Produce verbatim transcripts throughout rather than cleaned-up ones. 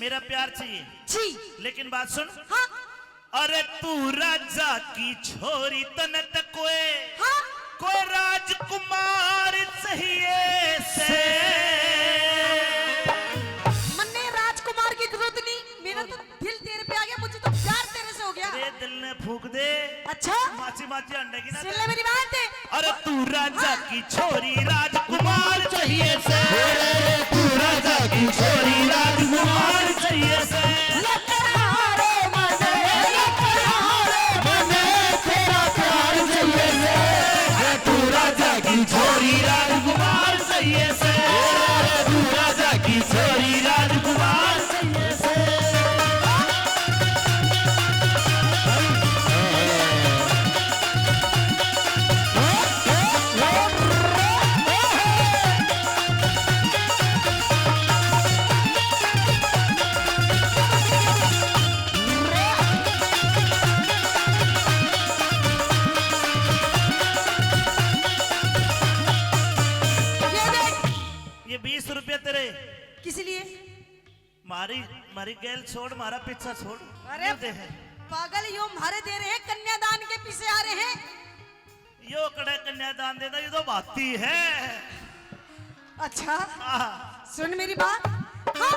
मेरा प्यार चाहिए। जी। लेकिन बात सुन। हाँ। अरे तू राजा की छोरी, तने त कोए, हाँ। कोए राजकुमार चाहिए से। मन्ने राजकुमार की जरूरत नहीं, मेरा तो दिल तेरे पे आ गया, मुझे तो प्यार तेरे से हो गया। अरे दिल ने फूक दे। अच्छा? माची माची अंडे की ना सुन ले मेरी बात। अरे तू राजा की छोरी, राजकुमार चाहिए से। अरे तू राजा की छोरी, राजकुमार चाहिए से। लकड़हारे मने, लकड़हारे मने, तेरा प्यार चाहिए से। अरे तू राजा की छोरी, राजकुमार चाहिए से। अरे तू राजा की छोरी, राजकुमार चाहिए से। ये देख। ये बीस रुपया तेरे। किस लिए? मारी, मारी गैल छोड़, मारा पीछा छोड़। अरे ये दे। पागल, यो मारे दे रहे हैं, कन्यादान के पीछे आ रहे हैं। यो कड़े कन्यादान देता, ये तो भाती है। अच्छा, हाँ। सुन मेरी बात। हाँ।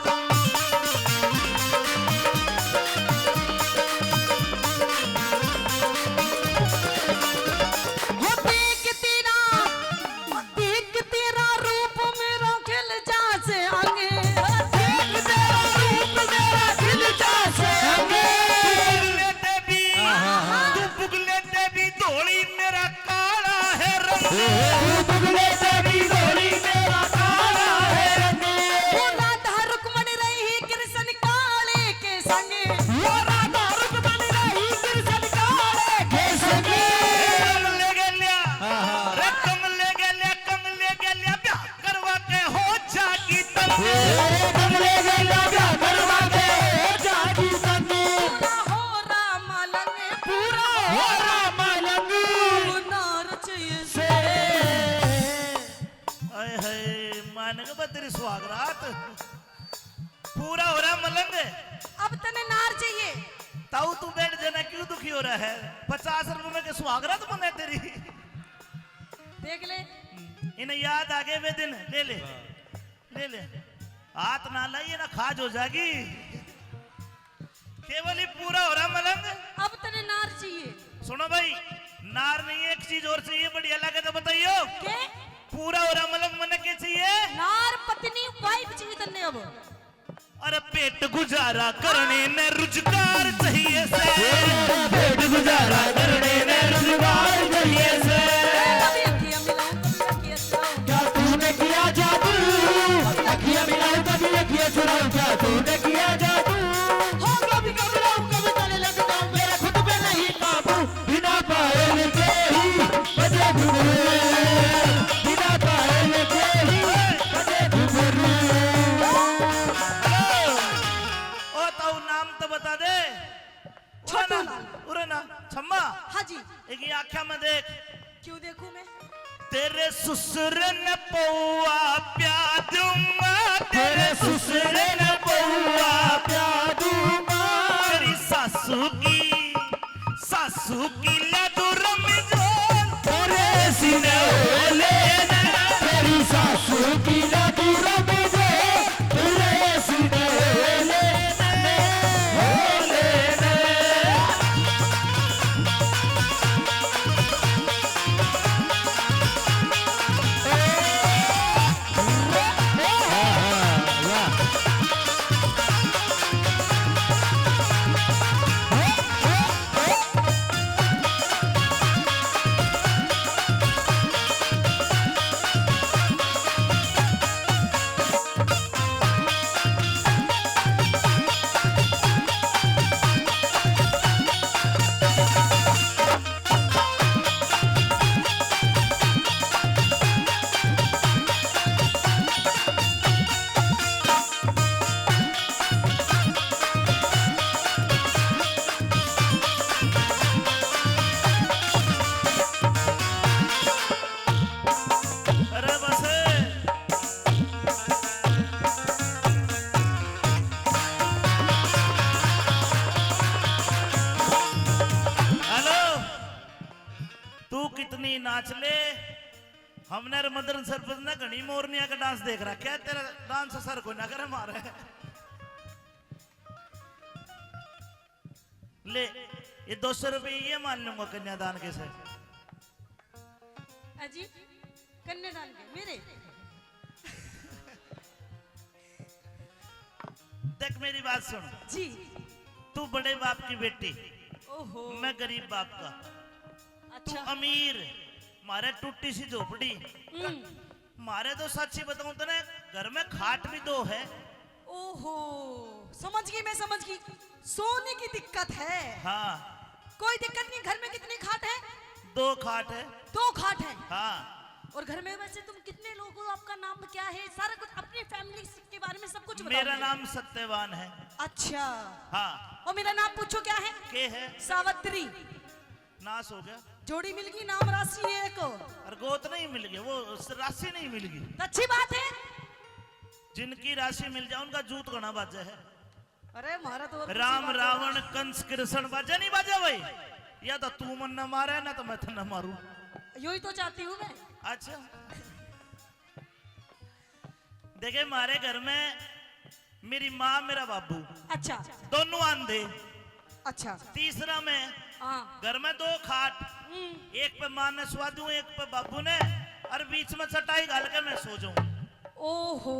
हो देख तेरा, देख तेरा रूप मेरा खिल जा से अंगे। देख तेरा रूप मेरा खिल जा से अंगे। तू बुगले ते भी, हाँ, हाँ, हाँ। तू बुगले ते भी धोली मेरा काला है रंग। तू बुगले ते भी धोली मेरा काला है रंग। वो राधा रुक्मण रही कृष्ण काले के संग। वो राधा रुक्मण रही कृष्ण काले के संग। रंग ले गया, हाँ, हाँ। रे कमले गेल्या, कमले गेल्या ब्याह करवा के हो जागी तंग। ए, कमले गेल्या ब्याह करवा के हो जागी तंग। पूरा हो रहा मलंग, पूरा हो रहा मलंग। नार चाहिए से। आए हाय, मानक बा तेरी सुहागरात। पूरा हो रहा मलंग। अब तने नार चाहिए। ताऊ तू बैठ जाना, क्यों दुखी हो रहा है? पचास रुपए में के सुहागरात बने तेरी। देख ले। इन्हें याद आ गए वे दिन। ले ले, ले ले। हाथ ना लाइए ना, खाज हो जाएगी। केवल ही पूरा हो रहा मलंग। अब तने नार चाहिए। सुनो भाई, नार नहीं है, एक चीज और चाहिए, बढ़िया लगे तो बताइयो। के? पूरा हो रहा मलंग मने के चाहिए? नार, पत्नी, वाइफ चाहिए तन्ने अब। अरे पेट गुजारा करने ने रुजगार चाहिए से। पेट गुजारा करने ने रुजगार चाहिए से। कभी अखियां मिलाऊं, कभी अखियां चुराऊं। क्या तूने किया जादू? अखियां मिलाऊं, कभी अखियां चुराऊं। क्या तूने किया जादू? हो कभी घबराऊं, कभी गले लग जाऊं, मेरा खुद पे नहीं काबू। बिना पायल के ही बजे घुंघरू, बिना पायल के ही बजे घुंघरू। ओ ताऊ, नाम तो बता दे। छोटू उरे ना, लाल। उरे ना, छम्मा। हाँ जी। एक ये आँख्या में देख। क्यों देखूं मैं? तेरे ससुर ने पौआ प्या दूंगा, तेरे ससुर ने पौआ प्या दूंगा। तेरी सासू की, सासू की ला दूं रमजान। तेरे सीने होले ने, तेरी सासू की ला दूं रमजान। तेरे सीने होले ने, होले ने। हमने रे मदन सरपंच ने घणी मोरनिया का डांस देख रहा, क्या तेरा डांस असर को ना करे मारे। ले, ये दो सौ रुपये ये मान लूंगा कन्यादान के से। अजी, कन्यादान के मेरे। देख, मेरी बात सुन। जी। तू बड़े बाप की बेटी, ओहो। मैं गरीब बाप का। अच्छा। तू अमीर, मारे टूटी सी झोपड़ी। हम्म। मारे तो सच्ची बताऊं तो ना, घर में खाट भी दो है। ओहो, समझ गई, मैं समझ गई। सोने की दिक्कत है। हाँ। कोई दिक्कत नहीं। घर में कितनी खाट है? दो खाट है। दो खाट है। हाँ। और घर में वैसे तुम कितने लोग हो, आपका नाम क्या है, सारा कुछ अपनी फैमिली के बारे में सब कुछ बताओ। मेरा नाम सत्यवान है। अच्छा। हाँ। और मेरा नाम पूछो क्या है? के है? सावित्री। नाश हो गया। जोड़ी मिल गई, नाम राशि है एक। और गोत नहीं मिल गया, वो राशि नहीं मिल गई। तो अच्छी बात है। जिनकी राशि मिल जाए, उनका जूत घना बाजे है। अरे, म्हारा तो और कुछ राम, बात रावण, कंस, कृष्ण बाजे नहीं बाजे भाई। या तो तू मन न मारे, ना तो मैं तो न मारूं। यो ही तो चाहती हूँ मैं। अच्छा। देखे, मारे घर में मेरी माँ, मेरा बाबू, अच्छा। दोनों आंधे। अच्छा। तीसरा मैं, हाँ। घर में दो खाट, हम्म। एक पे माँ ने सुआ दूं, एक पे बाबू ने, और बीच में चटाई घाल के मैं सो जाऊं। ओहो,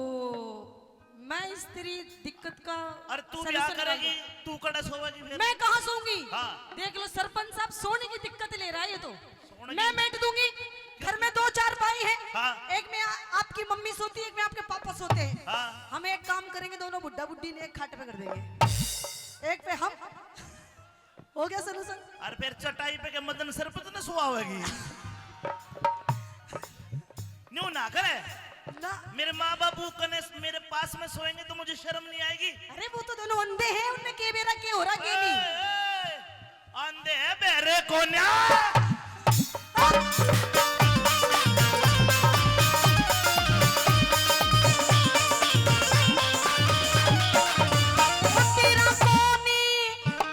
मैं इस तेरी दिक्कत का और तू solution ब्याह निकाल करेगी, दूं। तू कड़े सोवेगी फिर? मैं कहाँ सोऊंगी? हाँ। देख लो सरपंच साहब, सोने की दिक्कत ले रहा है ये तो। मैं मेट दूंगी। घर में दो चार भाई हैं। हाँ। एक में आ-, आपकी मम्मी सोती है, एक में आपके पापा सोते हैं। हाँ। हम एक काम करेंगे, दोनों बुड्ढा बुड्ढी ने एक खाट पे कर देंगे। एक पे हम। हो गया solution। और फिर चटाई पे के मदन सरपंच ने सुआवेगी? न्यू ना करे। ना। मेरे माँ बाबू कने मेरे पास में सोएंगे तो मुझे शर्म नहीं आएगी? अरे, वो तो दोनों अंधे हैं, उनने के बेरा के हो रहा, के नहीं। ए, ए। आंधे है बहरे कोन्या। तेरा कौन,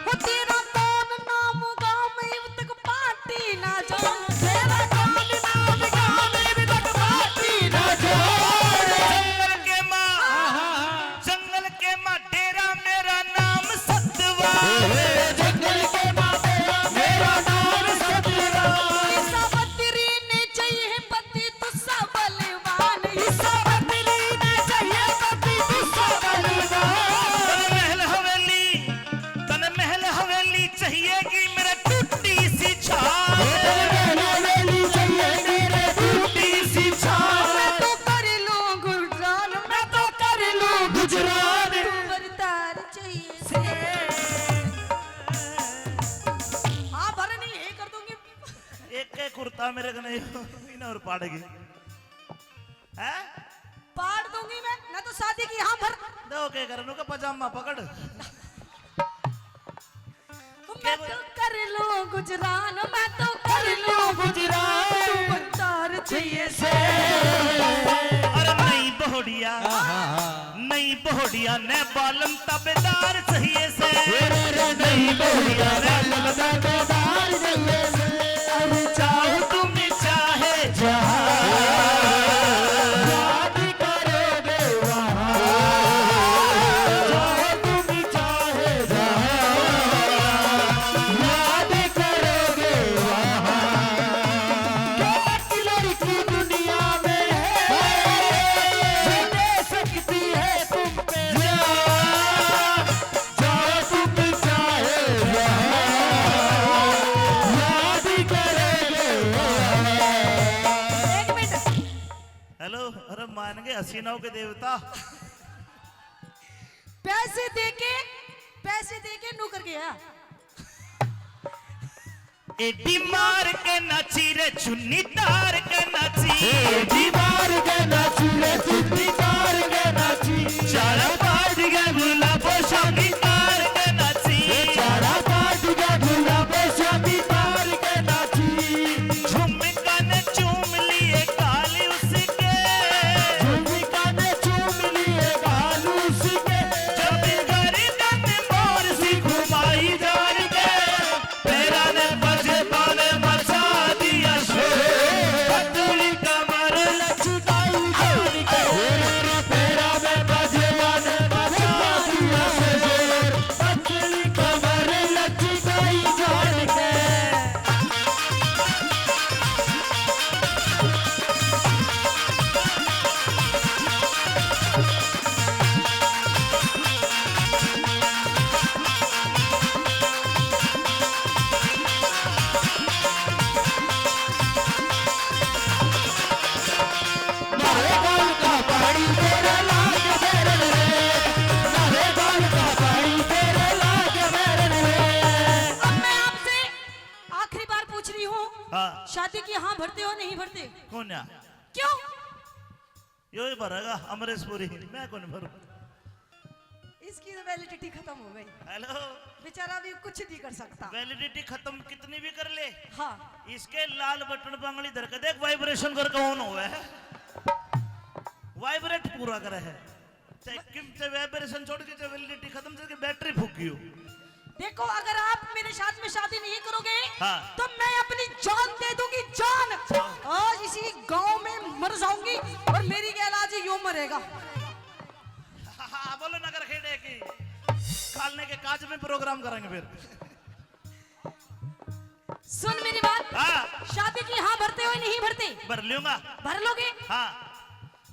वो तेरा कौन नाम गाम इब तक पार्टी ना जान। तेरा कौन नाम गाम इब तक पार्टी ना जान। जंगल के माँ, जंगल के माँ डेरा मेरा नाम सतवा। जंगल के माँ डेरा मेरा नाम सतवा। ईसा बद्री ने चाहिए पति तुसा बलवान। ईसा बद्री ने चाहिए पति तुसा बलवान। तन महल हवेली, तन महल हवेली चाहिएगी मेरे टूटी सी छान। तन महल हवेली चाहिए मेरे टूटी सी छान। मैं तो कर लूं गुजरान, मैं तो कर लूं गुजरान। तू बरदार चाहिए। हाँ, भर नहीं, ये कर दूंगी। एक के कुर्ता मेरे कने इन्हें और पाड़ेगी। हैं? पाड़ दूंगी मैं, ना तो शादी की हाँ भर। दो के कर, उनका पजामा पकड़। मैं तो कर लूं गुजरान, मैं तो कर लूं गुजरान। तू बरदार चाहिए से। अरे नहीं बहुड़िया, नहीं बहुड़िया ने बालम तबेदार चाहिए से। नहीं बहुड़िया ने बालम तबेदार चाहिए से। अरे चाहो तुम चाहे जहां, याद करोगे वहां। चाहो तुम चाहे जहां, याद करोगे वहां। एक लड़की दुनिया में है, जो दे सकती है तुम पे जान। चाहो तुम चाहे जहां, याद करोगे वहां। एक मिनट। हेलो, अरे मान गए हसीनाओं के देवता। पैसे देके, पैसे देके नौकर गया। एडी मार के नाची रे, चुन्नी तार के नाची। एडी मार के नाची रे, चुन्नी तार के नाची। चारा पाट के गुलाबो शादी तार के नाची। चारा पाट के गुलाबो शादी तार के नाची। झुमका ने चूम लिए गाल उसके। झुमका ने चूम लिए गाल उसके। जब गर्दन मोर सी घुमाई जान के। पैरा ने बजबान मचा दिया शोर, पतली कमर शादी की हाँ भरते हो, नहीं भरते? कौन है? क्यों? यो ही भरेगा अमरीश पुरी, मैं कौन भरूं? इसकी तो वैलिडिटी खत्म हो गई। हेलो। बेचारा भी कुछ नहीं कर सकता। वैलिडिटी खत्म कितनी भी कर ले। हाँ। इसके लाल बटन पे आंगली धर के देख, वाइब्रेशन करके ऑन हुआ है। वाइब्रेट पूरा करे है। चाहे किम, चाहे वाइब्रेशन छोड़ के, चाहे वैलिडिटी खत्म, चाहे बैटरी फूकी हो। देखो, अगर आप मेरे साथ में शादी नहीं करोगे, हाँ। तो मैं अपनी जान दे दूंगी, जान। आज इसी गांव में मर जाऊंगी और मेरी गैल आज यो मरेगा। हाँ, बोलो नगर खेड़े की। कालने के काज में प्रोग्राम करेंगे फिर। सुन मेरी बात। हाँ। शादी की हाँ भरते हो, नहीं भरते? भर लूंगा। भर लोगे? हाँ।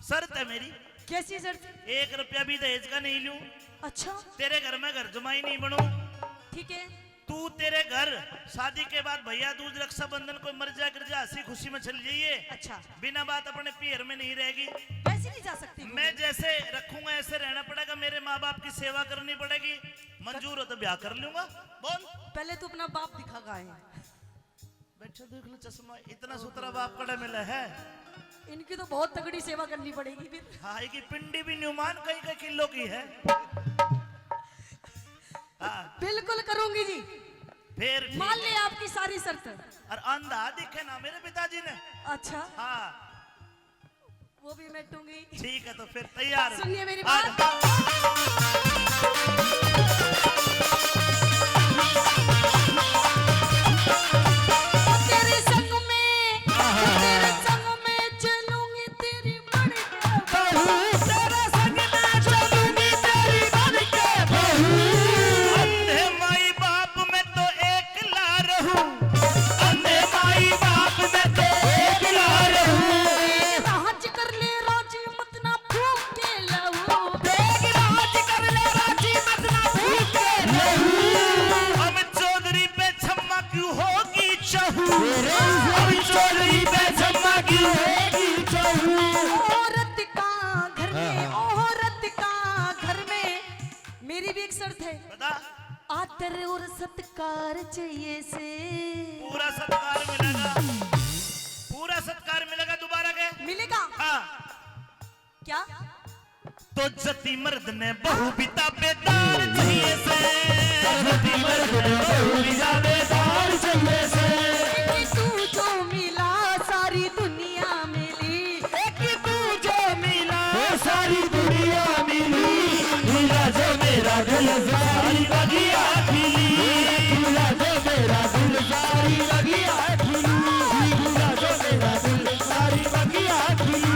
शर्त है मेरी। कैसी शर्त? एक रुपया भी दहेज का नहीं लूं। अच्छा। तेरे घर में घर जमाई नहीं बनूं। ठीक है। तू, तेरे घर शादी के बाद भैया दूज, रक्षाबंधन, कोई मर जा गिर जा, हंसी खुशी में चली जाइए। अच्छा। बिना बात अपने पीहर में नहीं रहेगी। वैसे नहीं जा सकती मैं। जैसे रखूंगा ऐसे रहना पड़ेगा। मेरे माँ बाप की सेवा करनी पड़ेगी। मंजूर हो तो ब्याह कर लूंगा। बोल। पहले तू अपना बाप दिखा, कहाँ है? बैठो, देख लो चश्मा, इतना सुथरा बाप कड़े मिला है। इनकी तो बहुत तगड़ी सेवा करनी पड़ेगी फिर। हाँ, इनकी पिंडी भी न्यूमान कई कई किलो की है। हाँ। बिल्कुल करूंगी जी। फिर ठीक मान है। ले आपकी सारी शर्त। और अंधा दिखे ना मेरे पिताजी ने। अच्छा। हाँ। वो भी मेटूंगी। ठीक है, तो फिर तैयार है। सुनिए मेरी आज बात। तेरे संग में, तेरे संग में चलूंगी तेरी बन के बहू। तेरे संग में चलूंगी तेरी बन के बहू। अंधे माई बाप में तो एकला रहूं। अंधे माई बाप में तो एकला रहूं। राज कर ले राजी मत ना फूके लहू। देख राज कर ले राजी मत ना फूके लहू। अब चौधरी पे छम्मा क्यों होगी चहू? अब चौधरी पे छम्मा क्यों होगी चहू? औरत का घर में, हाँ, हाँ। औरत का घर में मेरी भी एक शर्त है। बता। आदर और सत्कार चाहिए से। पूरा सत्कार मिलेगा, पूरा सत्कार मिलेगा दोबारा के। मिलेगा? हाँ। क्या? तो जति मर्द ने बहू भी ताबेदार चाहिए से। जति मर्द ने बहू भी ताबेदार चाहिए से। कि तू जो मिला सारी दुनिया मिली। एक तू जो मिला सारी दुनिया मिली। मिला जो मेरा दिल सारी बगिया खिली। मिला जो मेरा दिल सारी बगिया खिली। मिला जो मेरा दिल सारी बगिया खिली।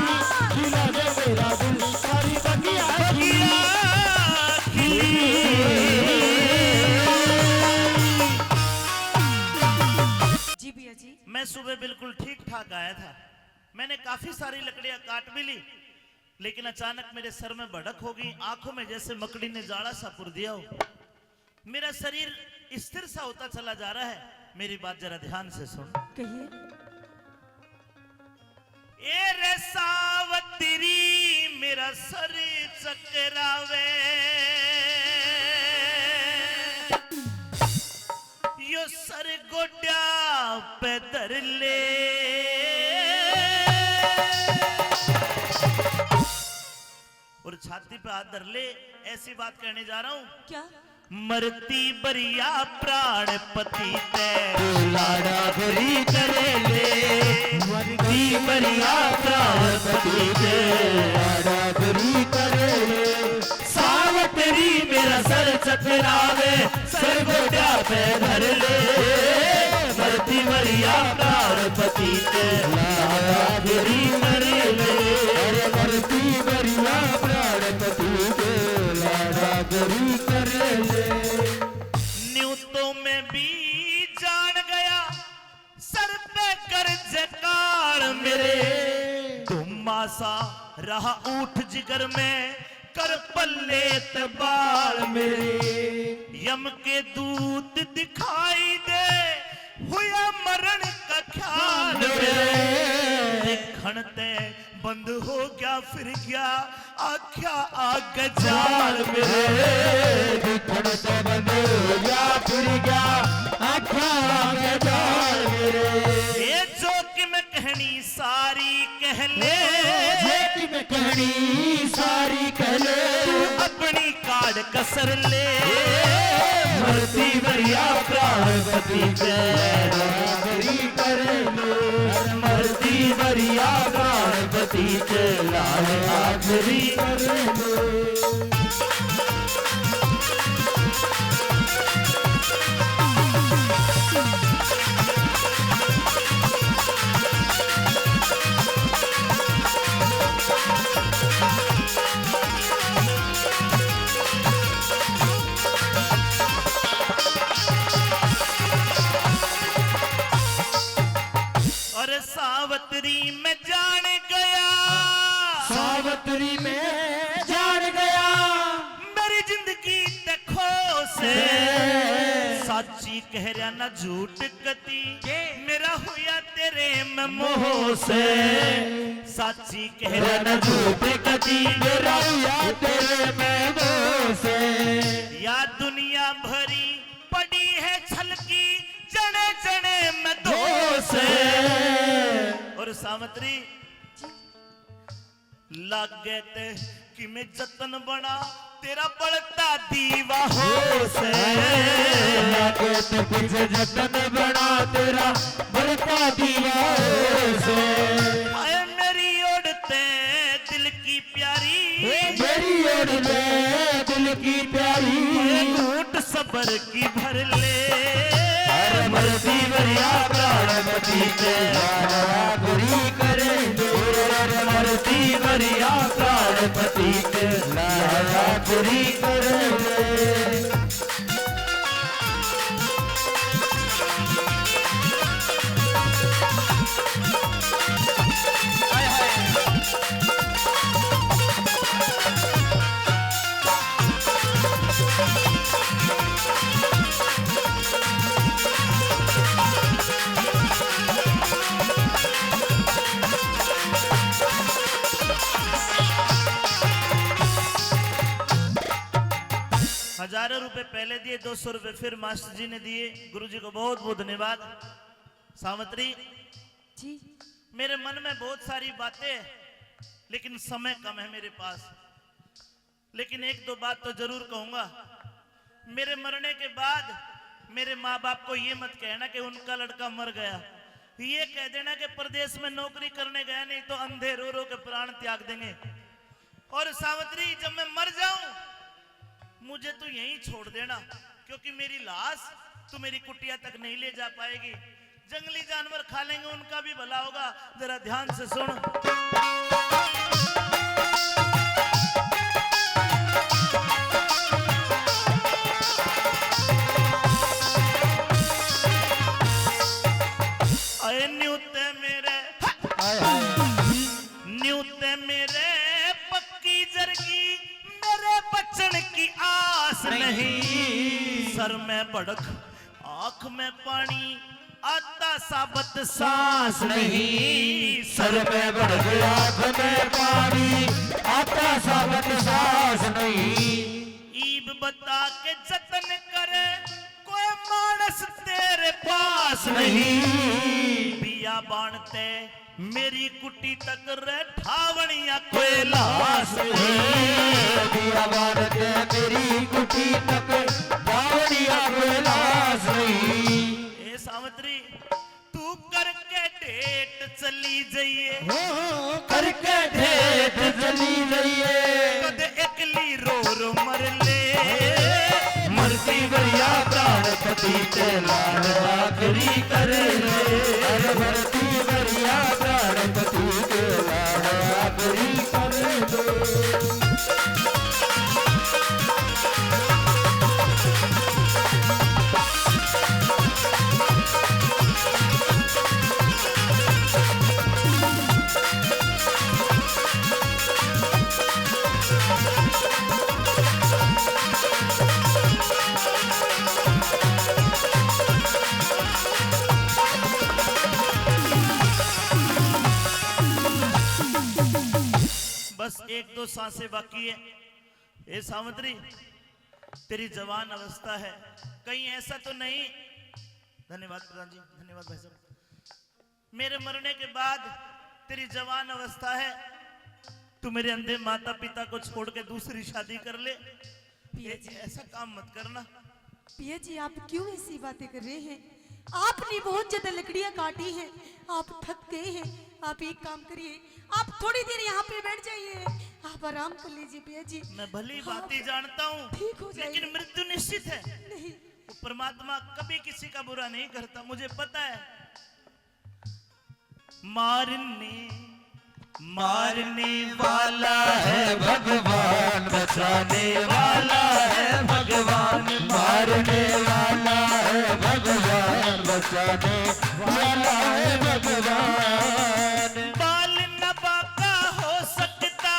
मिला जो मेरा दिल सारी बगिया खिली। जी भैया जी। मैं सुबह बिल्कुल ठीक ठाक आया था। मैंने काफी सारी लकड़ियां काट भी ली, लेकिन अचानक मेरे सर में भड़क हो गई, आंखों में जैसे मकड़ी ने जाला सा पुर दिया हो। मेरा शरीर स्थिर सा होता चला जा रहा है। मेरी बात जरा ध्यान से सुन। कहिए। ए रे सावतरी, मेरा सर चकरावे। यो सर गोड्या पे धर ले। और छाती पे हाथ धर ले। ऐसी बात कहने जा रहा हूँ। क्या? मरती बरिया प्राण पति ते। लाड़ा बुरी करे ले। मरती बरिया प्राण पति ते। लाड़ा बुरी करे ले। सावतरी मेरा सर चकरावे, सर गोड्या पे धर ले। मरती मरिया प्राण पति ते, लाड़ा बुरी करे ले। अरे मरती मरिया प्राण पति ते, लाड़ा बुरी करे ले। न्यू तो मैं भी जान गया, सर पे कर्ज काल मेरे। धुम्मा सा रहा ऊठ जिगर में, कर पल्ले ते बाल मेरे। यम के दूत दिखाई दे, हुआ मरण का ख्याल मेरे। देखण ते बंद हो गया फिर गया आख्या आगे जाल मेरे। देखण ते बंद हो गया फिर गया आख्या आगे जाल मेरे। ए जो सारी कह ले। जे कि मैं कहनी सारी कह ले। तू अपनी काड़ कसर ले। मरती वरिया प्राणपति के लाल आखिरी कर लो। मरती वरिया प्राणपति के लाल आखिरी कर लो। और सावतरी में जान गया। सावतरी में जान गया। मेरी जिंदगी ते खो से। से। साची कह रहा ना झूठ कती। के? मेरा होया तेरे में मोह से। साची कह रहा ना झूठ कती। मेरा होया तेरे में मोह से। या दुनिया भरी पड़ी है छलकी जने जने में दोष। और सावतरी लागे ते कि मैं जतन बना तेरा बलता दीवा हो से। लागे ते कुछ जतन बना तेरा बलता दीवा हो से। हाय मेरी ओड़ ते दिल की प्यारी। मेरी ओड़ ते दिल की प्यारी। हाय घूट सबर की भर ले। अरे मरती वरिया प्राणपति के लाल आखिरी कर दे। अरे मरती वरिया प्राणपति के लाल आखिरी कर दे। हजारों रुपए पहले दिए, दो सौ रुपए फिर मास्टर जी ने दिए। गुरु जी को बहुत बहुत धन्यवाद। सावित्री जी। मेरे मन में बहुत सारी बातें, लेकिन समय कम है मेरे पास। लेकिन एक दो बात तो जरूर कहूंगा। मेरे मरने के बाद मेरे माँ बाप को ये मत कहना कि उनका लड़का मर गया। ये कह देना कि परदेश में नौकरी करने गया, नहीं तो अंधे रो रो के प्राण त्याग देंगे। और सावित्री, जब मैं मर जाऊं, मुझे तू यहीं छोड़ देना, क्योंकि मेरी लाश तू मेरी कुटिया तक नहीं ले जा पाएगी। जंगली जानवर खा लेंगे, उनका भी भला होगा। जरा ध्यान से सुन। अरे न्यू ते मेरे, न्यू ते मेरे पक्की जरगी, मेरे बचन की आस नहीं। नहीं। सर में भड़क, आंख में पानी, आता साबत सांस नहीं। सर में भड़क, आंख में पानी, आता साबत सांस नहीं। ईब बता के जतन करे, कोई मानस तेरे पास नहीं। नहीं। बियाबान ते मेरी कुटी तक रे ठावणिया कोई लाश नहीं। बियाबान ते मेरी कुटी तक ठावणिया कोई लाश नहीं। ए सावित्री, तू करके डेट चली जाइए। हो, हो, करके डेट चली जाइए। कद एकली रो रो मर ले। मरती वरिया प्राणपति के लाल आखिरी कर ले। अरे मरती वरिया प्राणपति के लाल आखिरी कर ले। बस एक दो सांसें बाकी है। ए सावित्री, तेरी जवान अवस्था है, कहीं ऐसा तो नहीं। धन्यवाद प्रधान जी, धन्यवाद भाई साहब। मेरे मरने के बाद तेरी जवान अवस्था है, तू मेरे अंधे माता पिता को छोड़ के दूसरी शादी कर ले। पिया जी। ऐसा काम मत करना। पिया जी, आप क्यों ऐसी बातें कर रहे हैं? आपने बहुत ज्यादा लकड़ियां काटी हैं, आप थक गए हैं। आप एक काम करिए, आप थोड़ी देर यहाँ पे बैठ जाइए, आप आराम कर लीजिए पिया जी। मैं भली भांति जानता हूँ, ठीक हो जाएगा। लेकिन मृत्यु निश्चित है। नहीं। वो परमात्मा कभी किसी का बुरा नहीं करता, मुझे पता है। मारने, मारने वाला है भगवान, बचाने वाला है भगवान। मारने वाला है भगवान, बचाने वाला है भगवान। बाल न बांका हो सकता,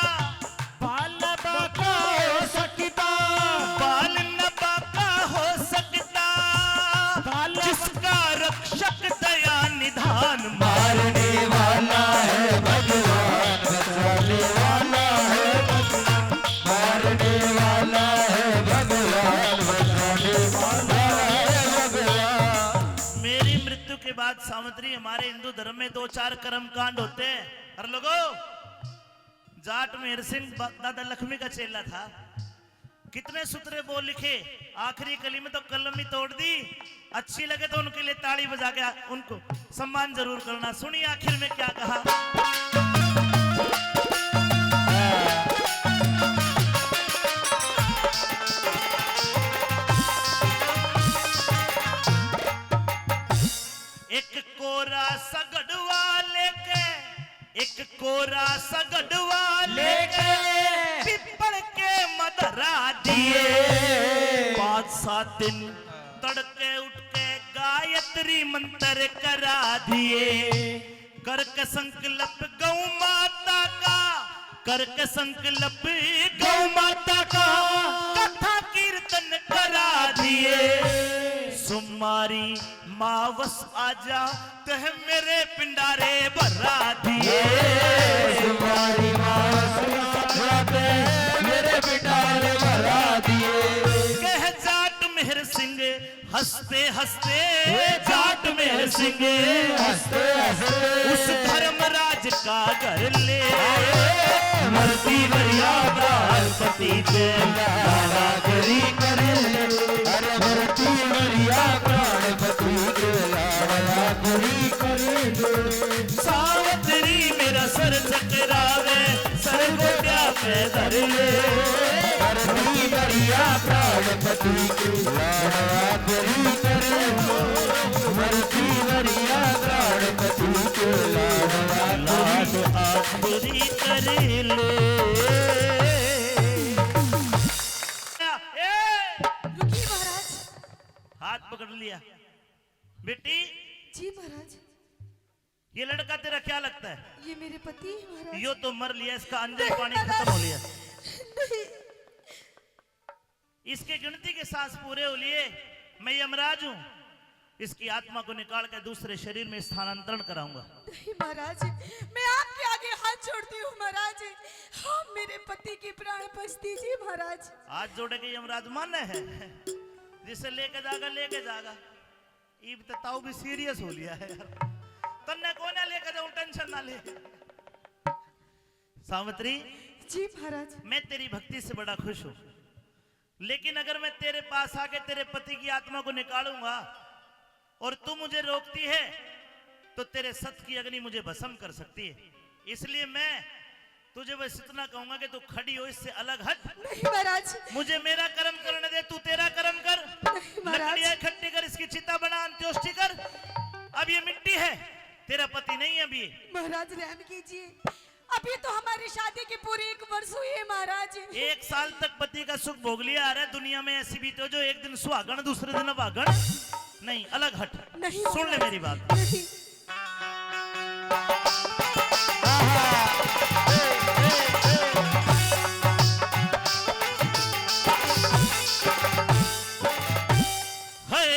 बाल न बांका हो सकता, बाल न बांका हो सकता, बाल न जिसका रक्षक दया निधान। मारने वाला है भगवान, बचाने वाला है भगवान। मारने वाला है भगवान, बचाने वाला है भगवान। मेरी मृत्यु के बाद सावित्री, हमारे हिंदू धर्म में दो चार कर्म कांड होते हैं। हर लोगों, जाट मेहर सिंह ब-, दादा लक्ष्मी का चेला था। कितने सुथरे बोल लिखे, आखिरी कली में तो कलम ही तोड़ दी। अच्छी लगे तो उनके लिए ताली बजा के उनको सम्मान जरूर करना। सुनिए आखिर में क्या कहा। एक कोरा सगड़वा लेके, एक कोरा सगड़वा लेके पीपल के मधरा दिए। पाँच सात दिन तड़के उठ के गायत्री मंत्र करा दिए। करके संकल्प गौ माता का, करके संकल्प गौ माता का कथा कीर्तन करा दिए। सुमारी मावस आजा, तह मेरे पिंडारे भरा दिए। सुमारी मावस आजा, तह मेरे पिंडारे भरा दिए। कह जाट मेहर सिंह हंसते हंसते, जाट मेहर सिंह हंसते हंसते उस धर्मराज का घर ले। मरती मरिया प्राणपति के लाड़ा करी करे। अरे मरती मरिया प्राणपति के लाड़ा करी करे। सावित्री मेरा सर चकरावे, सर गोड्या पे धर ले। मरती मरिया प्राणपति के लाड़ा करी करे। मरती मरिया प्राणपति के लाड़ा करी। लाड आखिरी कर ले। ए! रुकिए महाराज। हाथ पकड़ लिया। बेटी। जी महाराज। ये लड़का तेरा क्या लगता है? ये मेरे पति हैं महाराज। यो तो मर लिया, इसका अंजन नहीं पानी महाराज। खत्म हो लिया। नहीं। इसके गिनती के सांस पूरे हो लिए। मैं यमराज हूँ, इसकी आत्मा को निकाल के दूसरे शरीर में स्थानांतरण कराऊंगा। नहीं महाराज, मैं आपके आगे हाथ जोड़ती हूँ महाराज, आप मेरे पति की प्राण बख्श दीजिए महाराज। हाथ जोड़े के यमराज माने है, जिसे लेके जागा, लेके जागा। इब तो ताऊ भी सीरियस हो लिया है यार। तन्ने कोई ना लेके जाऊं, टेंशन ना ले। सावित्री, जी महाराज। मैं तेरी भक्ति से बड़ा खुश हूँ, लेकिन अगर मैं तेरे पास आके तेरे पति की आत्मा को निकालूंगा और तू मुझे रोकती है, तो तेरे सत की अग्नि मुझे भस्म कर सकती है। इसलिए मैं तुझे बस इतना कहूंगा कि तू खड़ी हो, इससे अलग हट। नहीं महाराज। मुझे मेरा कर्म करने दे, तू तेरा कर्म कर। नहीं महाराज। लकड़ियां इकट्ठी कर, इसकी चिता बना, अंत्योष्टि कर। अब ये मिट्टी है, तेरा पति नहीं है अब ये। महाराज रहम कीजिए, अभी तो हमारी शादी के पूरे एक वर्ष हुए हैं महाराज। एक साल तक पति का सुख भोग लिया। अरे दुनिया में ऐसी भी तो जो एक दिन सुहागण दूसरे दिन अभागण। नहीं, अलग हट। नहीं सुन ले महाराज। मेरी बात। नहीं। हाय।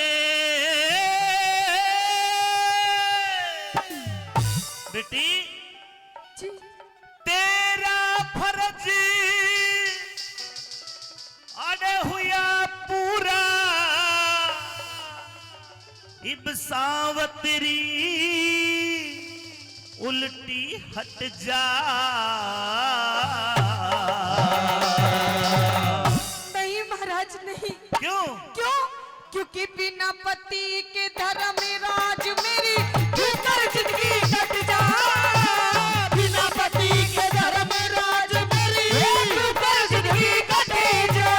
बेटी, जी। तेरा फर्ज अड़े हुआ पूरा, इब सावतरी उल्टी हट जा। नहीं महाराज, नहीं। क्यों? क्यों? क्योंकि बिना पति के धर्मराज मेरी ठोकर जिंदगी कट जा। बिना पति के धर्मराज मेरी ठोकर जिंदगी कट जा।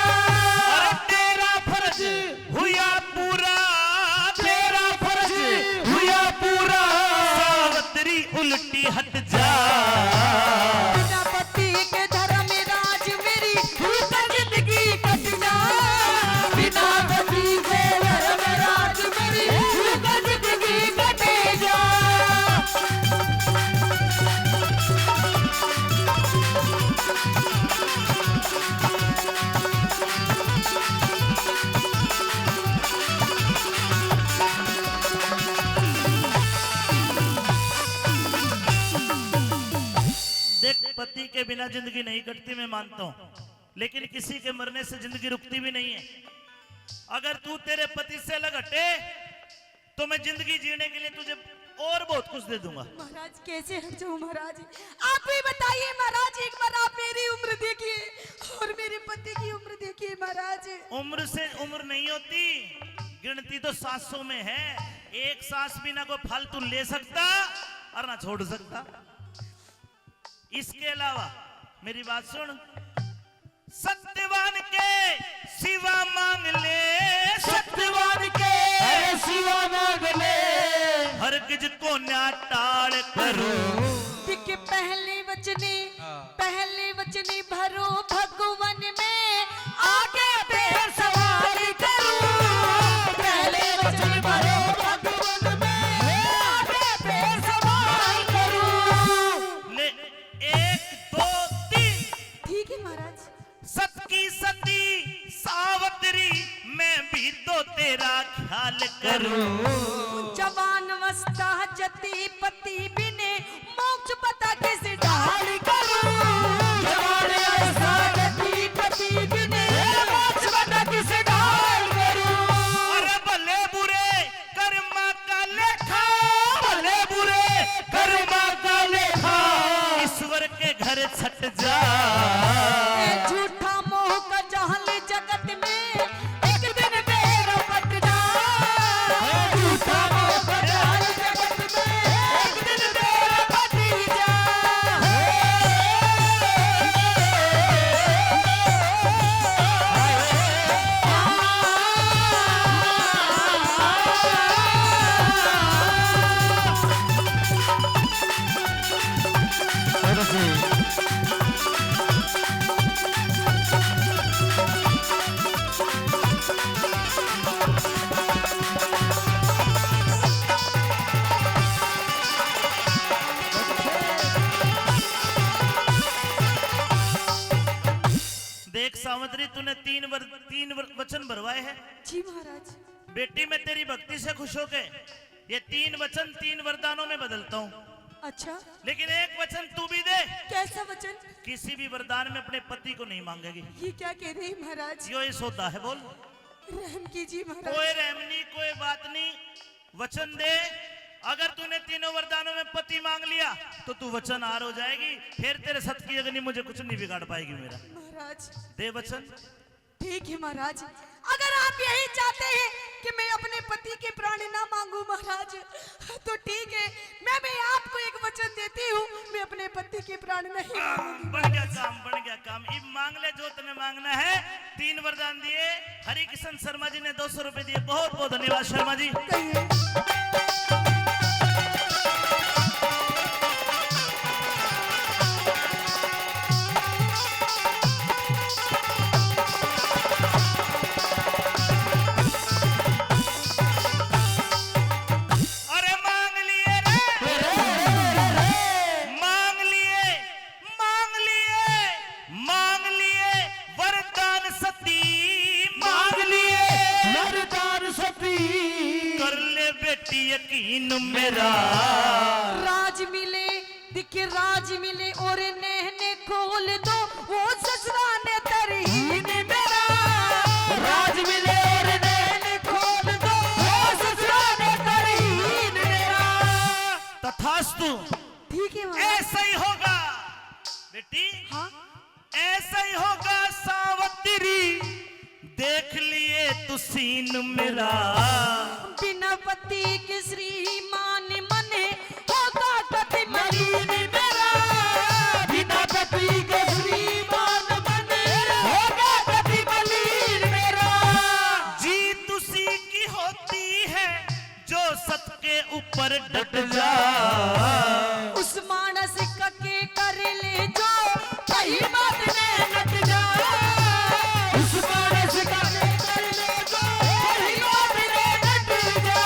अरे तेरा फर्ज हुआ पूरा, तेरा फर्ज हुआ पूरा। सावित्री उल्टी हट जा। बिना पति के धर्मराज मेरी ठोकर जिंदगी कट जा। बिना पति के धर्मराज मेरी ठोकर जिंदगी कट जा। देख, पति के बिना जिंदगी नहीं कटती, मैं मानता हूं, लेकिन किसी के मरने से जिंदगी रुकती भी नहीं है। अगर तू तेरे पति से अलग हटे, तो मैं जिंदगी जीने के लिए तुझे और बहुत कुछ दे दूंगा। महाराज, कैसे हट जाऊं महाराज? आप ही बताइए महाराज, एक बार आप मेरी उम्र देखिए और मेरे पति की उम्र देखिए महाराज। उम्र से उम्र नहीं होती, गिनती तो सांसों में है। एक सांस भी ना कोई फालतू ले सकता और ना छोड़ सकता। इसके अलावा मेरी बात सुन, सत्यवान के सिवा मांग ले, सत्यवान के, अरे सिवा मांग ले, हरगिज को ना टाल करो। दिखे पहले वचनी, हाँ। पहले वचनी भरो भगवन में, आगे फिर सवाल करूं। पहले वचनी भरो भगवन में, आगे फिर सवाल करूं। ले, एक, दो, तीन। ठीक है महाराज। सत की सती सावित्री, मैं भी तो तेरा ख्याल करूं। जवान अवस्था जती पति बिने, मोक्ष पता किस ढाल करूं। जवान अवस्था जती पति बिने, मोक्ष पता किस ढाल करूं। अरे भले बुरे कर्मा का लेखा, भले बुरे कर्मा का लेखा, ईश्वर के घर छट जा। ए झूठा मोह का जाल जगत में, एक दिन बेड़ा पट जा। ए झूठा मोह का जाल जगत में, एक दिन बेड़ा पट जा। देख सावित्री, तूने तीन वर-, तीन वर-, वचन भरवाए हैं। जी महाराज। बेटी, मैं तेरी भक्ति से खुश होके ये तीन वचन तीन वरदानों में बदलता हूँ। अच्छा। लेकिन एक वचन तू भी दे। कैसा वचन? किसी भी वरदान में अपने पति को नहीं मांगेगी। ये क्या कह रहे हैं महाराज? यो ही सौदा है, बोल। रहम कीजिए महाराज। कोई रहम नहीं, कोई बात नहीं, वचन दे। अगर तूने तीनों वरदानों में पति मांग लिया तो तू वचन हार हो जाएगी, फिर तेरे सत की अग्नि मुझे कुछ नहीं बिगाड़ पाएगी मेरा। महाराज। दे वचन। ठीक है महाराज, अगर आप यही चाहते हैं कि मैं अपने पति के प्राण ना मांगू महाराज, तो ठीक है, मैं भी आपको एक वचन देती हूँ, मैं अपने पति के प्राण नहीं मांगूंगी। बन गया काम, बन गया काम। इब मांग ले जो तने मांगना है। तीन वरदान दिए, हरि किशन शर्मा जी ने दो सौ रुपए दिए। बहुत बहुत धन्यवाद शर्मा जी। कहिए। अरे मांग लिए रे, मांग लिए, मांग लिए, मांग लिए वरदान सती, मांग लिए वरदान सती। कर ले बेटी यकीन मेरा। राज मिले, दिखे राज मिले और नैने खोल दो, वो ससुरा ने तरहीन मेरा। राज मिले और नैने खोल दो, वो ससुरा ने तरहीन मेरा। तथास्तु। सीन मेरा। बिना पति के श्रीमान मने होगा कति मलिन मेरा। बिना पति के श्रीमान मने होगा कति मलिन मेरा। जीत उसी की होती है जो सत के ऊपर डट जा। उस मानस का के कर ले जो सही बात में नट जा। उस मानस का के कर ले जो सही बात में नट जा।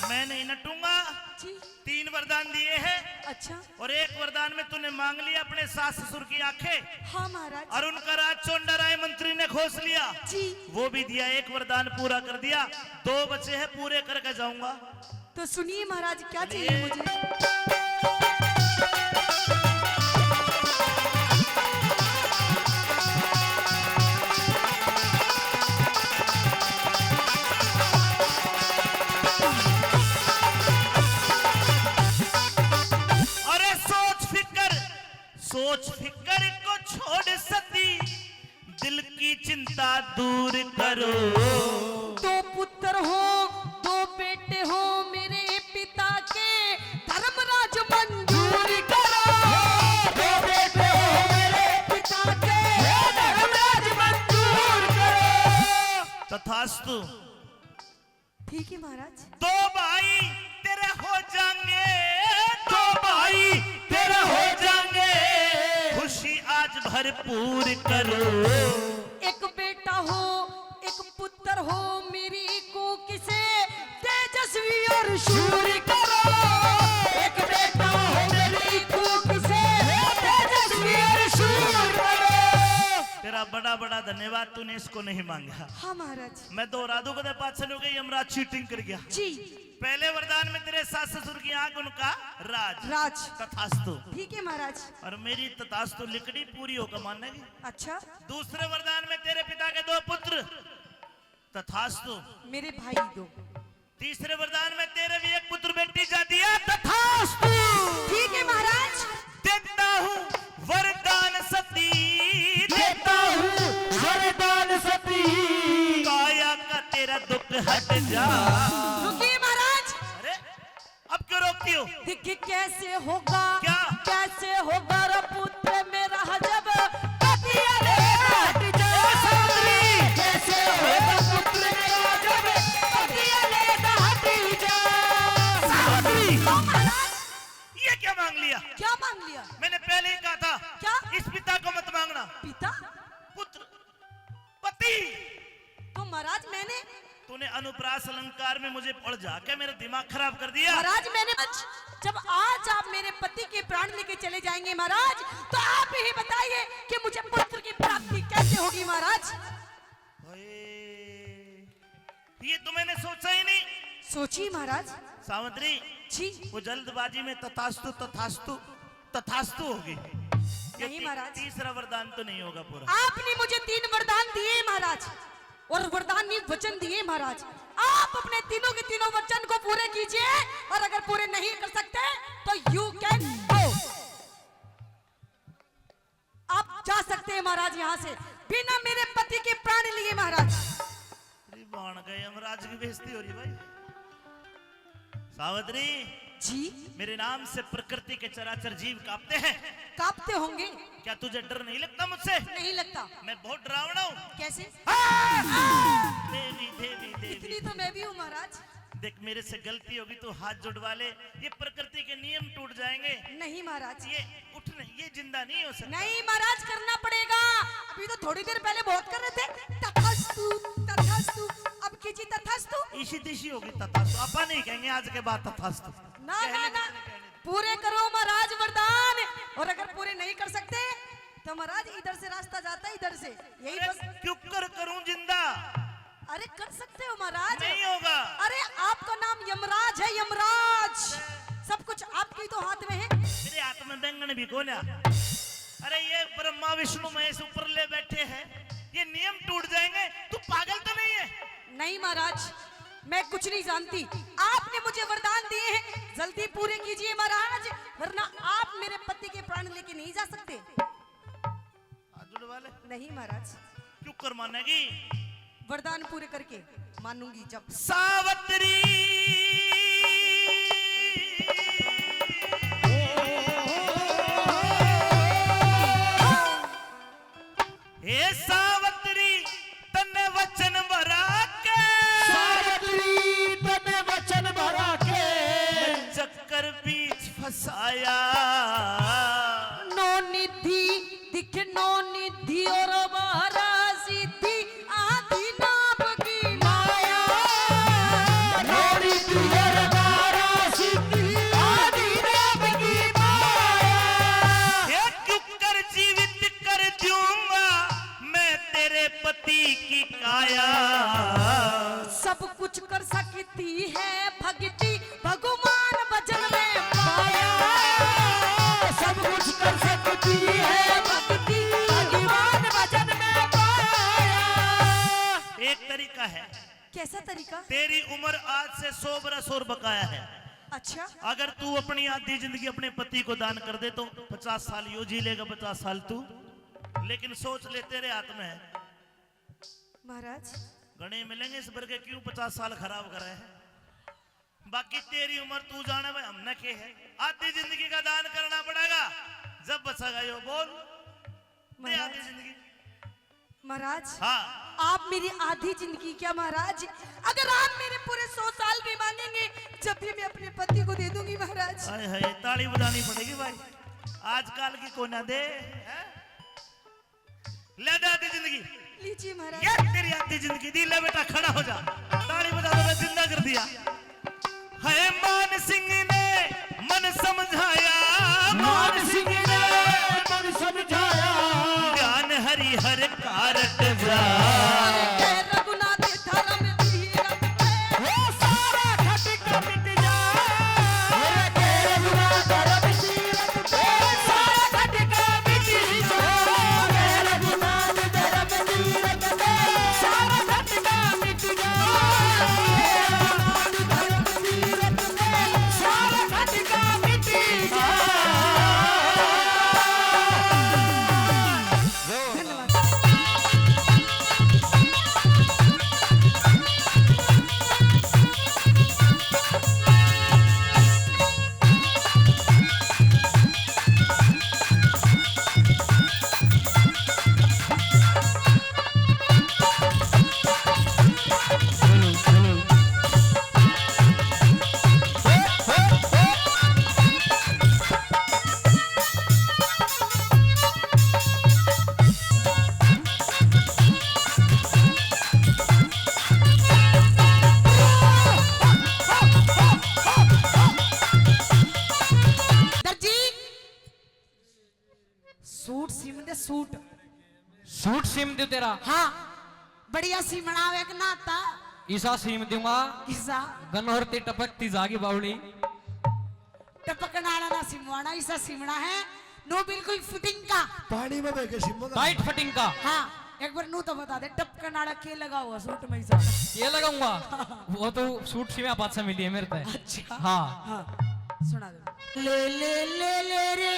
मैं नहीं नटूंगा। जी। तीन वरदान दिए हैं। अच्छा। और एक वरदान में तूने मांग लिया अपने सास ससुर की आंखें। हाँ महाराज। और उनका राज चौंडा राय मंत्री ने खोस लिया। जी। वो भी दिया, एक वरदान पूरा कर दिया, दो बचे हैं, पूरे करके जाऊंगा। तो सुनिए महाराज, क्या चाहिए मुझे? अरे सोच फिकर, सोच फिकर को छोड़ सती, दिल की चिंता दूर करो। दो पुत्र हो, दो बेटे हो मेरे पिता के, धर्मराज मंजूर करो। दो बेटे हो मेरे पिता के, धर्मराज मंजूर करो। तथास्तु। ठीक है महाराज। दो भाई तेरे हो जाएंगे, दो भाई तेरे हो जाएंगे, खुशी आज भरपूर करो। एक बेटा हो, एक पुत्र हो मेरी कूक से, तेजस्वी और शूर करो। एक बेटा हो मेरी कूक से, तेजस्वी और शूर करो। तेरा बड़ा बड़ा धन्यवाद, तूने इसको नहीं मांगा। हाँ महाराज। मैं दोहरा दूं, कदे पाछे नु कहे यमराज चीटिंग कर गया। जी। पहले वरदान में तेरे सास ससुर की आंख, उनका राज। राज। तथास्तु। ठीक है महाराज। और मेरी तथास्तु लिकड़ी पूरी होकर मानेगी। अच्छा। दूसरे वरदान में तेरे पिता के दो पुत्र। तथास्तु। मेरे भाई दो। तीसरे वरदान में तेरे भी एक पुत्र बेटी जा दिया। तथास्तु। ठीक है महाराज। देता हूँ वरदान सती, देता हूँ वरदान सती, काया का तेरा दुख हट जा। रुकिए महाराज। अरे, अब क्यों रोकती हो? देखिए कैसे होगा, क्या? कैसे होगा रे पुत्र मेरा जब पति अलग हट जा। ए सावित्री! कैसे होगा पुत्र मेरा जब पति अलग हट जा। सावित्री! ओ महाराज! ये क्या मांग लिया? क्या मांग लिया? मैंने पहले ही कहा था, क्या? इस पिता को मत मांगना। पिता? पुत्र, पति। तो महाराज, मैंने तूने अनुप्रास अलंकार में मुझे उलझा के मेरा दिमाग खराब कर दिया। महाराज, मैंने आज, जब आज आप मेरे पति के प्राण लेके चले जाएंगे महाराज, तो आप ही बताइए कि मुझे पुत्र की प्राप्ति कैसे होगी महाराज। हाय, ये तो मैंने सोचा ही नहीं। सोचिए महाराज। सावित्री, जी। वो जल्दबाजी में तथास्तु, तथास्तु, तथास्तु होगी। ये नहीं ती-, महाराज। तीसरा वरदान तो नहीं होगा पूरा। आपने मुझे तीन वरदान दिए महाराज, और वरदान नहीं, वचन दिए महाराज। आप अपने तीनों के तीनों वचन को पूरे कीजिए, और अगर पूरे नहीं कर सकते तो you can go। आप जा सकते हैं महाराज यहाँ से, बिना मेरे पति के प्राण लिए महाराज। अरे बाण गए, यमराज की बेइज्जती हो रही भाई। सावित्री जी। मेरे नाम से प्रकृति के चराचर जीव कांपते हैं। कांपते होंगे। क्या तुझे डर नहीं लगता मुझसे? नहीं लगता। मैं बहुत डरावना हूँ। कैसे? हाँ! देवी, देवी, देवी। इतनी तो मैं भी हूँ महाराज। देख, मेरे से गलती होगी, तू हाथ जुड़वा ले। ये प्रकृति के नियम टूट जाएंगे। नहीं महाराज। ये उठ नहीं, ये जिंदा नहीं हो सकता। नहीं महाराज, करना पड़ेगा। अभी तो थोड़ी देर पहले बहुत कर रहे थे, तथास्तु, तथास्तु। अब कीजिए तथास्तु। इसी दिशी होगी तथास्तु। आपा नहीं कहेंगे आज के बाद तथास्तु। ना, ना, ना। पूरे करो महाराज वरदान, और अगर पूरे नहीं कर सकते तो महाराज इधर से रास्ता जाता है, इधर से। यही अरे बस। क्यों कर करूं जिंदा? अरे कर सकते हो महाराज। नहीं होगा। अरे आपका नाम यमराज है, यमराज। सब कुछ आपके तो हाथ में है। मेरे हाथ में बैंगन भी कोन्या। अरे ये ब्रह्मा विष्णु महेश ऊपर ले बैठे हैं, ये नियम टूट जाएंगे। तू पागल तो नहीं है? नहीं महाराज, मैं कुछ नहीं जानती। आपने मुझे वरदान दिए हैं, जल्दी पूरे कीजिए महाराज, वरना आप मेरे पति के प्राण लेके नहीं जा सकते। हाथ जुड़वा ले। नहीं महाराज। क्यों कर मानेगी? वरदान पूरे करके मानूंगी जब। सावतरी, हे सावतरी, तन्ने वचन भरा के। सावतरी, तन्ने वचन भरा के। मैं चक्कर बीच फंसाया। नौ निधि दिख नौ निधि और बारह सिद्धि, आदि नाम की माया। नौ निधि और बारह सिद्धि, आदि नाम की माया। हे क्यों कर जीवित कर दूंगा मैं तेरे पति की काया। सब कुछ कर सकती है भक्ति, भगवान भजन में पाया। सब कुछ कर सकती है भक्ति, भगवान भजन में पाया। एक तरीका है। कैसा तरीका? तेरी उम्र आज से सौ बरस और बकाया है। अच्छा। अगर तू अपनी आधी जिंदगी अपने पति को दान कर दे तो पचास साल यो जी लेगा, पचास साल तू। लेकिन सोच ले, तेरे हाथ में है। महाराज। घणे मिलेंगे इस भर के, क्यों पचास साल खराब करे है। बाकी तेरी उम्र तू जाने भाई, हमने के है। आधी जिंदगी का दान करना पड़ेगा, जब बचेगा यो बोल। दे आधी जिंदगी। महाराज, हाँ। आप मेरी आधी जिंदगी क्या महाराज, अगर आप मेरे पूरे सौ साल भी मांगेंगे, जब भी मैं अपने पति को दे दूंगी महाराज। हाय हाय, ताली बजानी पड़ेगी भाई, आजकल की कोना दे, हैं? ले दे आधी जिंदगी। लीजिए महाराज। ये तेरी आधी जिंदगी दी, ले बेटा खड़ा हो जा। ताली बजा दो, जिंदा कर दिया। है मान सिंह ने मन समझाया। मान सिंह ने मन समझाया। ज्ञान हरि हर कारट जा। कह रघुनाथ धर्म धीरज पे। वो सारा खटका मिट जा। अरे कह रघुनाथ धर्म धीरज पे। सारा खटका मिट जा। कह रघुनाथ धर्म धीरज पे। सारा खटका मिट जा। कह रघुनाथ धर्म धीरज पे। सारा खटका मिट जा। दर्जी, सूट सीम दे, सूट। सूट सीम दे तेरा? हाँ, बढ़िया सीमना आवे के ना आता। ईसा सीम दूंगा। ईसा। गनौर ते टपकती जागी बावली। टपकन आला ना सिमवाना, ईसा सिमना है, नो बिल्कुल फिटिंग का। पानी में बह के सिमोगा। टाइट फिटिंग का। हाँ, एक बार नू तो बता दे, टपकन आला के लगा हुआ सूट में ईसा? ये लगाऊंगा। वो तो सूट सिवा पाछा मिली है मेरे पे। अच्छा। हाँ। हाँ, सुना दो। ले, ले, ले, ले रे।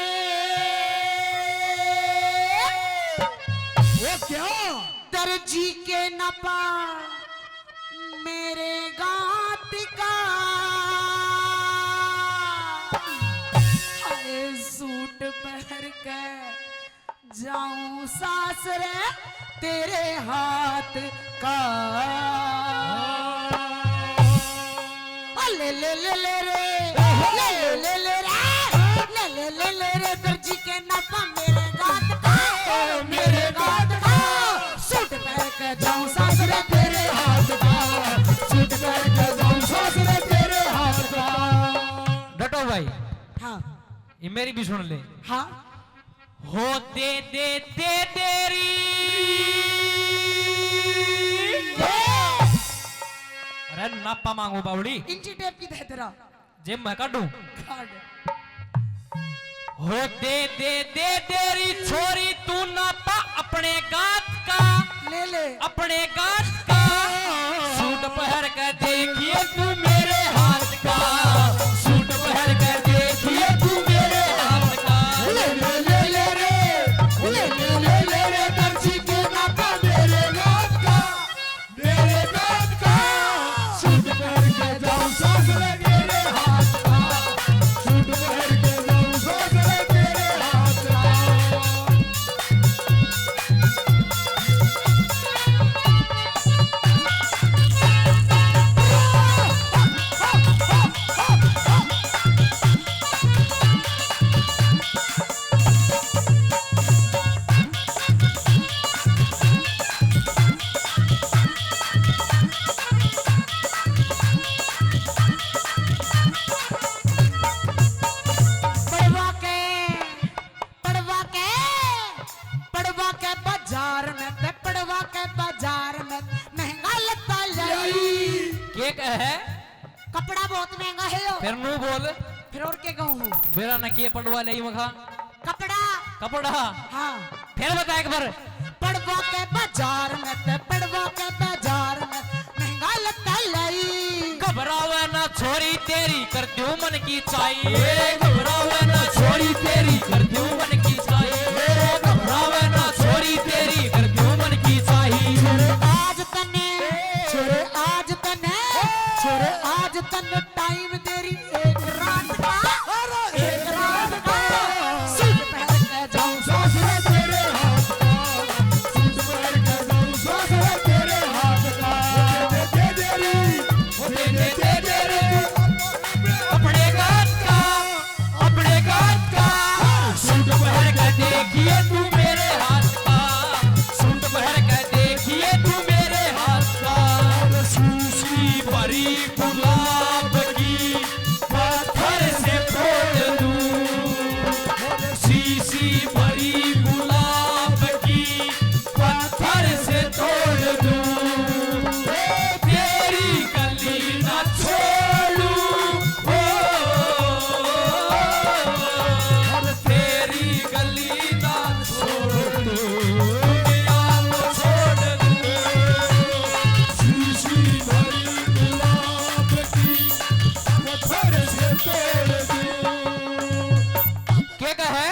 वो क्या? दर्जी के नपा मेरे गात का। हाय सूट पहन के जाऊं सासरे तेरे हाथ का। ओ ले ले ले ले रे, ले ले ले ले रे, ले ले ले ले रे, दर्जी के नपा मेरे गात का, मेरे गात का। सूट पहन के जाऊं सासरे तेरे हाथ का, सूट पहन के जाऊं सासरे तेरे हाथ का। डटो भाई। हाँ। ये मेरी भी सुन ले। हाँ। हो दे दे दे तेरी। अरे नापा मांगू बावड़ी। इंची टेप की दे तेरा। जेब में काढूं। काढ। हो दे दे दे तेरी छोरी तू नापा अपने गात का। ले ले। अपने गात का। सूट पहन के देखिए तू मेरे हाथ का। सूट पहन के देखिए तू मेरे हाथ का। ले ले ले ले रे, ले ले ले ले रे, दर्जी के नापा मेरे गात का। एक है। कपड़ा बहुत महंगा है यो। फिर नू बोल। फिर और के कहूँ? बेरा न किए पड़वा ले मखा। कपड़ा। कपड़ा। हाँ। फिर बता एक बार। पड़वा के बाजार में ते, पड़वा के बाजार में महंगा लत्ता लाई। घबरावे ना छोरी तेरी कर दूं मन की चाई। ए, घबरावे ना छोरी तेरी कर दूं मन की चाई। ए, घबरावे ना छोरी तेरी कर दूं मन की चाई। छोरे आज तने, छोरे आज तने, छोरे आज तने टाइम देरी एक रात का, एक रात का। सूट पहन के जाऊं सासरे तेरे हाथ का, सूट पहन के जाऊं सासरे तेरे हाथ का। दे दे रे, दे दे, दे दे रे, अपने हाथ का, अपने हाथ का। सूट पहन के देखिए तू मेरे हाथ का, सूट पहन के देखिए तू मेरे हाथ का। शीशी भरी गुलाब की पत्थर से तोड़ दूं, शीशी भरी गुलाब की पत्थर से तोड़ दूं, तेरी गली ना छोड़ूं, ओ, तेरी गली ना छोड़ दूं, दुनिया को छोड़ दूं। शीशी भरी गुलाब की पत्थर से तोड़ दूं। के कहे?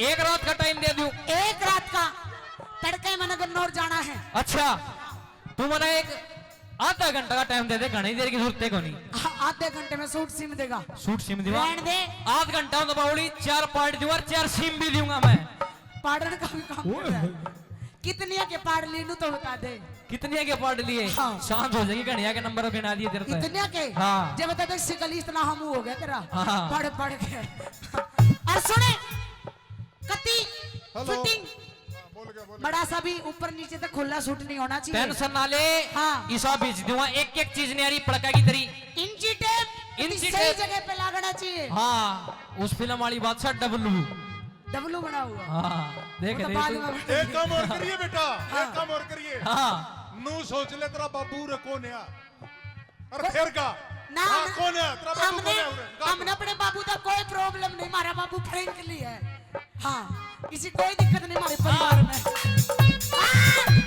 एक रात का टाइम दे दूं। एक रात का। तड़के मैंने गन्नौर जाना है। अच्छा, तू मना एक आधा घंटा का टाइम दे दे, घणी देर की जरूरत है कोनी। आ-, आधे घंटे में सूट सिम देगा। सूट सिम देवा। रहन दे। आध घंटा होता बावली, चार पाड़ दूंगा और चार सिम भी दूंगा मैं। पाड़न का भी काम ओए कर रहा है। होए। कितनिया के पाड़ ली नू तो बता दे। कितनिया के पाड़ लिए? हाँ। सांझ हो जाएगी, घणिया के नंबर गिना दिए तेरे पे। इतनिया के? हाँ। जब बता दे, शिकली इतना हमू हो गया तेरा। हाँ। पढ़ पढ़ के। और सुने, कति हेलो। फिटिंग। हाँ, बोल गया, बोल गया। बड़ा सा भी ऊपर नीचे तक खुला सूट नहीं होना चाहिए। टेंशन ना ले। हाँ। इसा भेज दूंगा, एक एक चीज न्यारी पड़का की तरी। इंची टेप इंची सही टेप। जगह पे लागना चाहिए। हाँ, उस फिल्म वाली बात सा डब्लू। डब्लू बना हुआ। हाँ, देख वो तो ले बाद तू। में बना एक काम और करिए बेटा, हाँ। एक काम और करिए। हाँ। नू सोच ले तेरा बाबू रे कौन है? अरे को-, फिर का? ना, हाँ, ना। कौन है? तेरा बाबू हमने, कौन है उरे? गा हमने तो। अपने बाबू का कोई प्रॉब्लम नहीं, हमारा बाबू फ्रैंकली है। हाँ, किसी कोई दिक्कत नहीं हमारे परिवार में। हाँ।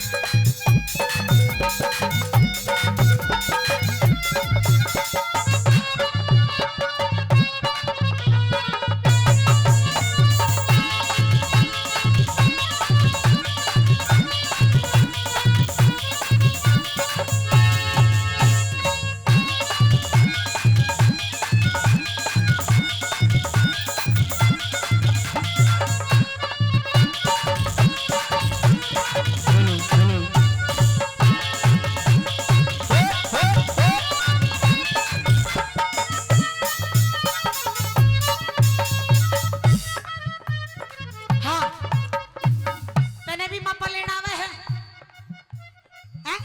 हाँ, तने भी मापा लेना आवे है, हैं?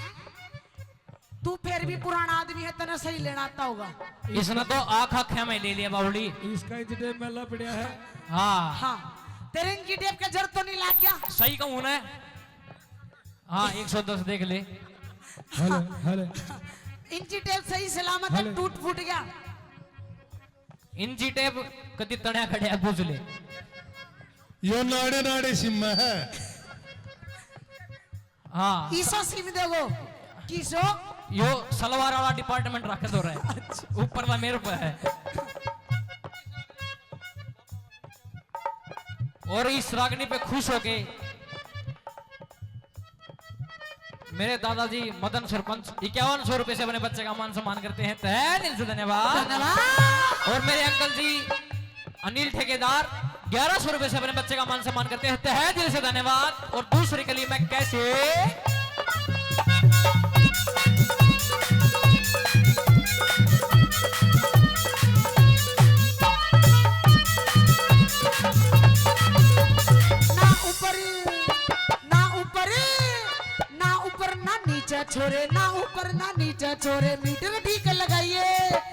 तू फिर भी पुराना आदमी है, तने सही लेना आता होगा। इसने तो आँख आँख्या में ले लिया बावली। इसका इंच टेप मेला पड़ा है। हाँ। हाँ, तेरे इंची टेप का जर तो नहीं लग गया? सही कहूँ ना। हाँ, एक सौ दस देख ले। Hello, hello. इंची टेप सही सलामत है, हेलो। टूट फूट गया। इंची टेप कदी तण्या खड़े पूछ ले। यो नाड़े नाड़े सिम है। हाँ। ईसो सिम देगो। किसो? यो सलवार वाला डिपार्टमेंट रख दो रहे। अच्छा। ऊपर का मेरे पे है। और इस रागनी पे खुश होके मेरे दादाजी मदन सरपंच इक्यावन सौ रुपए से अपने बच्चे का मान सम्मान करते हैं, तहे दिल से धन्यवाद। धन्यवाद। और मेरे अंकल जी अनिल ठेकेदार ग्यारह सौ रुपए से अपने बच्चे का मान सम्मान करते हैं, तहे दिल से धन्यवाद। और दूसरी कली में कैसे ना ऊपर, ना ऊपर, ना ऊपर ना नीचे छोरे, ना ऊपर ना नीचे छोरे, मीटर ठीक लगाइए।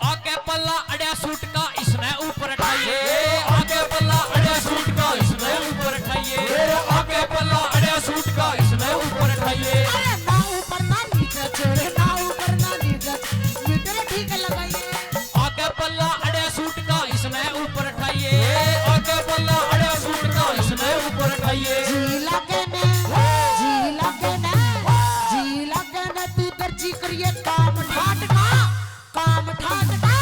आगे पल्ला अड़या सूट का इसने ऊपर उठाइए, आगे पल्ला अड़या सूट का इसने ऊपर उठाइए, आगे पल्ला अड़या सूट का इसने ऊपर उठाइए। अरे ना ऊपर ना नीचे छोरे, ना ऊपर ना नीचे, मीटर करिए काम ठाट का, काम ठाट का।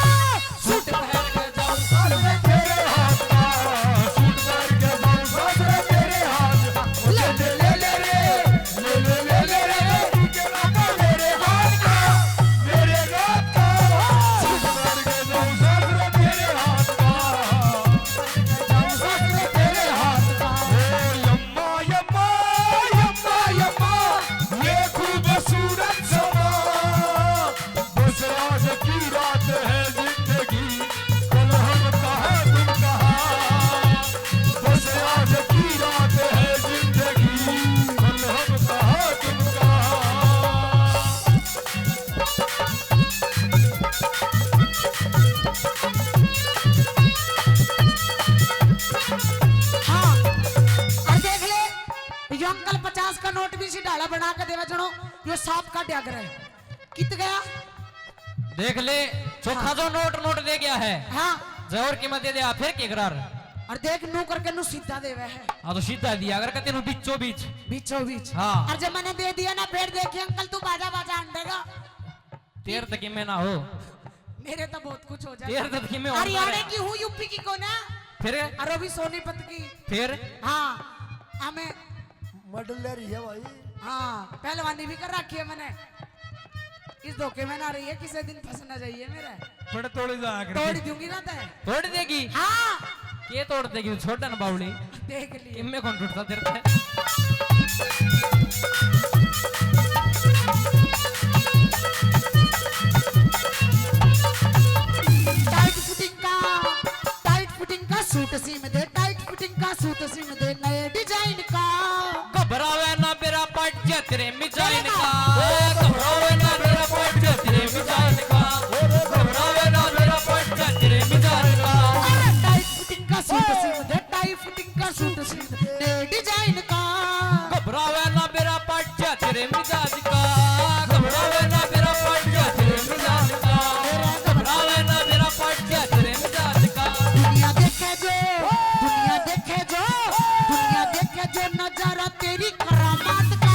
सूट पहन के जाऊं सासरे तेरे हाथ का, सूट पहन के जाऊं सासरे तेरे हाथ का। ले ले ले ले रे, ले ले ले ले रे, तू के नाता मेरे हाथ का, मेरे हाथ का। सूट पहन के जाऊं सासरे तेरे हाथ का, जाऊं सासरे तेरे हाथ का। ए यम्मा, यम्मा, यम्मा, यम्मा, ये खूबसूरत समा। बस आज की रात है जिंदगी, कल हम कहाँ तुम कहाँ। बस आज की रात है जिंदगी, कल हम कहाँ तुम कहाँ। हाँ, और देख ले, यो अंकल पचास का नोट भी इसी ढाला बना के देवे जणो यो सांप का ड्यागर है। कित गया? देख ले, चोखा हाँ। जो नोट, नोट दे गया है। हाँ। जय और कीमत दे दिया, फिर के करार? और देख, नू करके नू सीधा देवे है। हाँ, तो सीधा दिया अगर कहते नू बीचों बीच। बीचों बीच। हाँ। और जब मैंने दे दिया ना, फिर देखिए अंकल, तू बाजा बाजा अंडेगा। तेरे तक में ना हो। मेरे तो बहुत कुछ हो जाता। तेरे तक में हो हरियाणा जाता। की हूँ, यूपी की को ना। फिर? और अभी सोनीपत की। फिर? हाँ, हमें मॉडल ले रही है भाई। हाँ, पहलवानी भी कर रखी है मैंने। इस धोखे में ना रही है, किसी दिन फंस ना जाइए मेरे। बड़े तोड़ जा कर तोड़ दूंगी ना तै। तोड़ देगी? हाँ। के तोड़ देगी? छोड़ ना बावली। देख लिए। किम्मे कौन टूटता तेरे पे? टाइट फिटिंग का, टाइट फिटिंग का सूट सीम दे, टाइट फिटिंग का सूट सीम दे, नए डिजाइन का। घबरावे ना बेरा पाट जा तेरे मिजाइन का। घबरावे ना बेरा पाट जा तेरे मिजाइन का। घबरावे ना बेरा पाट जा तेरे मिजाइन का। अरे टाइट फिटिंग का सूट सीम दे, टाइट फिटिंग का सूट सीम दे, नए डिजाइन का। घबरावे ना बेरा पाट जा तेरे मिजाज का। घबरावे ना बेरा पाट जा तेरे मिजाज का। घबरावे ना बेरा पाट जा तेरे मिजाज का। दुनिया देखे जो, दुनिया देखे जो, दुनिया देखे जो नजारा तेरी करामात का।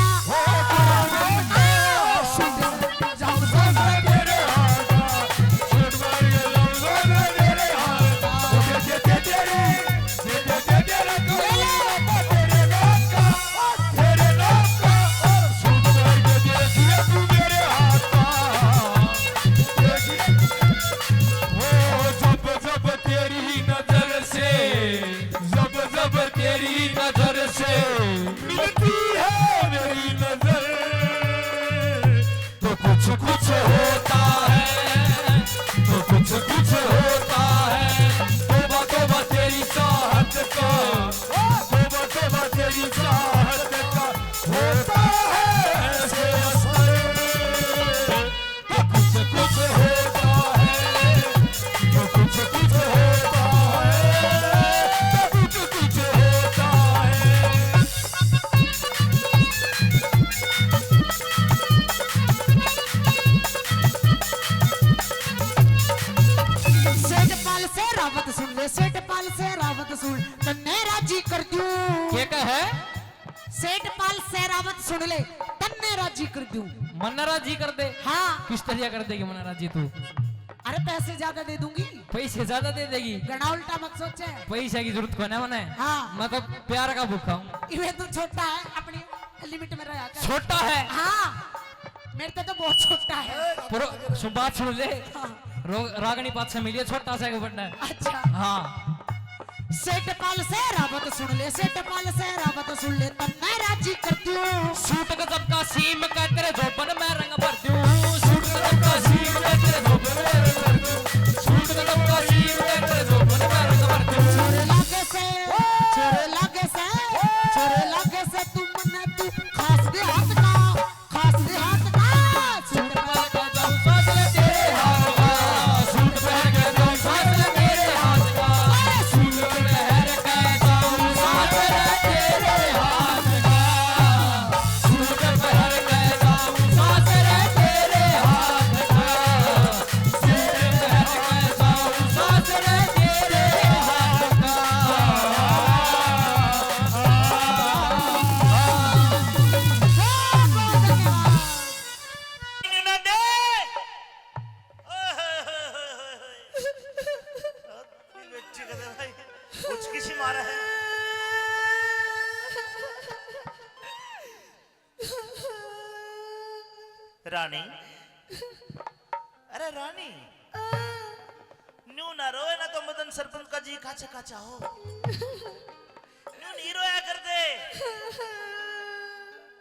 जब जब तेरी नजर से मिलती है मेरी नजर, तो कुछ कुछ होता है, तो कुछ कुछ होता है। तौबा तौबा तेरी चाहत का, तौबा तौबा तेरी चाहत का, होता है ऐसे असर। तो कुछ कुछ होता है, तो कुछ कुछ होता है, तो कुछ कुछ होता है। सेठ पाल से रावत सुन ले, सेठ पाल से रावत सुन, तन्ने राजी कर दूं। के कहे? सेठ पाल सहरावत सुन ले, तन्ने राजी कर दूं। मन्ने राजी कर दे। हाँ। किस तरिया कर देगी मन्ने राजी तू? अरे पैसे ज्यादा दे दूंगी। पैसे ज्यादा दे देगी? घना उल्टा मत सोचे। पैसे की जरूरत कोने मने। हाँ। मैं तो प्यार का भूखा हूँ। इवे तो छोटा है, अपनी लिमिट में रहा कर। छोटा है? हाँ। मेरे तो, तो बहुत छोटा है। पर सु-, बात सुन ले। हाँ। रो-, रागनी पाछे मिलिए, छोटा सा एक बटन है। अच्छा। हाँ। सेठ पाल से रावत सुन ले, सेठ पाल से रावत सुन ले, तन्ने राजी कर दूं। सूट गजब का सीम के तेरे जोबन में रंग भर दूं। सूट गजब का सीम के तेरे जोबन में रंग भर दूं। सूट गजब का सीम के तेरे जोबन में रंग भर दूं। छोरे लागे से, छोरे लागे से, छोरे लागे से तू मन्ने तू खास देहात का। खास देहात का सूट पहन के जाऊं सासरे तेरे हाथ का, सूट पहन के जाऊं सासरे तेरे हाथ का, अरे सूट पहन के जाऊं सासरे तेरे हाथ का, सूट पहन के जाऊं सासरे रानी, अरे रानी, न्यू ना रोए ना तो मदन सरपंच का जी काचा काचा हो। न्यू नहीं रोया करते।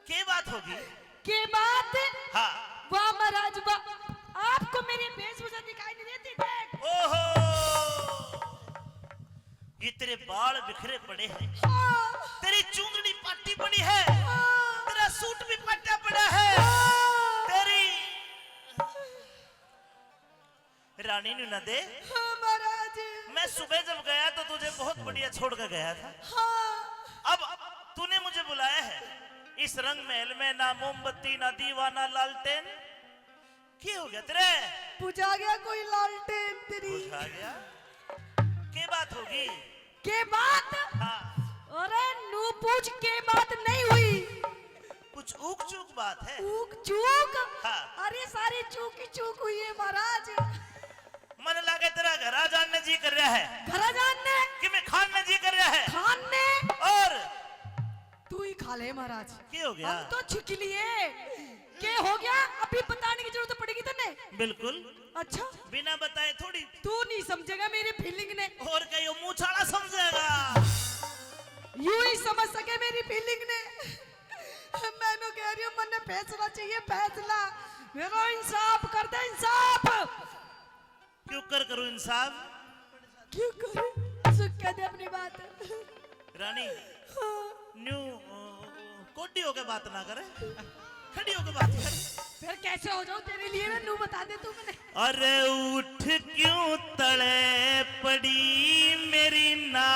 के बात होगी? के बात? हाँ। वाह महाराज वाह, आपको मेरी वेशभूषा दिखाई नहीं देती? देख। ओहो, ये तेरे बाल बिखरे पड़े हैं, हाँ। तेरी चुंदड़ी पाटी पड़ी है, हाँ। तेरा सूट भी पाटा पड़ा है, हाँ। तेरी रानी नू ना दे। हाँ महाराज। मैं सुबह जब गया तो तुझे बहुत बढ़िया छोड़ के गया था। हाँ। अब तूने मुझे बुलाया है इस रंग महल में, ना मोमबत्ती ना दीवा ना लालटेन। क्या हो गया तेरे? बुझा गया कोई लालटेन तेरी। बुझा गया? के बात होगी? के बात? हाँ। अरे नू पूछ, के बात नहीं हुई? कुछ ऊक चूक बात है? ऊक चूक? हाँ। अरे सारी चूक ही चूक हुई है महाराज। मन लागे तेरा घरा जान ने जी कर रहा है। घरा जान ने? कि मैं खान ने जी कर रहा है। खान ने? और तू ही खा ले महाराज। के हो गया? हम तो छिक लिए। के हो गया? अभी बताने की जरूरत पड़ेगी तन्ने। बिल्कुल। अच्छा। बिना बताए थोड़ी। तू नहीं समझेगा मेरी फीलिंग ने। और क्या यो मुंह छाड़ा समझेगा? यूं ही समझ सके मेरी फीलिंग ने। मैं नू कह रही हूँ, मन्ने फैसला चाहिए, फैसला। मेरा इंसाफ कर दे, इंसाफ। क्यों कर करूं इंसाफ? क्यों करूं? सुख कह दे अपनी बात। रानी, हाँ। न्यू, अ, कोडी होके बात ना करे, खड़ी होके बात कर। फिर कैसे हो जाऊं तेरे लिए मैं, नू बता दे तू मन्ने। अरे उठ क्यों तले पड़ी मेरी ना।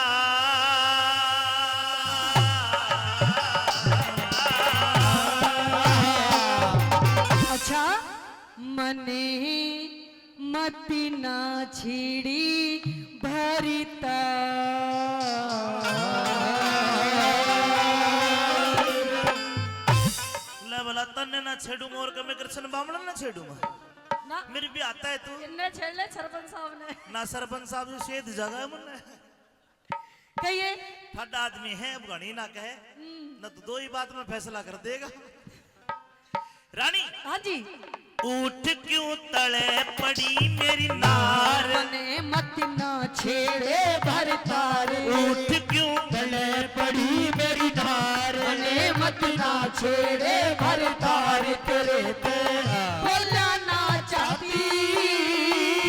अच्छा, मने मत ना छेड़ी भरता। ले भला तन्ने ना छेड़ूंगा और के मैं कृष्ण बामण ना छेड़ूंगा। ना। मेरी भी आता है तू। इन्ने छेड़ ले सरपंच साहब ने। ना सरपंच साहब जो सेध जगह है मुन्ने। कहिए। ठंडा आदमी है, अब घणी ना कहे, हम्म। न तो दो ही बात में फैसला कर देगा। रानी। हाँ जी। उठ क्यों तले पड़ी मेरी नार। मने मत ना छेड़े भरतार। उठ क्यों तले पड़ी मेरी नार। मने मत ना छेड़े भरतार, तेरे ते बोला ना चाहती।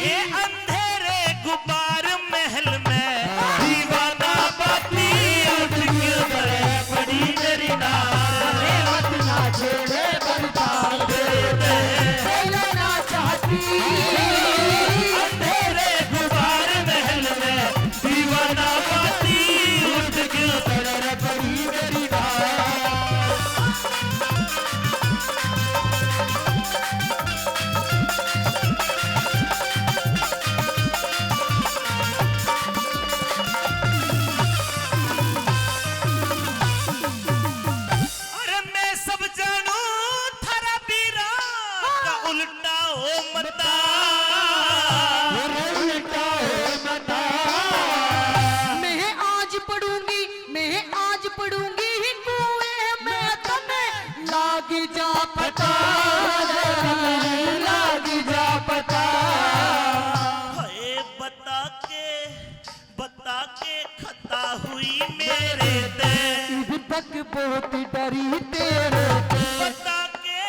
ये अंधेरे गुबार महल में दीवाना बाती उठ क्यों तले पड़ी मेरी नार। मने मत ना छेड़े भरतार, तेरे ते बोला ना चाहती। अंधेरे गुबार महल में दीवाना बाती उठ क्यों तले पड़ी मेरी नार। अरे मैं सब जानू थारा बीरा का उल्टा हो मता। उल्टा हो मता। मैं आज पढ़ूंगी, मैं आज पढ़ूंगी कुएं में, तने लाग जा पता, लाग जा पता। हाय बता के, बता के खता हुई मेरे ते। इब तक बहुत डरी तेरे ते। बता के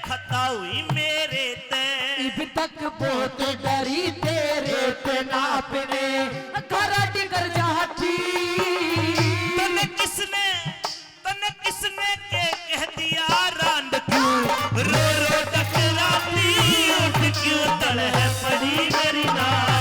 खता हुई मेरे ते। इब तक बहुत डरी तेरे ते, ना अपने घर टिकर जाती। तने किसने, तने किसने के कह दिया रांद क्यों रो रो टकराती, उठ क्यों तले पड़ी मेरी नार।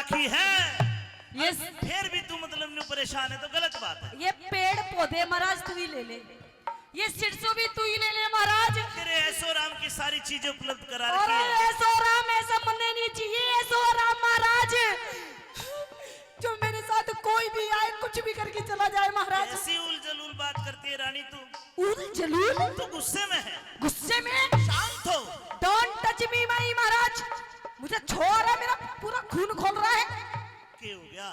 की है। ये और फिर भी तू मतलब न्यू परेशान है तो गलत बात है। ये पेड़ पौधे महाराज तू ही ले ले, ये सिरसों भी तू ही ले ले महाराज। तेरे ऐसो राम की सारी चीजें उपलब्ध करा और रखी है। ऐसो राम ऐसा मन्ने नहीं चाहिए, ऐसो राम महाराज जो मेरे साथ कोई भी आए, कुछ भी करके चला जाए महाराज। ऐसी उल जलूल बात करती है रानी तू। उल जलूल? तू गुस्से में है। गुस्से में? शांत हो। Don't touch me, my महाराज। मुझे छुआ रहा है, मेरा पूरा खून खोल रहा है। क्या हो गया?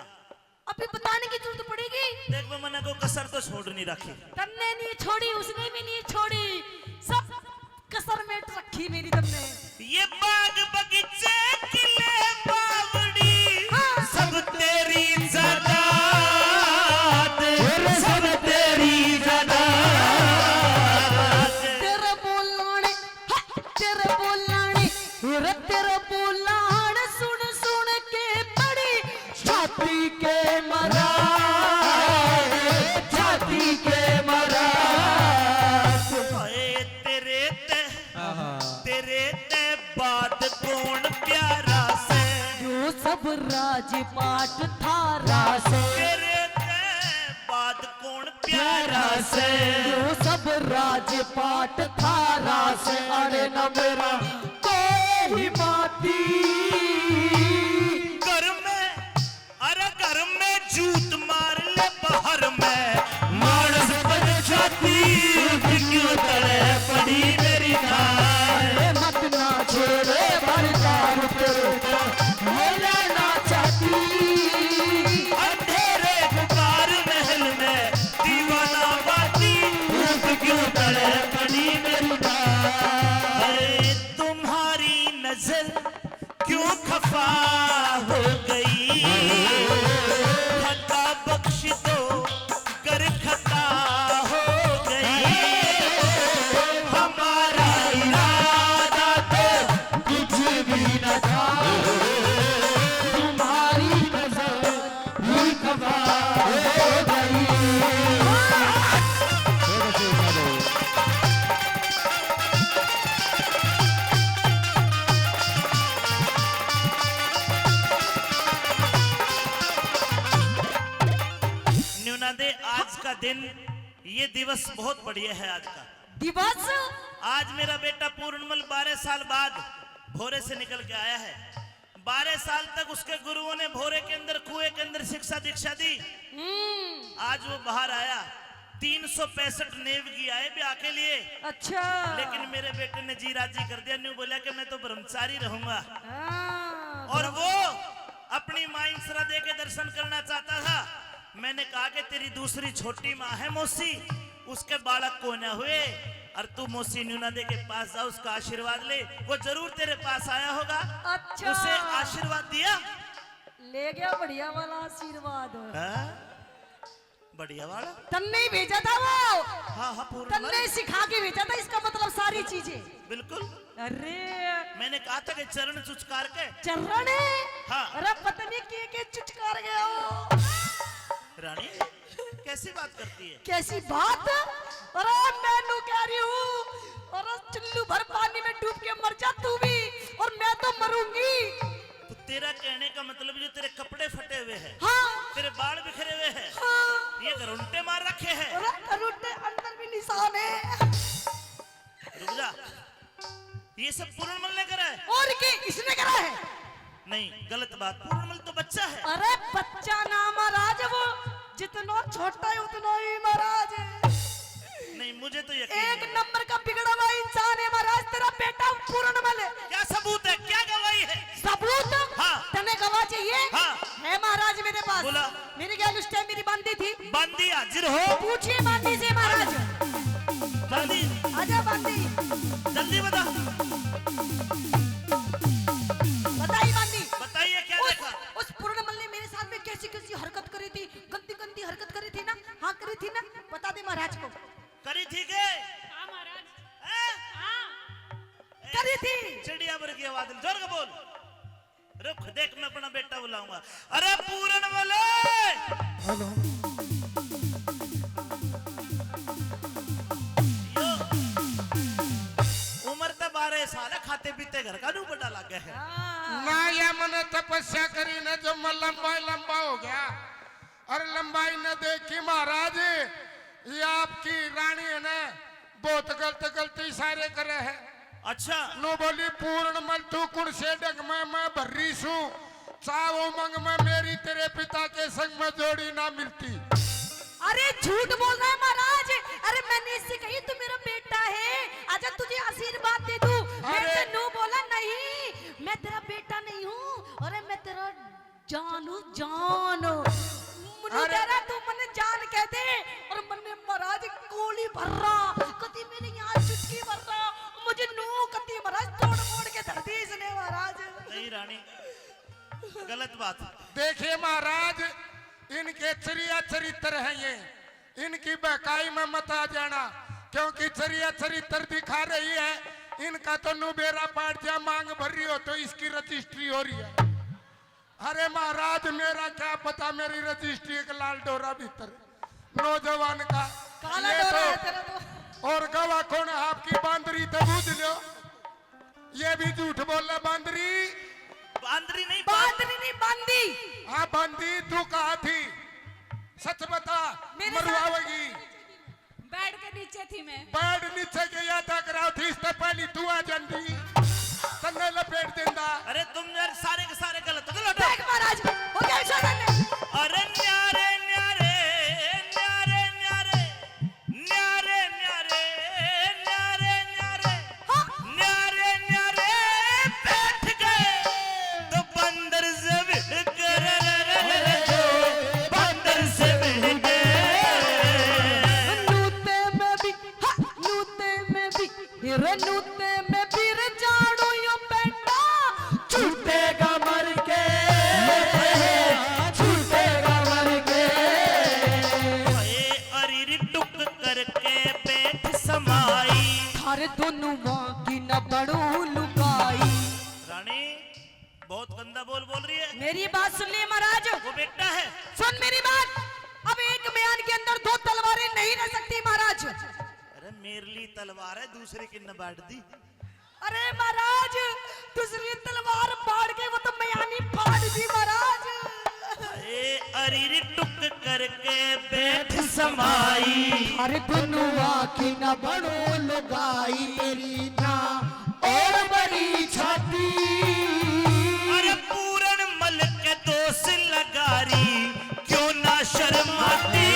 अभी बताने की जरूरत पड़ेगी? देख, मैं मना को कसर तो छोड़ नहीं रखी। तन्ने नहीं छोड़ी, उसने भी नहीं छोड़ी, सब कसर मेट रखी मेरी तन्ने। ये बाग बगीचे किले बावड़ी, हाँ। सब तेरी जायदाद, सब तेरी जायदाद। तेरे बोलाने, हा, तेरे बोलाने, रे तेरे बोलान सुन सुन के पड़ी छाती के मरा, छाती के मरा। ओए तेरे ते, आहा। तेरे ते बाद कौन प्यारा से? जो सब राजपाट थारा से। तेरे ते बाद कौन प्यारा से? जो सब राजपाट थारा से। अरे न मेरा कोई माती। घर में, अरे घर में जूत मार ले, बाहर में मानस बन जाती। क्यों तड़े पड़ी मेरी थार? अरे मत ना छोड़े भरता रुक रुक, बोला ना चाहती। अंधेरे गुबार महल में दीवाना बाती। रूप क्यों तड़े पड़ी मेरी थार? अरे तुम्हारी नजर क्यों खफा हो गई? खता बख्श दो कर खता हो गई। हमारा इरादा तो कुछ भी न था, तुम्हारी नजर न्यूना दे, आज का दिन, ये दिवस बहुत बढ़िया है आज का। दिवस? आज मेरा बेटा पूर्णमल बारह साल बाद भोरे से निकल के आया है। बारह साल तक उसके गुरुओं ने भोरे के अंदर, कुएं के अंदर शिक्षा दीक्षा दी। हम्म। आज वो बाहर आया, तीन सौ पैंसठ नेवगी आए ब्याह के लिए। अच्छा। लेकिन मेरे बेटे ने जी राजी कर दिया, न्यू बोला कि मैं तो ब्रह्मचारी रहूंगा। हाँ, और वो अपनी माँ इंसरा दे के दर्शन करना चाहता था। मैंने कहा कि तेरी दूसरी छोटी माँ है मौसी, उसके बालक को ना हुए, और तू मौसी न्यूना दे के पास जा, उसका आशीर्वाद ले, वो जरूर तेरे पास आया होगा। अच्छा। उसे आशीर्वाद दिया। ले गया बढ़िया वाला आशीर्वाद। हाँ? बढ़िया वाला। तन्ने ही भेजा था वो। हाँ, हाँ, पूर्ण तन्ने मल। सिखा के भेजा था, इसका मतलब सारी चीजें। बिल्कुल। अरे। मैंने कहा था कि चरण चुचकार के। चरण? हाँ। अरे पता नहीं के, के चुचकार गया हो। रानी, कैसी बात करती है? कैसी बात? अरे मैं नू कह रही हूँ, अरे चुल्लू भर पानी में डूब के मर जा तू भी, और मैं तो मरूंगी। तो तेरा कहने का मतलब जो तेरे कपड़े फटे हुए हैं, हाँ। तेरे बाल बिखरे हुए हैं, हाँ। ये घरुंटे मार रखे हैं। अरे घरुंटे अंदर भी निशान है। रुक जा, ये सब पूर्णमल ने करा है। और के इसने करा है? नहीं, गलत बात। पूर्णमल तो बच्चा है। अरे बच्चा ना महाराज, वो जितना छोटा है उतना ही महाराज है। नहीं, मुझे तो यकीन एक नहीं। नंबर का बिगड़ा हुआ इंसान है महाराज, तेरा बेटा पूर्णमल। क्या सबूत है, क्या गवाही है? सबूत? हाँ। तने गवाह चाहिए? हाँ। है महाराज मेरे पास। बोला। मेरी गैल उस टाइम मेरी बांदी थी। बांदी हाजिर हो। पूछिए बांदी से महाराज। बांदी। आजा बांदी। जल्दी बता। बताइए बांदी। बताइए क्या उस, देखा? उस पूर्णमल ने मेरे साथ में कैसी कैसी हरकत करी थी, गंदी गंदी हरकत करी थी ना। हाँ करी थी ना, बता दे महाराज को। करी थी के? हाँ महाराज। हैं? हाँ। करी थी। चिड़िया वर्गी आवाज, जोर का बोल। रुक, देख, मैं अपना बेटा बुलाऊंगा। अरे पूरन वाले! हेलो। यो, उम्र तो बारह साल है, खाते पीते घर का नू बड़ा लागे है। हाँ। ना, या मने तो तपस्या करी ने जो मैं लंबा ही लंबा हो गया। और लंबाई ने देखी महाराज, ये आपकी रानी है ना, बहुत गलत गलत इशारे करे है। अच्छा। नो बोली, "पूर्ण मल तू कुण से डग में मैं भर्री सूं, चाह उमंग में मेरी तेरे पिता के संग में जोड़ी ना मिलती।" अरे झूठ बोल रहा है महाराज। अरे मैंने इससे कही, "तू मेरा बेटा है, आजा तुझे आशीर्वाद दे दूं।" अरे। मेरे से नो बोला, "नहीं, मैं तेरा बेटा नहीं हूँ, अरे मैं तेरा जान हूँ, जान।" मनु अरे। कह रहा, "तू मन्ने जान कह दे।" और मन्ने महाराज गोली भर रहा, कदी मेरे यहाँ चुटकी भर रहा, मुझे नू कदी महाराज तोड़ मोड़ के धर दी इसने महाराज। नहीं रानी, गलत बात। देखिए महाराज, इनके चरिया चरित्र हैं ये, इनकी बहकाई में मत आ जाना, क्योंकि चरिया चरित्र दिखा रही है। इनका तो नुबेरा पाट जा मांग भर रही हो तो इसकी रजिस्ट्री हो रही है। अरे महाराज, मेरा क्या पता, मेरी रजिस्ट्री एक लाल डोरा भीतर नौजवान का। काला ये डोरा तो है तेरा तो। और गवाह कौन है आपकी बांदरी, तो बूझ लो। ये भी झूठ बोल रहा बांदरी। बांदरी नहीं, बांदरी नहीं, बांदी। हाँ बांदी, तू कहाँ थी? सच बता, मेरे साथ मरवावेगी। बेड के नीचे थी मैं। बेड नीचे के याद कराओ थी, इससे पहले तू आ जाती, तन्ने लपेट देंदा। अरे तुम यार सारे के सारे गलत हो, चलो हटो। देख महाराज, हो गया ऐसा करने। अरे न्यारे, न्यारे, न्यारे, न्यारे, न्यारे, न्यारे, न्यारे, न्यारे। हाँ। न्यारे, न्यारे बैठ गए तो बंदर से भिड़ गए, बंदर से भिड़ गए। नूते में भी, हाँ, नूते में भी, रे नूते में भी रे जाड़ू यो बेटा, छूटेगा मर के, छूटेगा मर के। ओए अरिर टुक करके बैठ समाई। थारे दोनों माँ की न बड़ू लुगाई। रानी, बहुत गंदा बोल बोल रही है। मेरी बात सुन लिए महाराज। वो बेटा है। सुन मेरी बात। अब एक म्यान के अंदर दो तलवारें नहीं रह सकती महाराज। अरे मेरे लिए तलवार है, दूसरे किन्ने बांट दी। अरे महाराज, दूसरी तलवार बाढ़ के वो तो मयानी फाड़ दी महाराज। ए अरिर टुक करके बैठ समाई। अरे दुनुआ की न बड़ो लुगाई, तेरी ना और बड़ी छाती। अरे पूरन मल के दोष लगारी, क्यों ना शर्माती,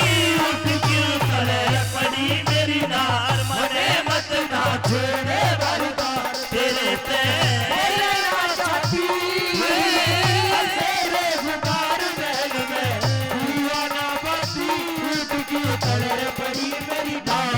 उठ क्यों खड़े पड़ी मेरी नार, मने मत ना छेड़े बरदार, तेरे ते बोले ना चाहती, तेरे गुबार महल में दीवाना बाती, उठ क्यों खड़े पड़ी मेरी नार।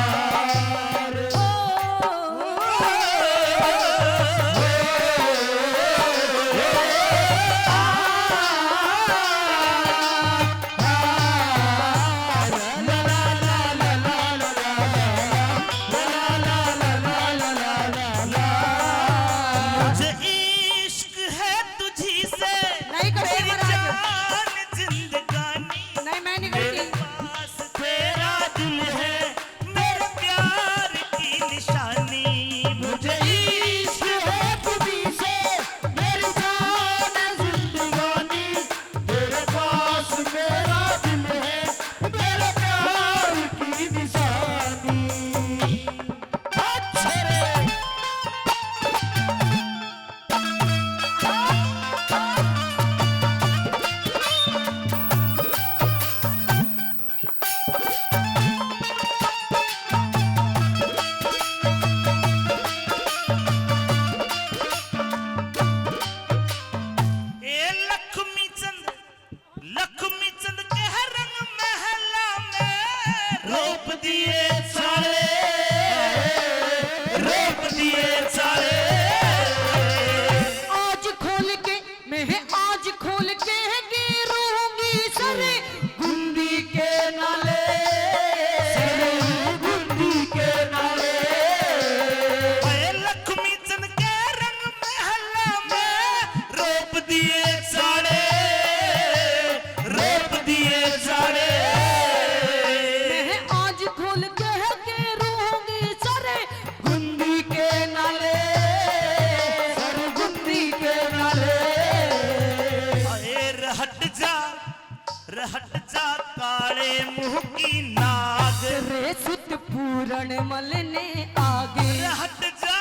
पूरण मल ने आगे। अरे हट जा,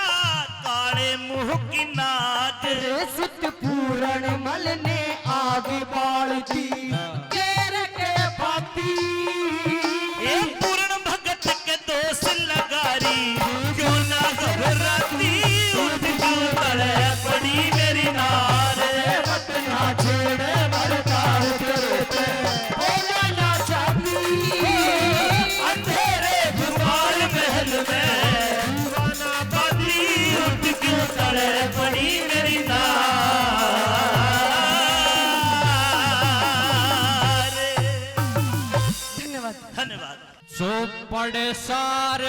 काले मुंह की नाद। अरे सुत पूरण मल ने आगे बाल दी। हाँ। केर के बाती। ए पूरण भगत के दोष लगारी, क्यों ना घबराती, उठ क्यों तड़े पड़ी मेरी नार। मत ना छेड़े मरता तेरे पे, बोला ना चाहती, अंधेरे भोपाल महल में, दीवाना बाती, उठ क्यों तड़े पड़ी मेरी नार। धन्यवाद। धन्यवाद। चौपड़ सार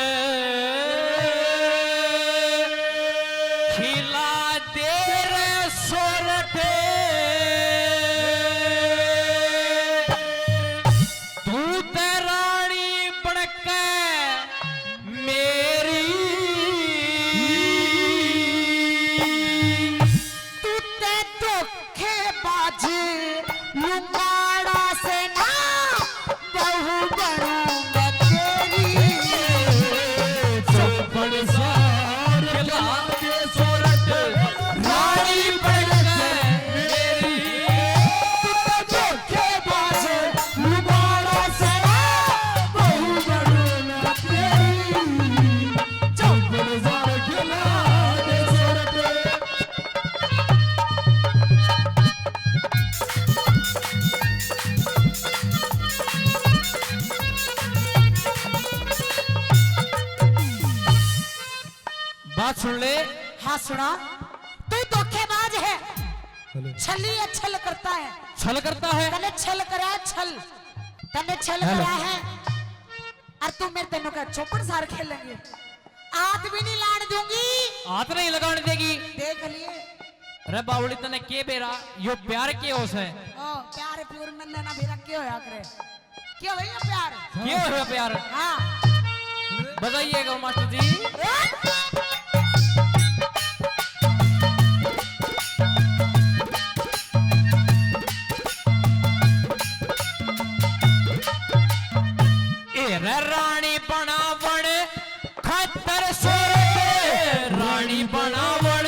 खिला दे रे सोरठे, तू ते रानी बणके मेरी। तू ते धोखेबाज लुगाड़ा से ना बहू बनूं मैं तेरी। चौपड़ सार खिला दे सोरठ, रानी बन के मेरी। तू तो धोखेबाज लुगाड़ा से ना बहू बनूं मैं तेरी। चौपड़ सार खिला दे सोरठ। बात सुन ले। हाँ, सुना। तू धोखेबाज है। हेलो। छली है, छल करता है। छल करता है। तने छल करा है, छल। तने छल हेलो। करा है। और तू मेरे तेनों का चौपड़ सार खेलेंगे। हाथ भी नहीं लान दूंगी। हाथ नहीं लगान देगी। देख लिए। अरे बावली, तने के बेरा, यो प्यार के होश है? ओ, प्यार प्योर में ना बेरा के होया करे। के होया प्यार? के होया प्यार? हाँ। बजाइएगा मास्टर जी। ए रे रानी बनावण खातर सोरठ, रानी बनावण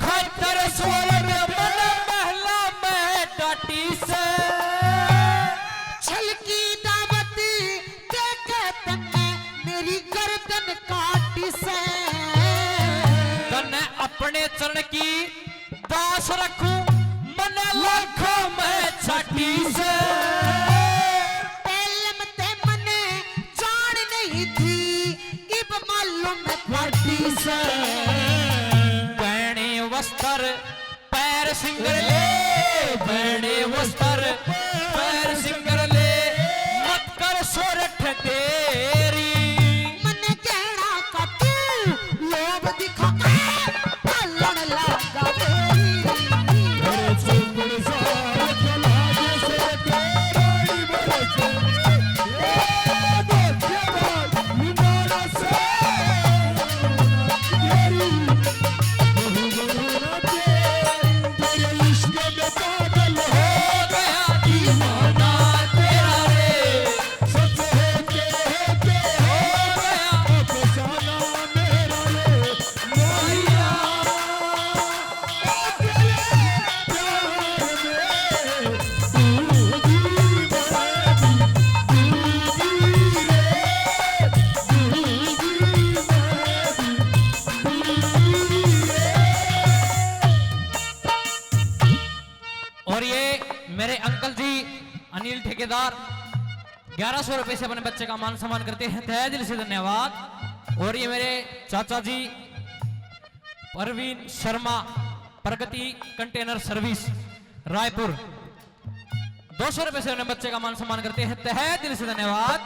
खातर सोरठ, मन महला में टाटी से। छल की दावत देके तन्ने मेरी गर्दन काटी से। तन्ने अपने चरण की दास रखूं मन लाखों में छाटी से। पहलम ते मने जान नहीं थी, इब मालूम फाटी से। पहने वस्त्र पैर सिंगर ले, पहने वस्त्र पैर सिंगर ले, मत कर सोरठ देरी। मने कहना का तू लोभ दिखा के पालन लागा तेरी। अरे चुपड़ सा चला जैसे तेरा ही बरस। ए, दो, ये बात, मुबारक से तेरी। तेरे इश्क में पागल हो गया दीवाना तेरा रे। सच होते होते हो गया अफसाना मेरा रे। माहिया, ओ तेरे प्यार में डूबी मैं भी, डूबी रे, डूबी मैं भी, डूबी रे। और ये मेरे अंकल जी अनिल ठेकेदार ग्यारह सौ रुपए से अपने बच्चे का मान सम्मान करते हैं, तहे दिल से धन्यवाद। और ये मेरे चाचा जी परवीन शर्मा, प्रगति कंटेनर सर्विस, रायपुर, दो सौ रुपए से अपने बच्चे का मान सम्मान करते हैं, तहे दिल से धन्यवाद।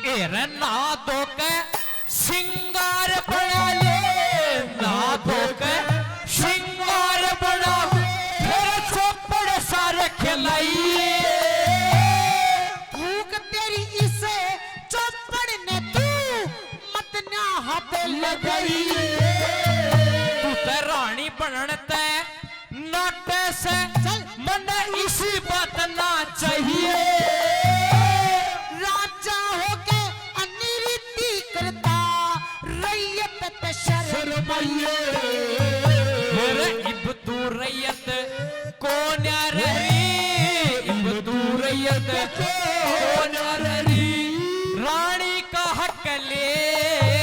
ए रे ना धो के सिंगार बना ले, ना धो के सिंगार बना, फिर चौपड़ सार खिलाइए। भूख तेरी इस चौपड़ ते लगाई। तू ते रानी बनण ते नाटे से, चल। मन्ने इसी बात ना चाहिए। राजा होके अनिरीति करता, रैयत ते शर्माइए। मेरे इब तू रैयत कोन्या रही, इब तू रैयत कोन्या रही। रानी का हक ले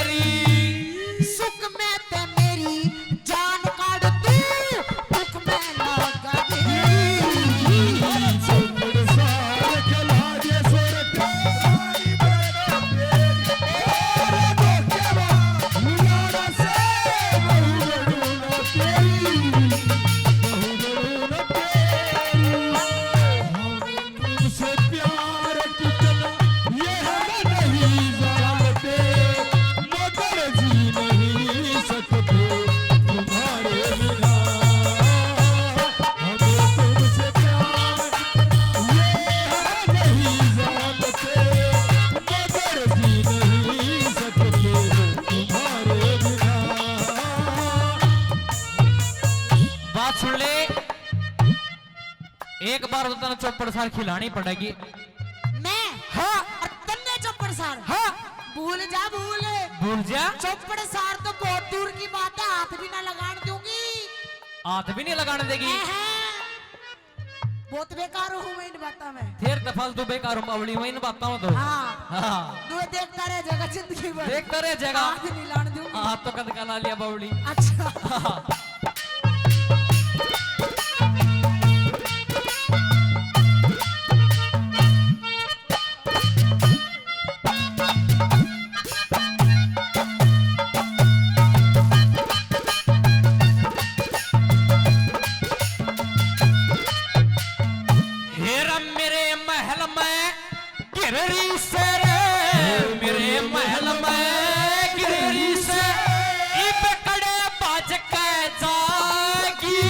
रही। सुख में ते मेरी जान काढ़ तू, दुख में ना काढ़। तुमसे प्यार कितना ये हम नहीं जानते, मगर जी नहीं सकते तुम्हारे बिना। हमें तुमसे प्यार ये हम नहीं जानते, मगर जी नहीं सकते तुम्हारे बिना। बात सुन ले, एक बार तो तने चौपड़ सार खिलानी पड़ेगी। मैं? हाँ। और तन्ने चौपड़ सार? हाँ। भूल जा, भूल। भूल जा? चौपड़ सार तो बहुत दूर की बात है, हाथ भी ना लगान दूंगी। हाथ भी नहीं लगाने देगी? हैं, हैं। बहुत बेकार हूँ मैं इन बातों में। फिर तो फालतू बेकार हूँ बावली, मैं इन बातों में तो। हाँ। हाँ। तू देखता रह जाएगा जिंदगी भर। देखता रह जाएगा। हाथ नहीं लान दूंगी। हाथ तो कद का ला लिया बावली। अच्छा। हाँ। हेरा मेरे महल में गिररी से रे, मेरे महल में गिररी से, इब कड़े बाज के जागी।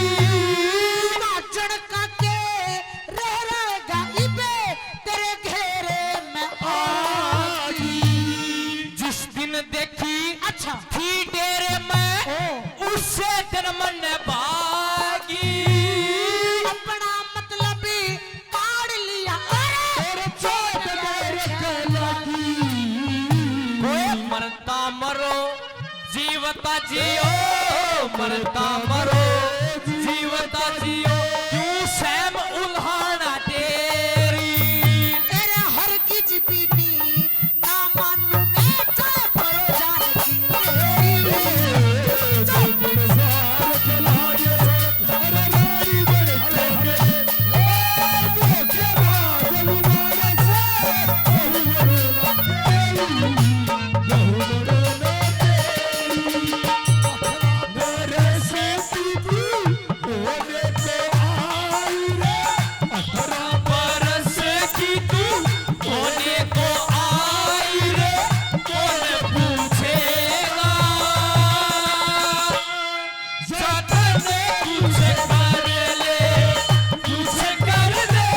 नाचण का के रह रहेगा इबे तेरे घेरे में आगी। जिस दिन देखी अच्छा। थी डेरे में ओ। उसे दिन मन भागी। अपना मतलब काढ़ लिया। अरे और चोट मेरे के लगी। ओए मरता मरो, जीवता जियो, मरता मरो, जीवता जियो, क्यों सैम उल्हाना तेरी। तेरे हर की जिबीनी ना मानू मैं, चाहे करो जान की मेरी। अठारह बरस की तू होने को आई रे, कौन पूछेगा? जतन कुछ कर ले, कुछ कर ले,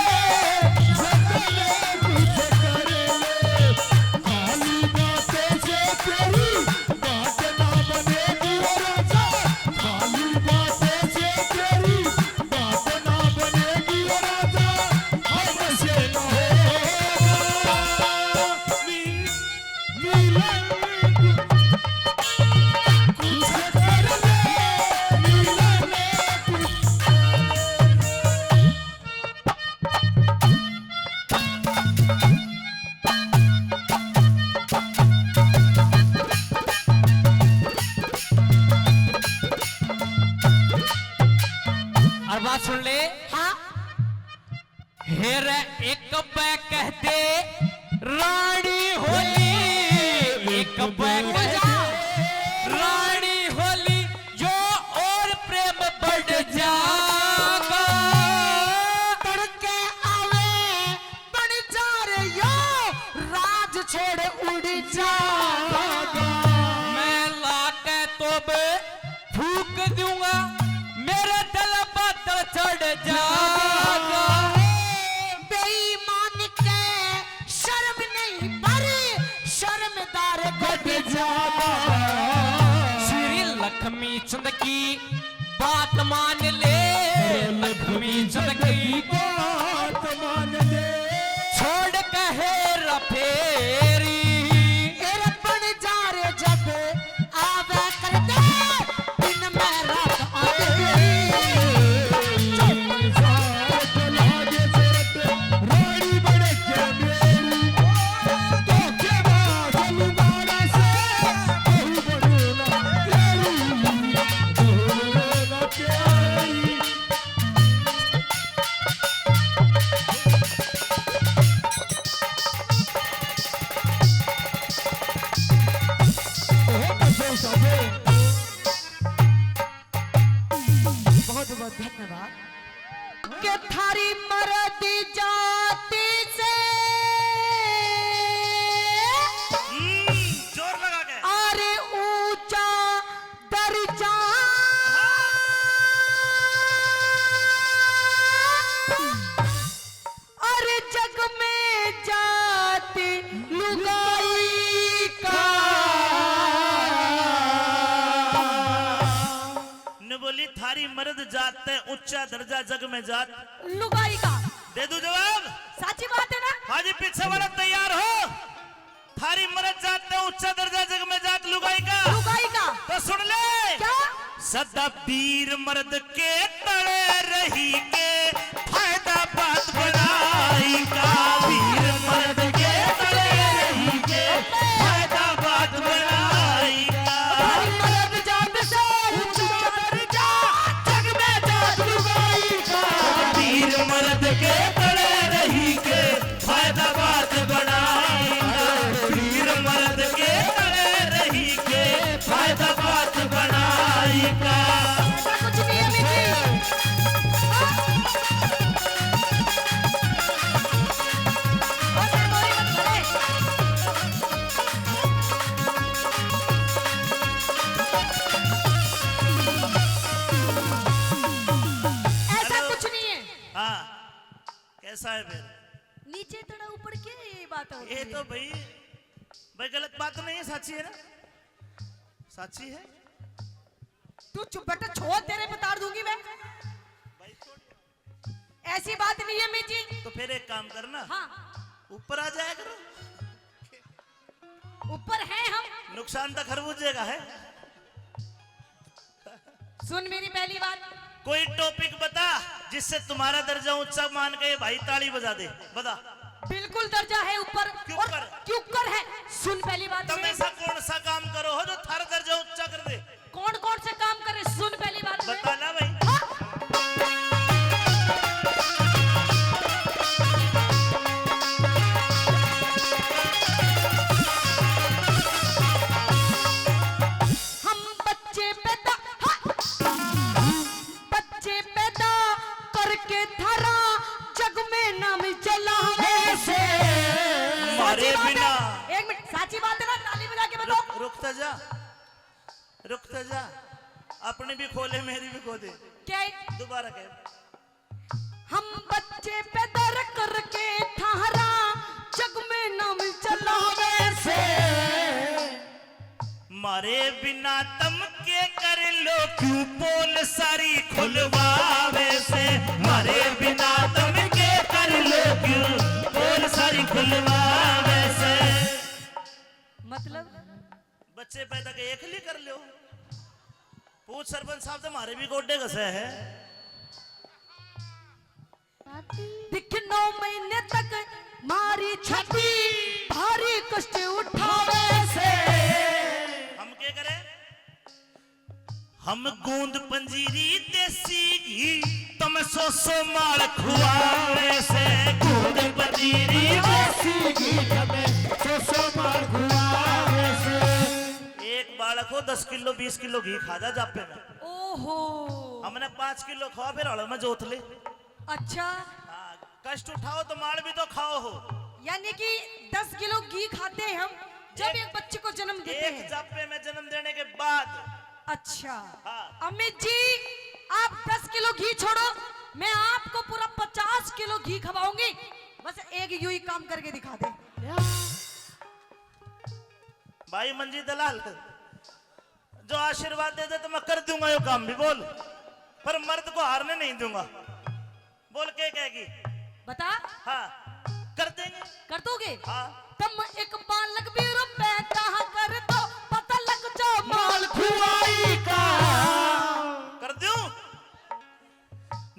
जतन कुछ कर ले, खाली बातें से तेरी बात ना बनेगी ओ राजा, खाली बातें से तेरी बात ना बनेगी ओ राजा, हमसे ना होगा। मी-, मिलन कुछ कर ले, मिलन कुछ और बात सुन ले। हाँ। हेर एक बै कहते रानी होली, एक बै कहते रानी होली, यो और प्रेम बढ़ जागा। तड़के आवे बन जा रे यो, राज छोड़ उड़ जागा। मैं लाके तोबे फूक दूंगा, मेरे दिल बादल चढ़ जागा। बेईमान के शर्म नहीं पर शर्मदार घट जागा। चंद की बात मान ले, लक्ष्मी चंद की बात मान ले। छोड़ कहे रफेरी। ए रपन जा रे जब आवे कर दे, दिन में रात आवे। बहुत बहुत धन्यवाद। के थारी मर्द जाति से हम्म, जोर लगा के। अरे ऊंचा दर्जा। अरे जग में जाति लुगाई का। ने बोली, थारी मर्द जात तै ऊंचा दर्जा जग में जात। लुगाई का। दे दूं जवाब? साची बात है ना? हाँ जी, पीछे वाला तैयार हो। थारी मर्द जात तै ऊंचा दर्जा जग में जात लुगाई का। लुगाई का। तो सुन ले। क्या? सदा वीर मर्द के तले रही के फायदा बात बनाई का। वीर मर्द के तले रही के फायदा बात बनाई का। वीर मर्द जात से ऊंचा दर्जा जग में जात लुगाई का। वीर मर्द के तले रही के फायदा बात बनाई का। वीर मर्द के तले रही के फायदा बात बनाई का। ऐसा कुछ नहीं है, अमित जी। हाँ। और कोई मत करे। ऐसा हेलो। कुछ नहीं है। हाँ, कैसा है फिर? नीचे थोड़ा ऊपर क्या ये बात होती ये है? तो भाई, भाई गलत बात तो नहीं है, साची है ना? साची है? तू चुप बेटा, छोड़, तेरे बता दूंगी मैं। भाई छोड़। ऐसी बात नहीं है अमित जी। तो फिर एक काम करना। हाँ। ऊपर आ जाया करो। ऊपर हैं हम। नुकसान तो खरबूजे का है। सुन मेरी पहली बात। कोई टॉपिक बता जिससे तुम्हारा दर्जा ऊंचा मान के ये भाई ताली बजा दे, बता। बिल्कुल दर्जा है ऊपर। क्यों और कर? क्यों कर है? सुन पहली बात तुम में। ऐसा कौन सा काम करो हो जो थारा दर्जा ऊंचा कर दे? कौन कौन से काम करे? सुन पहली बात में। बता ना भाई। हाँ। हम बच्चे पैदा, हाँ। बच्चे पैदा करके थारा जग में नाम चलावे से। मारे साची बात बिना। है। एक मिनट, साची बात है ना? ताली बजा के बताओ। रुक, रुक तो जा, रुक तो जा, अपनी भी खोले, मेरी भी खोदे। क्या है? दोबारा कह। हम बच्चे पैदा करके थारा जग में नाम चलावे से। मारे बिना तम के कर लो, क्यों पोल सारी खुलवावे से। मारे बिना तम के कर लो, क्यों पोल सारी खुलवावे से। मतलब बच्चे पैदा के एक ली कर लो। पूछ सरपंच साहब, तुम्हारे भी गोडे घसे है। दिख नौ महीने तक मारी छाती, भारी कष्ट उठावे से। हम के करे? हम गूंद पंजीरी देसी घी, तुम सौ सौ माल खुआवे से। गूंद पंजीरी देसी घी, तुम सौ सौ माल खुआवे से। एक बालक हो दस किलो बीस किलो घी खा जा जापे में। ओहो। हमने पाँच किलो खवा, फिर हल में जोत ले। अच्छा। हाँ, कष्ट उठाओ तो माल भी तो खाओ हो। यानी कि दस किलो घी खाते हैं हम जब एक, एक बच्चे को जन्म देते एक हैं। जापे में जन्म देने के बाद। अच्छा। हाँ। अमित जी, आप दस किलो घी छोड़ो, मैं आपको पूरा पचास किलो घी खवाऊंगी। बस एक यूं ही काम करके दिखा दे। भाई मंजी दलाल, जो आशीर्वाद दे दे तो मैं कर दूंगा यो काम भी, बोल। पर मर्द को हारने नहीं दूंगा। बोल, के कहेगी? बता। हाँ, कर देंगे। कर दोगे? हाँ। तम एक बालक भी रुपए कहाँ कर दो, पता लग जा माल खुआई का। कर दूं?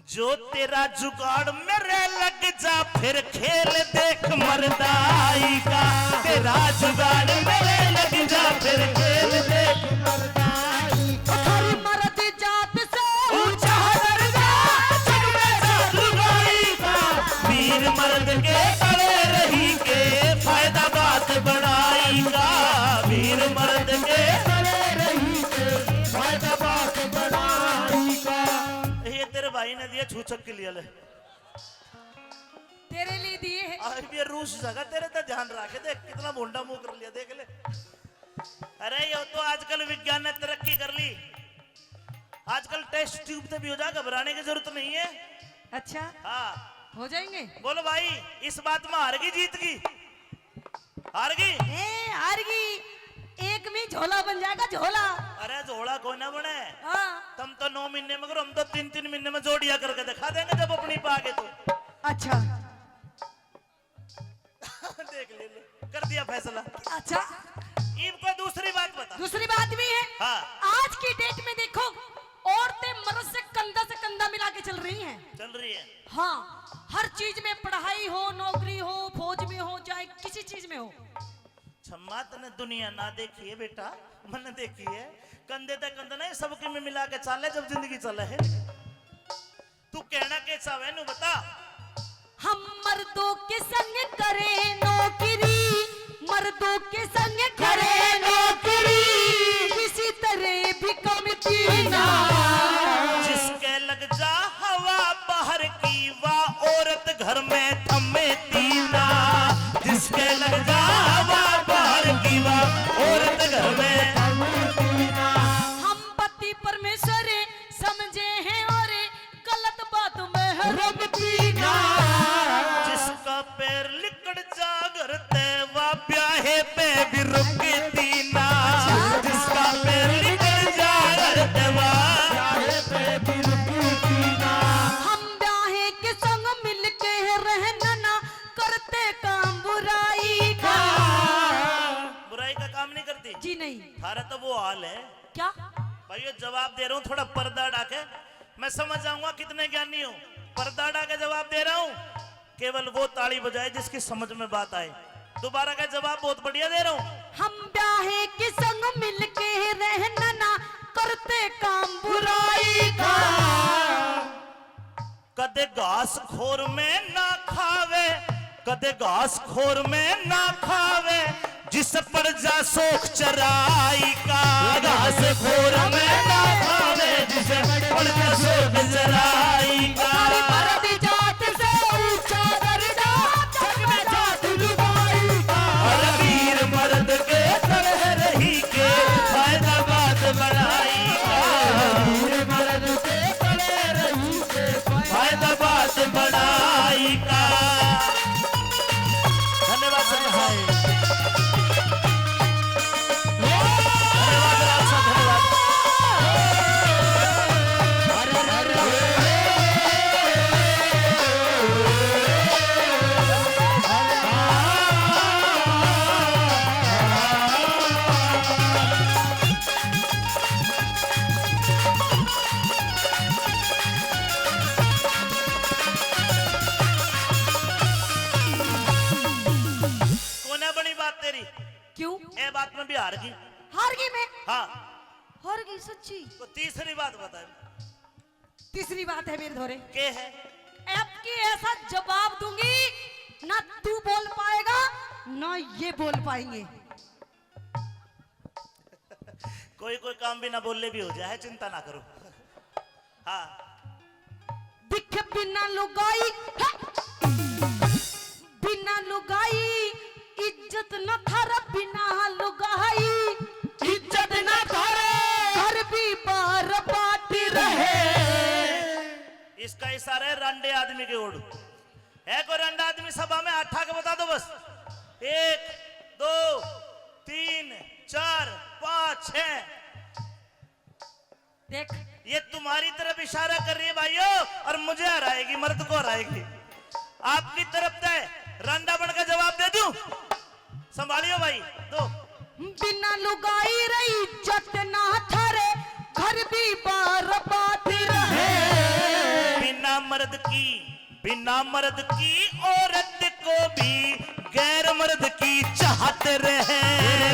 जो तेरा जुगाड़ मेरे लग जा, फिर खेल देख मर्दाई का। तेरा जुगाड़ मेरे लग जा, फिर खेल देख मर्दाई का। हर मर्द जात से ऊंचा दर्जा, जग में जादूगारी का। वीर मर्द के तले रही के फायदा बात बड़ाई का। वीर मर्द के तले रही के फायदा बात बड़ाई का। ये तेरे भाई ने दिया छूछक के लिए ले। तेरे लिए दिए हैं। आज भी रूस जगह तेरे तो ध्यान रखे, देख कितना भोंडा मुंह कर लिया, देख ले। अरे, ये तो आजकल विज्ञान ने तरक्की कर ली, आजकल टेस्ट ट्यूब से भी हो जा, घबराने की जरूरत नहीं है। अच्छा। हाँ। हो जाएंगे। बोलो भाई, इस बात में हार गई, जीत गई? हार गई? ए, हार गई। एक में झोला बन जाएगा, झोला। अरे, झोला कोई ना बने। हाँ। तुम तो नौ महीने में करो, हम तो तीन तीन महीने में जोड़िया करके दिखा देंगे जब अपनी पे आ गए तो। अच्छा। देख ले, ले, कर दिया फैसला। अच्छा। इब कोई दूसरी बात बता। दूसरी बात भी है। हाँ। आज की डेट में देखो, औरतें मर्द से कंधा से कंधा मिला के चल रही हैं। चल रही है। हाँ, हर चीज में, पढ़ाई हो, नौकरी हो, फौज में हो, चाहे किसी चीज में हो। छम्मा, तने दुनिया ना देखी है बेटा, मन देखी है। कंधे तक कंधा नहीं, सबके में मिला के चाले जब जिंदगी चले है। तू कहना के चाहे, नु बता। हम मर्दों के संग करें नौकरी, मर्दों के संग करें नौकरी, किसी तरह भी कमती ना। जिसके लग जा हवा बाहर की, वा औरत घर में थमेती ना। जिसके लग जा हवा बाहर की, वा औरत घर में थमेती ना। हम पति परमेश्वर समझे हैं और गलत बात में है रमती ना। जिसका पैर लिकड़ जा घर ते, वा ब्याहे पे भी रुकती ना। जिसका पैर लिकड़ जा घर ते, वा ब्याहे पे भी रुकती ना। हम ब्याहे के संग मिलके रहना ना, करते काम बुराई का। बुराई का काम नहीं करती? जी नहीं। थारा तो वो हाल है। क्या? भाई, ये जवाब दे रहा हूँ, थोड़ा पर्दा हटा के। मैं समझ जाऊंगा कितने ज्ञानी हो। पर्दा हटा के जवाब दे रहा हूँ, केवल वो ताली बजाए जिसकी समझ में बात आए। दोबारा का जवाब बहुत बढ़िया दे रहा हूँ। हम ब्याहे के संग मिलके रहना ना, करते काम बुराई का। कदे घास खोर में ना खावे, कदे घास खोर में ना खावे, जिस पड़ जा शौक चराई का। घास खोर में ना खावे, जिस पड़ जा शौक चराई का। हमारी मर्द जात से ऊंचा दर्जा, जग में जात लुगाई का। अरे वीर मर्द के तरह रही के, फायदा बात बढ़ाई का। वीर मर्द के तरह रही के, फायदा बात बढ़ाई का। धन्यवाद संजय भाई। धन्यवाद राज साहब, धन्यवाद। कोने बनी बात तेरी? क्यों? ए बात में भी हार गई। हार गई मैं? हाँ। हार गई सच्ची। तो तीसरी बात बता। तीसरी बात है मेरे धोरे। के है? अब की ऐसा जवाब दूंगी, ना तू बोल पाएगा, ना ये बोल पाएंगे। कोई कोई काम बिना बोले भी हो जाए, चिंता ना करो। हाँ। दिख बिना लुगाई, हे! बिना लुगाई इज्जत न थारा, बिना लुगाई इज्जत न थारा, घर भी बार बाट रहे। इसका इशारा है रांडे आदमी के ओर। है कोई रांडा आदमी सभा में? हाथ उठा के बता दो बस। एक, दो, तीन, चार, पाँच, छह। देख, ये तुम्हारी तरफ इशारा कर रही है भाइयों, और मुझे हराएगी, मर्द को हराएगी। आपकी तरफ से रांडा बन के जवाब दे दूं? संभालियो भाई, दो। बिना लुगाई रही इज्जत ना थारे, घर भी बर्बाद रहे। बिना मर्द की, बिना मर्द की औरत को भी गैर मर्द की चाहत रहे।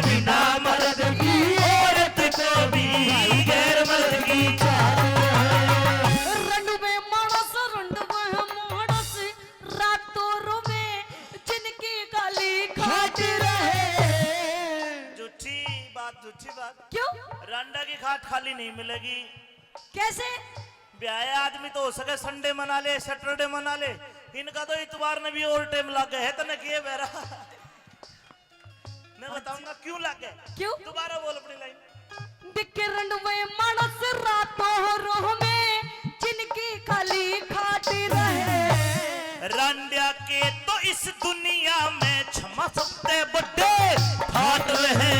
बिना मर्द की औरत को भी गैर मर्द की चाहत रहे। रंडवे माणस, रंडवे माणस, रातों रोवे जिनकी खाली खाट रहे। झूठी बात, झूठी बात। क्यों? रांडा की खाट खाली नहीं मिलेगी। कैसे? ब्याह आदमी तो हो सके संडे मना ले, सैटरडे मना ले, इनका तो इतवार ने भी ओवर टाइम लागे है। तने किए बेरा मैं बताऊंगा क्यों लागे। क्यों? दोबारा बोल अपनी लाइन। दिखे रंडवे माणस रातों रोह में, जिनकी खाली खाट रहे। रांडिया के तो इस दुनिया में छमा सबसे बड़े ठाट रहे।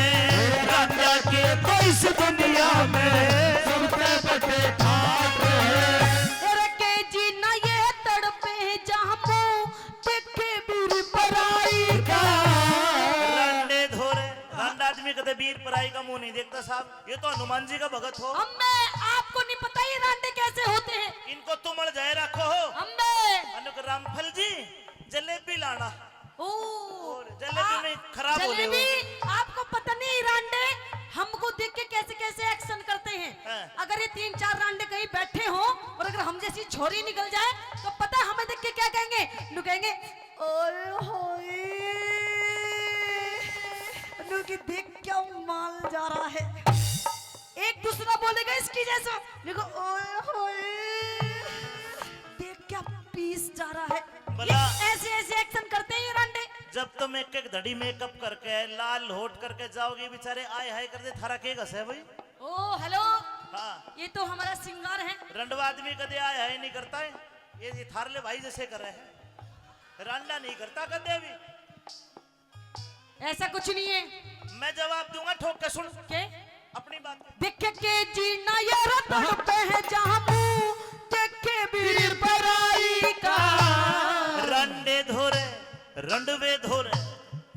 रांडिया के तो इस दुनिया में सबसे बड़े ठाट रहे। तेरे के जीना ये तड़पे जामू, देखे बीर पराई का। रांडे धोरे, रांडा आदमी कदे बीर पराई का मुंह नहीं देखता साहब। ये तो हनुमान जी का भगत हो। अम्बे, आपको नहीं पता ये रांडे कैसे होते हैं। इनको तुमल जाए रखो हो। अम्बे। अनुक रामफल जी, जलेबी लाना। ओ। और जलेबी आ, में खराब हो रहे हो। जलेबी, आपको पता नहीं रांडे हमको देख के कैसे कैसे एक्शन करते हैं। हाँ। अगर ये तीन चार रांडे कहीं बैठे हो और अगर हम जैसी छोरी निकल जाए तो पता है हमें देख के क्या कहेंगे? नु कहेंगे, "ओए होए, नु की देख क्या माल जा रहा है।" एक दूसरा बोलेगा इसकी जैसा, देखो, "ओए होए, देख क्या पीस जा रहा है।" भला ये ऐसे ऐसे एक्शन करते हैं ये रांडे। जब तुम एक एक धड़ी मेकअप करके, लाल होठ करके जाओगी, बेचारे आय हाय कर दे, थारा के घसे भाई? ओ हेलो। हाँ। ये तो हमारा सिंगार है। रंडवा आदमी कदे आय हाय नहीं करता है, ये, ये थारले भाई जैसे कर रहे हैं, रांडा नहीं करता कदे भी। ऐसा कुछ नहीं है। मैं जवाब दूंगा ठोक के, सुन। के? अपनी बात। देख के जीना ये रतन पे है जामू, देखे बीर पराई का। रंडे धोरे, रंडवे धोरे,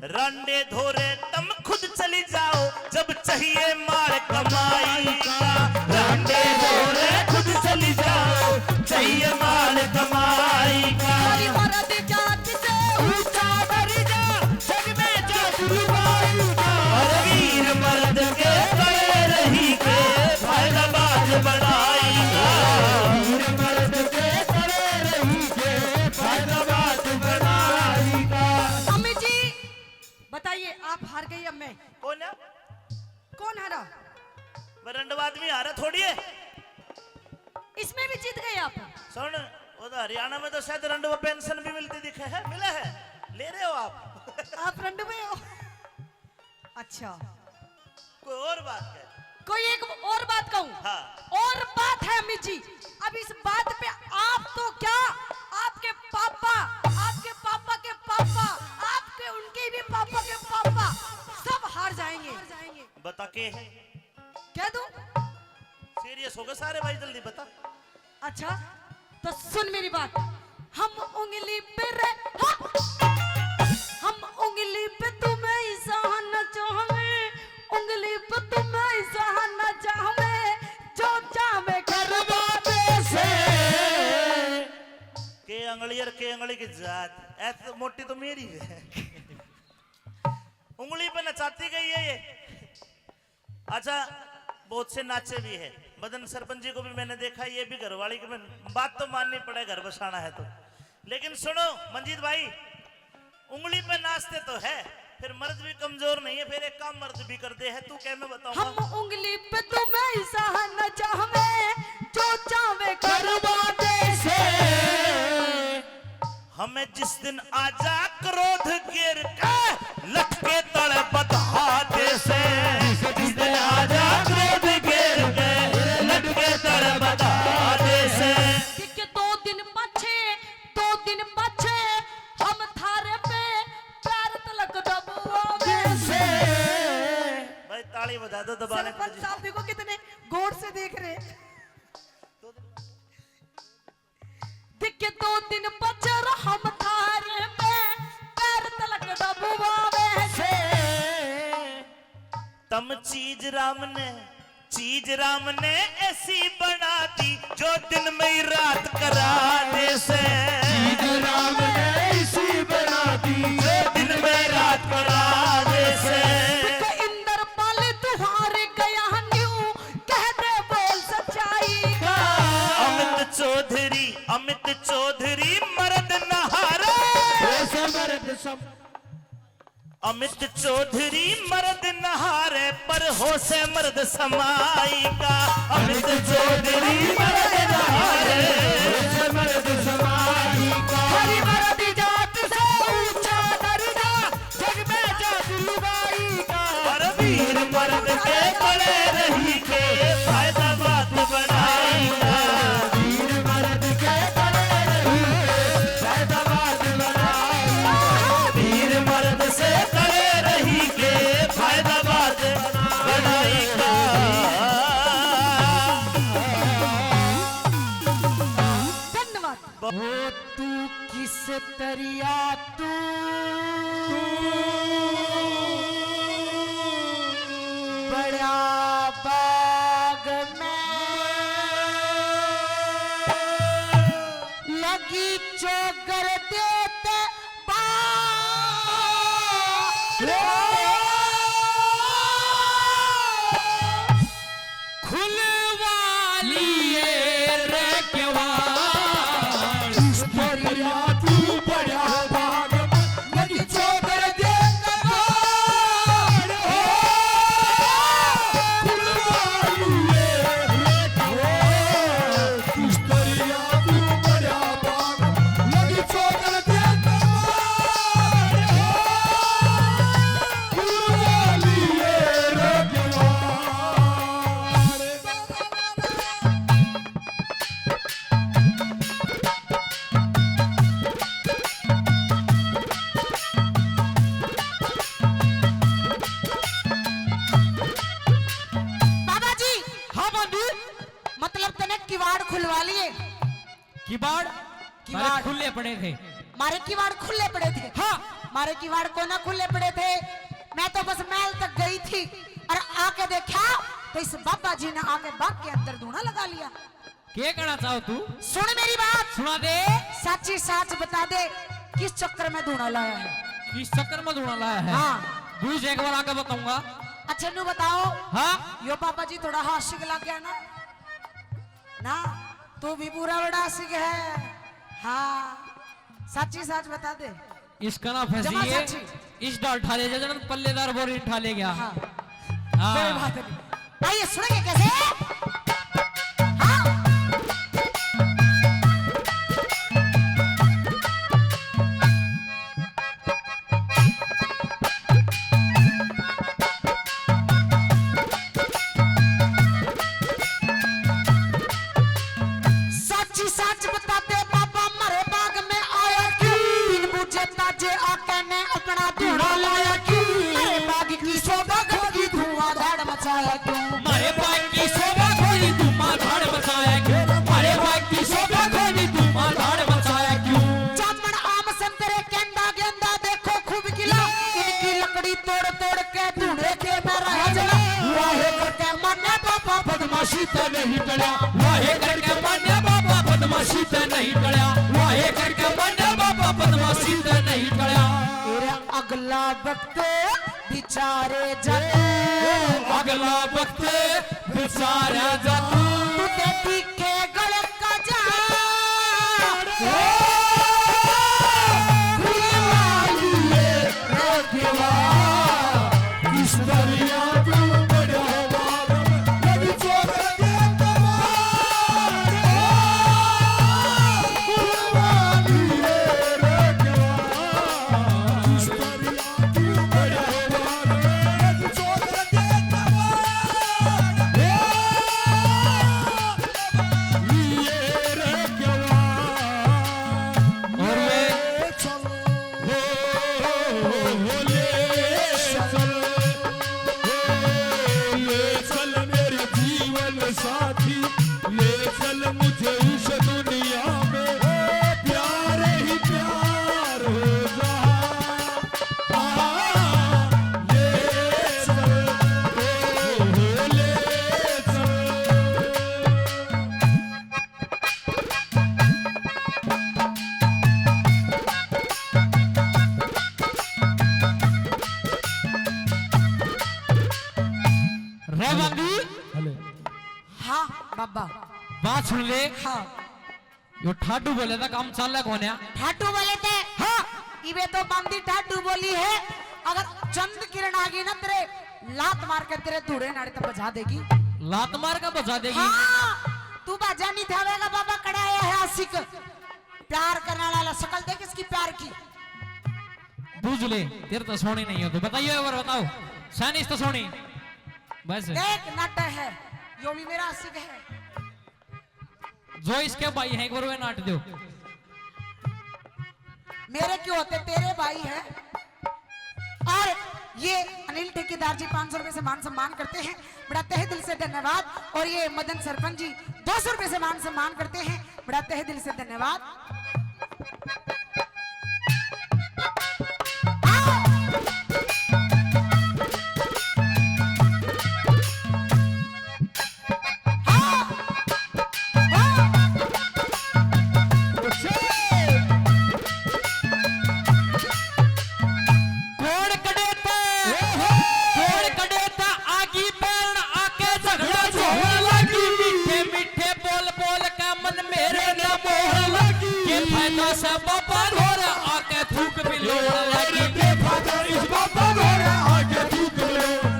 रंडे धोरे तुम खुद चली जाओ, जब चाहिए माल कमाई का। रंडे धोरे खुद चली जाओ, चाहिए माल कमाई का। हमारी मर्द जात से ऊंचा दर्जा, जग में जादू भाई का। और वीर मर्द के कड़े रही के फायदा बात बनाई का। वीर मर्द के कड़े रही के फायदा बात बनाई का। अम्मी जी, बताइए, आप हार गई या मैं? कौन है? कौन हारा? मैं रंडवा आदमी हारा थोड़ी है। इसमें भी जीत गए आप। सुन, वो तो हरियाणा में तो शायद रंडवा पेंशन भी मिलती दिखे है, मिला है, ले रहे हो आप। आप रंडवे हो? अच्छा। कोई और बात है? कोई एक और बात कहूं? हाँ। और बात है अम्मी जी, अब इस बात पे आप तो क्या, आपके पापा, आपके पापा के पापा, आपके, उनके भी पापा के पापा, सब हार जाएंगे। बता के है? कह दूं? सीरियस हो गए सारे भाई, जल्दी बता। अच्छा, तो सुन मेरी बात। हम उंगली पे रे, हाँ। हम उंगली पे तुम्हें इशारा चाहवे, उंगली पे तुम्हें इशारा चाहवे, जो चाहवे करवा दे से। के अंगली और के अंगली की जात, ऐसे मोटी तो मेरी है। उंगली पे नचाती गई है ये। अच्छा, बहुत से नाचे भी है। मदन सरपंच जी को भी मैंने देखा, ये भी घरवाली के में बात तो माननी पड़े, घर बसाना है तो। लेकिन सुनो मंजीत भाई, उंगली पे नाचते तो है, फिर मर्द भी कमजोर नहीं है, फिर एक काम मर्द भी कर दे है। तू क्या, मैं बताऊं? हम उंगली पे तुम्हें इशारा चाहवे, जो चाहवे करवा दे से। हमें जिस दिन आजा क्रोध गिर के, लटके तले बधा दे से। जिस दिन आजा क्रोध गिर के, लटके तले बधा दे से। के दो दिन पाछे, दो दिन पाछे, हम थारे पे प्यार तिलक दबवा दे से। भाई ताली बजा दो, दबाने सरपंच साहब देखो कितने गौर से देख रहे। राम ने, चीज राम ने ऐसी बना दी, जो दिन में ही रात करा दे से। चीज राम ने ऐसी बना दी, जो दिन में रात करा दे से। इंद्रपाल तुहार गया न्यू, कह दे बोल सच्चाई का। अमित चौधरी, अमित चौधरी मर्द नहारे। ऐसे मर्द सब अमित चौधरी मर्द नहारे, पर होश है मर्द समाई का। अमित चौधरी मर्द नहारे, होश है मर्द समाई का। हरी मर्द जात से ऊंचा दर्जा, जग में जात लुगाई का। और वीर मर्द के बड़े रही के, फायदा बात बनाई का। वीर मर्द के बड़े रही के, फायदा बात बनाई का। वीर मर्द से खड़े रही के, फायदा बात बनाई का। धन्यवाद। वो तू किस तरिया तू बड़ा बाग में लगी चोगर देते बाग। खुलवा लिए रे केवाड़। इस दरिया तू बड़ा भाग में लगी चोगर दे कबाड़। ओ, खुलवा लिए रे केवाड़। इस दरिया तू बड़ा भाग में लगी चोगर दे कबाड़। ओ, खुलवा लिए रे केवाड़। बाबा जी। हाँ भाभी। मतलब तने किवाड़ खुलवा लिए? किवाड़? किवाड़। मारे खुले पड़े थे। मारे किवाड़ खुले पड़े थे। हाँ। मारे किवाड़ को ना खुले पड़े थे। मैं तो बस महल तक गई थी और आके देखा तो इस बाबा जी ने आके बाग के अंदर धूणा लगा लिया। के कहना चाहो तू? सुन मेरी बात। सुना दे। साची साच बता दे, किस चक्कर में धूणा लाया है? किस चक्कर में धूणा लाया है? हाँ। दूसरे एक बार आके बताऊंगा। अच्छा, न्यू बताओ। हाँ? यो बाबा जी थोड़ा आशिक लग गया ना? ना, तू भी पूरा बड़ा आशिक है। हाँ, साची साच बता दे। इसका ना फंसी जमा है। साची। इस डाल ठा ले जा, जरा पल्लेदार बोरी ठा ले गया। हाँ। हाँ। कोई बात नहीं। आइए, सुनेंगे कैसे? हाँ। साची साच बता दे बाबा, मारे बाग में आया क्यों? बिन बुझे ताजे आके ने अपना धूणा लाया क्यों? मारे बाग की शोभा खोई, धुआं धाड़ मचाया क्यों? मारे बाग की शोभा खोई, धुआं धाड़ मचाया क्यों? मारे बाग की शोभा खोई, धुआं धाड़ मचाया क्यों? जामन आम संतरे केंदा गेंदा देखो खूब खिला, इनकी लकड़ी तोड़ तोड़ के धूणे के मैं रह जला। वाहे करके मान्या बाबा बदमाशी ते नहीं टला, वाहे करके मान्या बाबा बदमाशी ते नहीं टला, वाहे करके मान्या बाबा बदमाशी ते नहीं टला। तेरा अगला वक्त बिचारे जा तू, अगला वक्त बिचारे जा तू। तू ते तीखे गल का जा। हाँ बाबा। बात सुन ले। हाँ। यो ठाडू बोले तो काम चाले कोन्या। ठाडू बोले थे। हाँ। इबे तो बांदी ठाडू बोली है। अगर चंद किरण आ गई ना तेरे, लात मार के तेरे धूड़े नाड़े तक बजा देगी। लात मार के बजा देगी? हाँ। तू बाजा नहीं थावेगा बाबा, कड़ा आया है आशिक। प्यार करने वाला, शकल देख इसकी प्यार की। बुझ ले, तेरे तो सोनी नहीं हो तो बताइए, एक बार बताओ, सानिस तो सोनी। बस। देख, नाटा है, यो भी मेरा आशिक है। जो इसके भाई हैं, एक बार वे नाट दो। मेरे क्यों होते, तेरे भाई हैं। और ये अनिल ठेकेदार जी पाँच सौ रुपए से मान सम्मान करते हैं, बड़ा तहे दिल से धन्यवाद। और ये मदन सरपंच जी दो सौ रुपए से मान सम्मान करते हैं, बड़ा तहे दिल से धन्यवाद। कौन कड़े था, कौन कड़े था, आगी बैल आके झगड़ा झोल लागी। मीठे मीठे बोल बोल के मन मेरे ने मोह लागी। के फायदा से बाबा घोर आके थूक बिलोड़ लागी। के फायदा इस बाबा घोर आके थूक बिलोड़,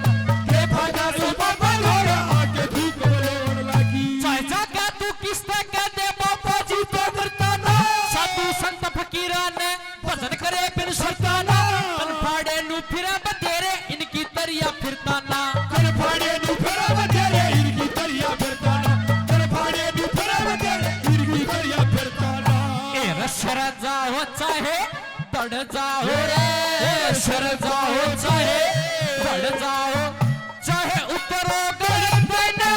के फायदा इस बाबा घोर आके थूक बिलोड़ लागी। चाहे जाके तू किसते कह दे बाबा जी तो डरता ना। साधु संत फकीरा ने भजन करे बिन सरता ना। कन फाड़े नू फिरे बतेरे, इनकी तरिया फिरता ना। कन फाड़े नू फिरे बतेरे, इनकी तरिया फिरता ना। कन फाड़े नू फिरे बतेरे, इनकी तरिया फिरता ना। ए रस रजा हो चाहे बढ़ जाओ रे, सर जाओ चाहे बढ़ जाओ, चाहे उतरो गलत ना।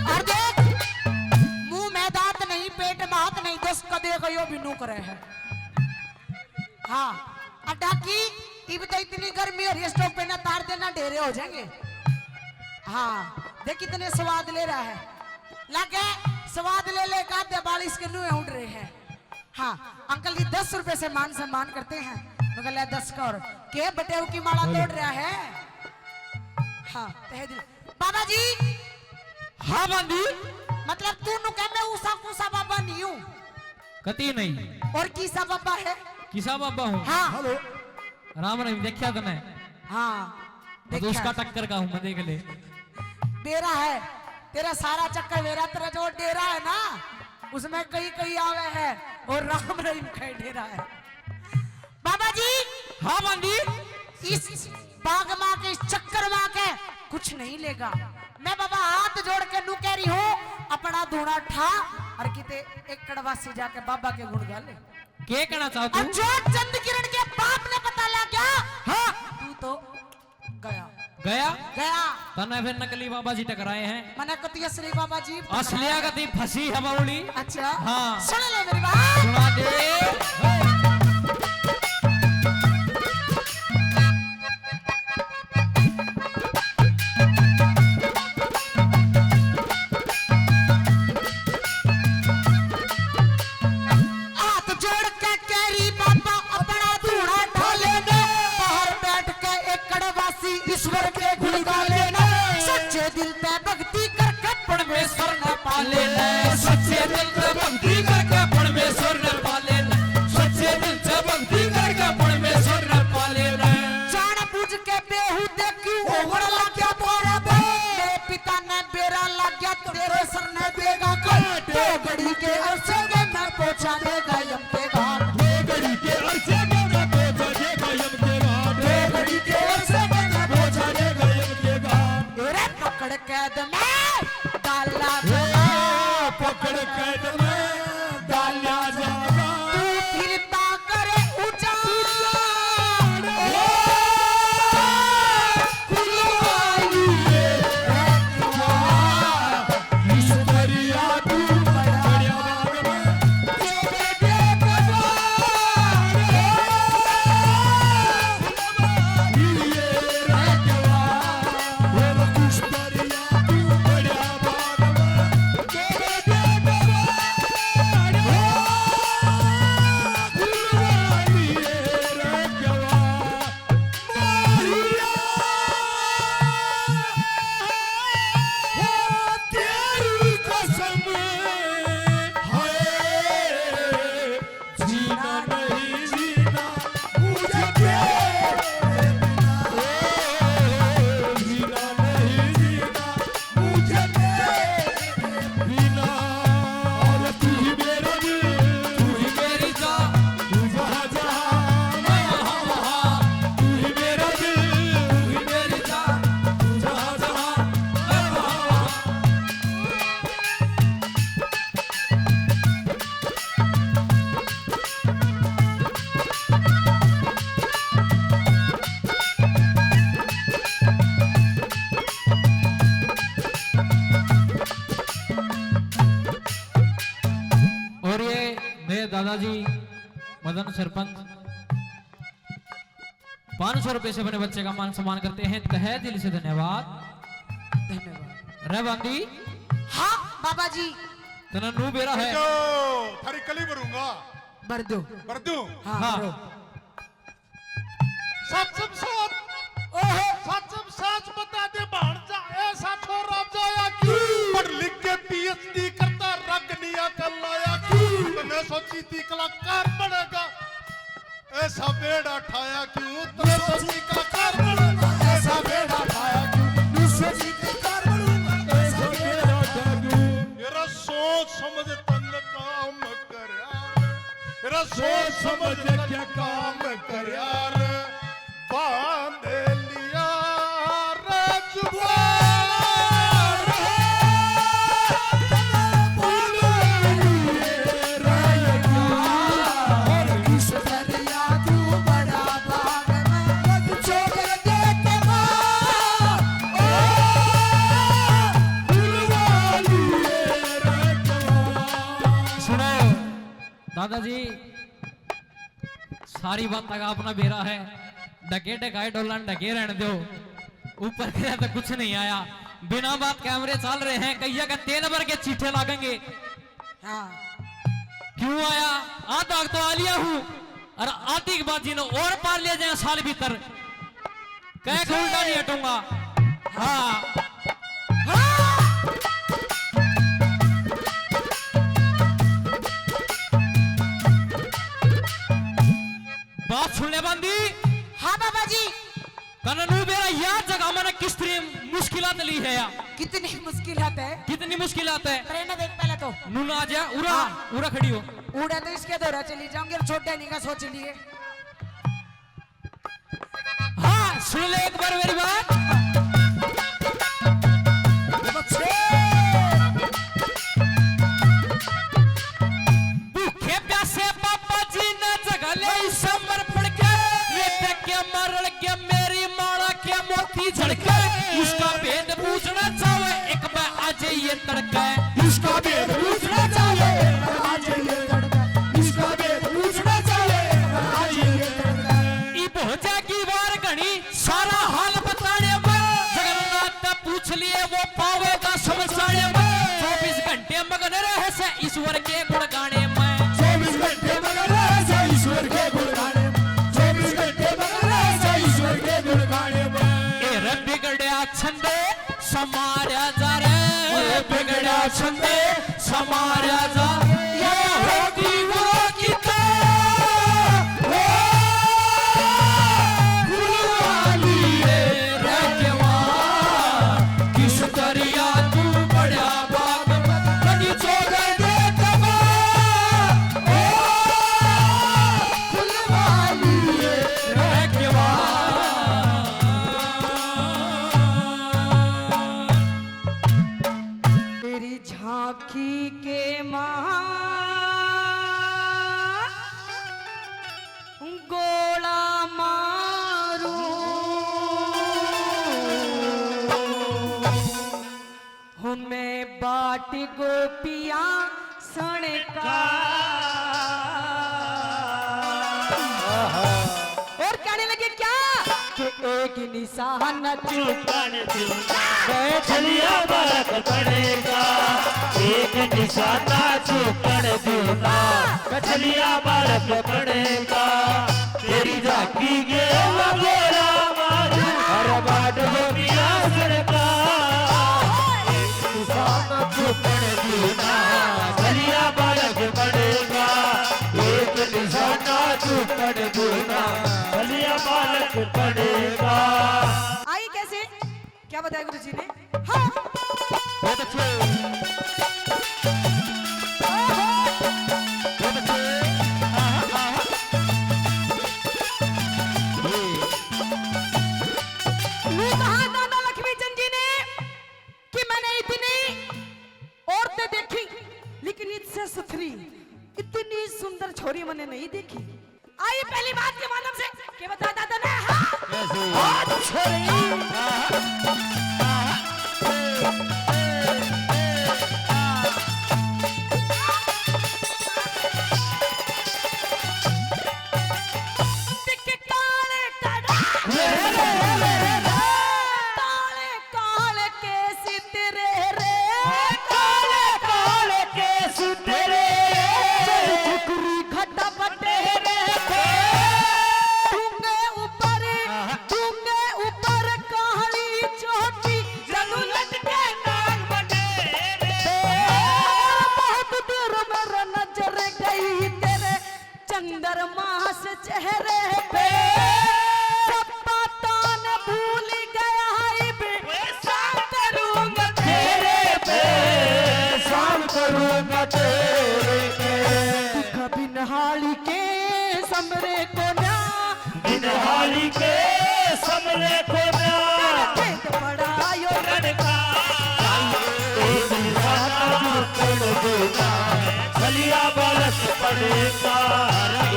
और देख, मुंह में दांत नहीं, पेट में हाथ नहीं, दस कदे का यो भी नू करे है। हाँ, और डाकी, इब तो इतनी गर्मी हो रही है, स्टोव पे ना तार देना, ढेरे हो जाएंगे। हाँ, देख कितने स्वाद ले रहा है, लागे स्वाद ले ले का दे बाल इसके नुए उड़ रहे हैं। हाँ, अंकल जी दस रुपए से मान सम्मान करते हैं। मगर ले दस का और के बटेऊ की माला तोड़ रहा है। हाँ, तहे दिल। बाबा जी। हाँ बांदी। मतलब तू नु कह मैं ऊसा कूसा बाबा नहीं हूँ। कती नहीं। और किसा बाबा है? किसा बाबा हो? हाँ। हेलो। राम रहीम, देखा तने? हाँ, मैं तो देखा। उसका टक्कर का हूँ, मैं देख ले। बेरा है, तेरा सारा चक्कर मेरा, तेरा जो डेरा है ना, उसमें कई कई आवे है और राम रहीम का ही डेरा है। बाबा जी। हाँ बांदी। इस बाग माँ के, इस चक्कर माँ के कुछ नहीं लेगा। मैं बाबा हाथ जोड़ के नू कह रही हूँ, अपना धूणा ठा और किते एकड़वासी जाके बाबा के गुण गा ले। के कहना चाहो तू? और जो चंद किरण के बाप ने पता लग गया, हाँ। तू तो गया। गया? गया। तने फिर नकली बाबा जी टकराए हैं। मने कती असली बाबा जी। असलिया कती फंसी है बावली। अच्छा। हाँ। सुन ले मेरी बात। सुना दे। हाथ जोड़ के कैरी बाबा अपना धूड़ा ढाले ने, बाहर बैठ के एकड़वासी ईश्वर के गुण गा लेना। सच्चे दिल ते भक्ति करके परमेश्वर ने पा लेना। सच्चे दिल ते भक्ति करके परमेश्वर ने पा लेना। सच्चे दिल ते भक्ति करके परमेश्वर ने पा लेना। जान बूझ के बेहूदे क्यों होवण लाग्या तोरा बे? मेरे पिता ने बेरा लाग्या तेरे सर ने देगा काट। दो घड़ी के अरसे में मैं पहुंचा देगा यम कैद में डाला हे, पकड़ कैद में डाला जागा। तू फिरता करे उजाड़। उजाड़। ओ, कुलवाली रे रखवा, इस दरिया तू बड़ा बाग में, जो बेटे का बाग। ओ, कुलवाली रे रखवा, ओ, कुछ जीना नहीं जीना मुझे तेरे बिना। ओ, जीना नहीं जीना मुझे तेरे बिना। और तू ही मेरा दिल, तू ही मेरी जान, तू जहाँ जहाँ, मैं वहाँ वहाँ। तू ही मेरा दिल, तू ही मेरी जान, तू जहाँ जहाँ, मैं वहाँ वहाँ। और ये मेरे दादाजी मदन सरपंच पाँच सौ रुपए से अपने बच्चे का मान सम्मान करते हैं। तहे दिल से धन्यवाद। धन्यवाद। रे बांदी। हाँ बाबा जी। तने नू बेरा है। जो थारी कली भरूंगा। भर दो। भर दूं? हाँ, हाँ। भरो। सच में सच। ओहो। सच में सच बता दे भाणजा, ऐसा छोरा जाया क्यों? पढ़ लिख के पीएचडी करता रग निया कर लाया क्यों? तने सोची थी कलाकार बनेगा। ऐसा बेड़ा ठाया क्यों? तू सोची का कर बनूंगा, ऐसा बेड़ा ठाया क्यों? तू सोची का कर बनूंगा, ऐसा बेड़ा ठाया क्यों? मेरा सोच समझ तन काम कर यार, मेरा सोच समझ क्या काम कर यार, बांध लिया रे जुबान। सुनो दादाजी, सारी बात का अपना बेरा है। ढके ढकाए डोलन ढके रहने दो, ऊपर गया तो कुछ नहीं आया। बिना बात कैमरे चल रहे हैं, कहिया का तेल भर के चीठे लागेंगे। हाँ। क्यों आया? आधा तो आ लिया हूँ, और आधी की बात जी ने और पार ले जाए साल भीतर। कह के उल्टा नहीं हटूंगा। हाँ। हाँ। बात सुन ले बांदी। हाँ बाबा जी। तने नू बेरा यार जगह मैंने किस तरह मुश्किलात ली है या? कितनी मुश्किलात है? कितनी मुश्किलात है? ट्रेन देख पहले तो। नू ना आ जा, उरा, हाँ। उरा खड़ी हो। उड़ा तो इसके दौरा चली जाऊंगी, अब छोटे नहीं का सोच लिए। हाँ, सुन ले एक बार मेरी बात। भूखे प्यासे बाबा जी ने जगा ले समर्पण के, ये के मरण के मेरी माला के मोती झड़के। इसका भेद पूछना चाहे एक बार आज ये तड़के। इसका भेद पूछना चाहे आज ये तड़के। इसका भेद पूछना चाहे आज ये तड़के। इब हो जाएगी वार घणी, सारा हाल बताने में। जगन्नाथ ने पूछ लिए वो पावेगा समझाने में। चौबीस घंटे मगन रहे से ईश्वर के गुण गाने में। चौबीस घंटे मगन रहे से ईश्वर के गुण गाने में। चौबीस घंटे मगन रहे से ईश्वर के गुण गाने में। ए रे बिगड़या छंदे समारया जा रे। ए बिगड़या छंदे समारया जा। ये होती वो किता। ओ फुलवाली रे रखवा, किस दरिया तू बड़ा बाग में, कदी चोगर दे तबा। ओ फुलवाली रे रखवा। और कहने लगे क्या कि एक निशान चुकन दूना, मैं छलिया बालक बनेगा। एक निशाना चुकन दूना, मैं छलिया बालक बनेगा। तेरी झांकी के वगोरा मारू, अरे बाट हो पिया सरकार। एक निशाना चुकन दूना, छलिया बालक बनेगा। एक निशाना चुकन दूना, छलिया बालक बनेगा। आई कैसे? क्या बताया गुरु जी ने? हाँ। बहुत अच्छे। ओहो। बहुत अच्छे। आहा, आहा। ये। यूं कहा दादा लक्ष्मी चंद जी ने कि मैंने इतनी औरतें देखी, लेकिन इससे सुथरी, इतनी सुंदर छोरी मैंने नहीं देखी। आई पहली बात के माध्यम से, के बता दादा ने, हाँ? कैसे? हाथ छोड़ी। टिक काले टड़ा। ले, ले, ले, ले, ले। काले काले केस तेरे रे, काले काले केस तेरे, चल ठुकरी घटा बटेरे थे। डूंगे ऊपर, डूंगे ऊपर काली चोटी, जदू लटके नाग बटेरे थे। बहुत दूर मेरा नजर गई तेरे चंद्रमा से चेहरे पे, सब बातां ने भूल गया इब, शाम करूंगा तेरे पे, शाम करूंगा तेरे पे। दिखा बिनहाली के समरे को ना, बिनहाली के समरे को ना, तेरा खेत पड़ा यो लड़का। एक निशाना चुकन दूना, छलिया बालक बनेगा।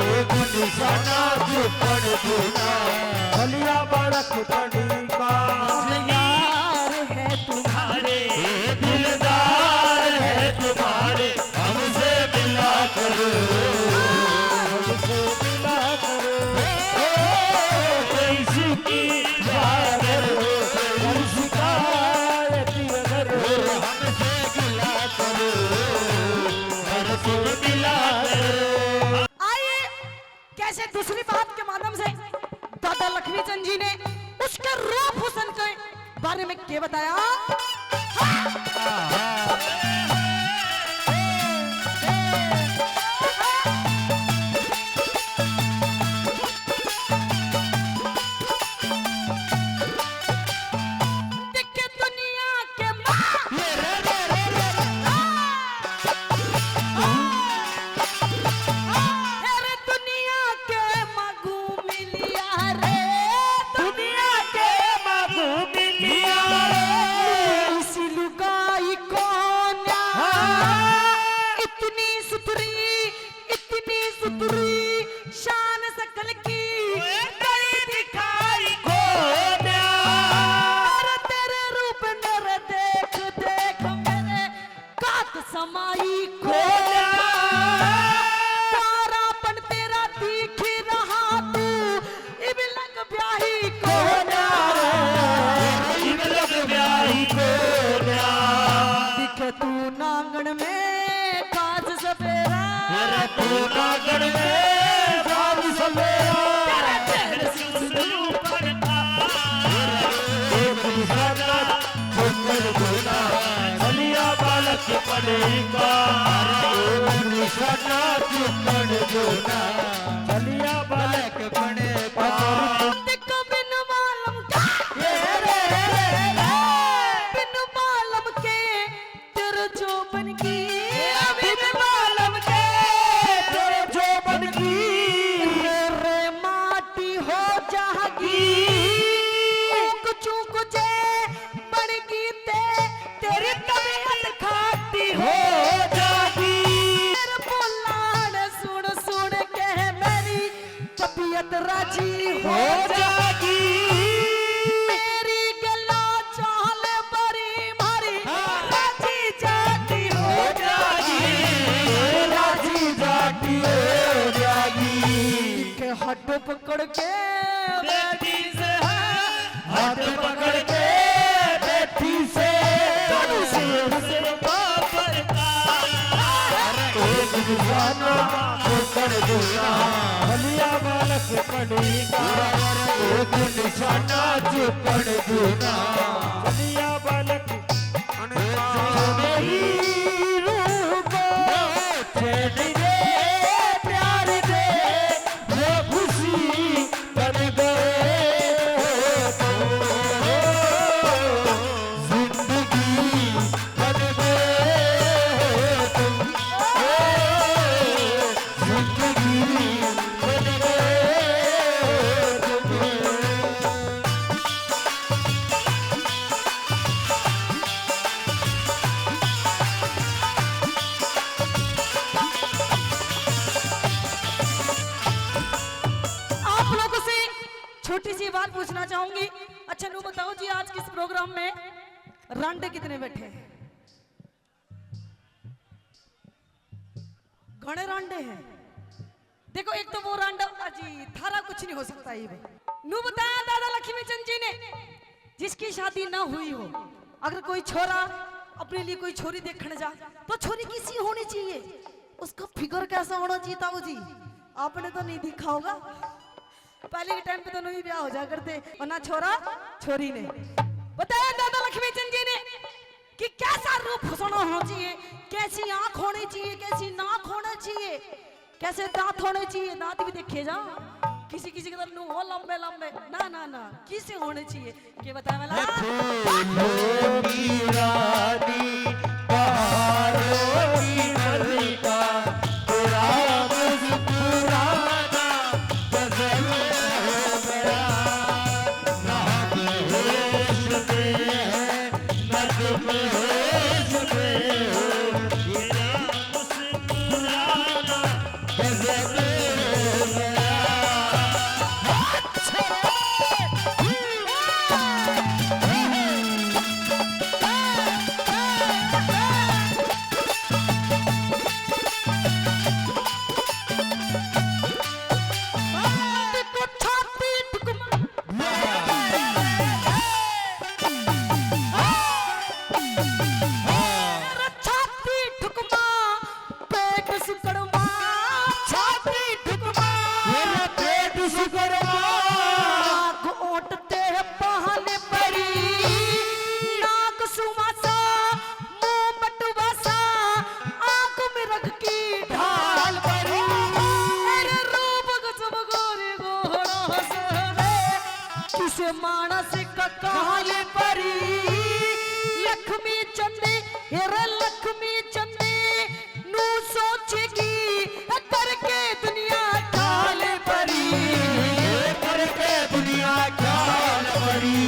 एक निशाना चुकन दूना, छलिया बालक बनेगा। दिलदार है तुम्हारे, दिलदार है तुम्हारे, हमसे मिला करो, हमसे मिला करो। ओ, कोई सुखी जागर हो, कोई शिकायत अगर हो, हमसे गिला करो, हमसे मिला करो। आइए, कैसे दूसरी बात के माध्यम से दादा लक्ष्मी चंद जी ने उसके रूप हुसन के बारे में के बताया? देखे दुनिया के माँ। अरे दुनिया के माँ घूम लिया रे, दुनिया के माँ घूम लिया रे। इसी लुगाई को ना, हाँ। इतनी सुथरी, इतनी सुथरी, शान शकल की, ओए, कई दिखाई को ना। अरे तेरे रूप नर देख देख मेरे कात समाई कोन्या। तारापन तेरा दिख रहा तू, इब लग ब्याही कोन्या। इब लग ब्याही कोन्या। दिखे तू नांगण में काज सपेरा। अरे तू नांगण में काज सपेरा। तेरे चेहरे से एक निशाना चुकन दूना, छलिया बालक बनेगा। एक निशाना चुकन दूना, छलिया बालक बनेगा। तेको बिन मालूम का, ये रे रे रे रे, बिन मालूम के तेरे जोबन की, बिन मालूम के तेरे जोबन की, रे रे माटी हो जागी। चूक चूक जे बन गई ते, तेरी तबीयत खाटी हो जागी। तेरे बोलान सुन सुन के मेरी तबीयत राजी हो जागी। मेरी गला चाल बरी मारी, हाँ। राजी जाटी हो जागी। राजी जाटी हो जागी। हाथ पकड़ के बैठी से, हाथ पकड़ के बैठी से, तनु से हंसने का पड़ता। एक निशाना जो पड़ दूना, भलिया बालक पड़ी का। एक निशाना जो पड़ दूना, भलिया बालक। मेरी रूह को चैन दे, प्यार दे, वो खुशी बन गए तुम, जिंदगी बन गए तुम, जिंदगी बन गए तुम। आप लोगों से छोटी सी बात पूछना चाहूंगी। अच्छा, नू बताओ जी, आज किस प्रोग्राम में रांडे कितने बैठे हैं? घणे रांडे हैं। देखो, एक तो वो रांडा, अजी, थारा कुछ नहीं हो सकता। ये नू बताया दादा लक्ष्मी चंद जी ने, जिसकी शादी ना हुई हो, अगर कोई छोरा अपने लिए कोई छोरी देखने जा, तो छोरी किसी होनी चाहिए, उसका फिगर कैसा होना चाहिए, ताऊ जी? आपने तो नहीं देखा होगा, पहले के टाइम पे तो नहीं ब्याह हो जा करते, और ना छोरा छोरी ने। बताया दादा लक्ष्मी चंद जी ने कि कैसा रूप हुस्न होना चाहिए, कैसी आंख होनी चाहिए, कैसी नाक होना चाहिए, कैसे दांत होने चाहिए, दांत भी देखे जा। किसी किसी के तो नू हो लंबे लंबे, ना ना ना, किसे होने चाहिए, के बताए वाला? फूलों की रानी, बहारों की मलिका, तेरा मुस्कुराना गजब हो गया। ना होश में है, ना तुम होश में हो, तेरा मुस्कुराना गजब हो गया। छाती ठुकमा, पेट सुकड़मा, छाती ठुकमा, मेरा पेट सुकड़मा। नाक ओट ते पान परी, नाक सुमासा, मुंह बटुआसा, आंख मिर्ग की ढाल परी। अरे रूप गजब गोरी गोरा हंस रे, किसे मानस का काल परी। लक्ष्मी चंद, अरे लक्ष्मी चंद, नू सोचेगी करके दुनिया ख्याल परी, करके दुनिया ख्याल परी।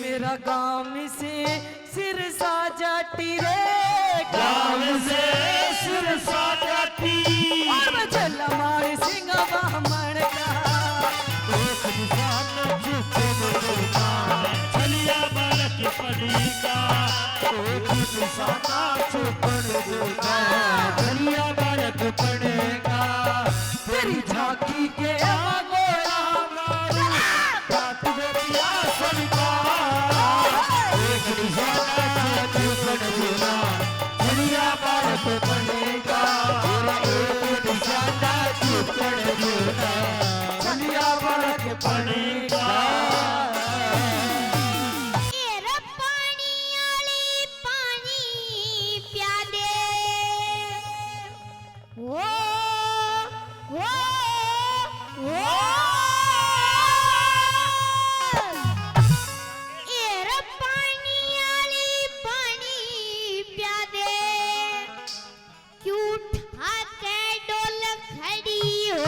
मेरा गांव से सिरसा जाटी रे, गांव से सिरसा जाटी। और मैं झल्ला मार सिंह बामण का। एक निशाना चुपन देना, छलिया बालक पड़ी का। एक निशाना चुपन देना, छलिया बालक पड़ेगा। तेरी झांकी के आगोड़ा मारू, बात बेटिया सलका। एक निशाना चुपन देना, छलिया बालक पड़ेगा। एक निशाना चुपन देना, छलिया बालक पड़ेगा। ए रे पानी आली पानी प्या दे। ओ, ओ, ओ। ए रे पानी आली पानी प्या दे। क्यों ठाके डोल खड़ी हो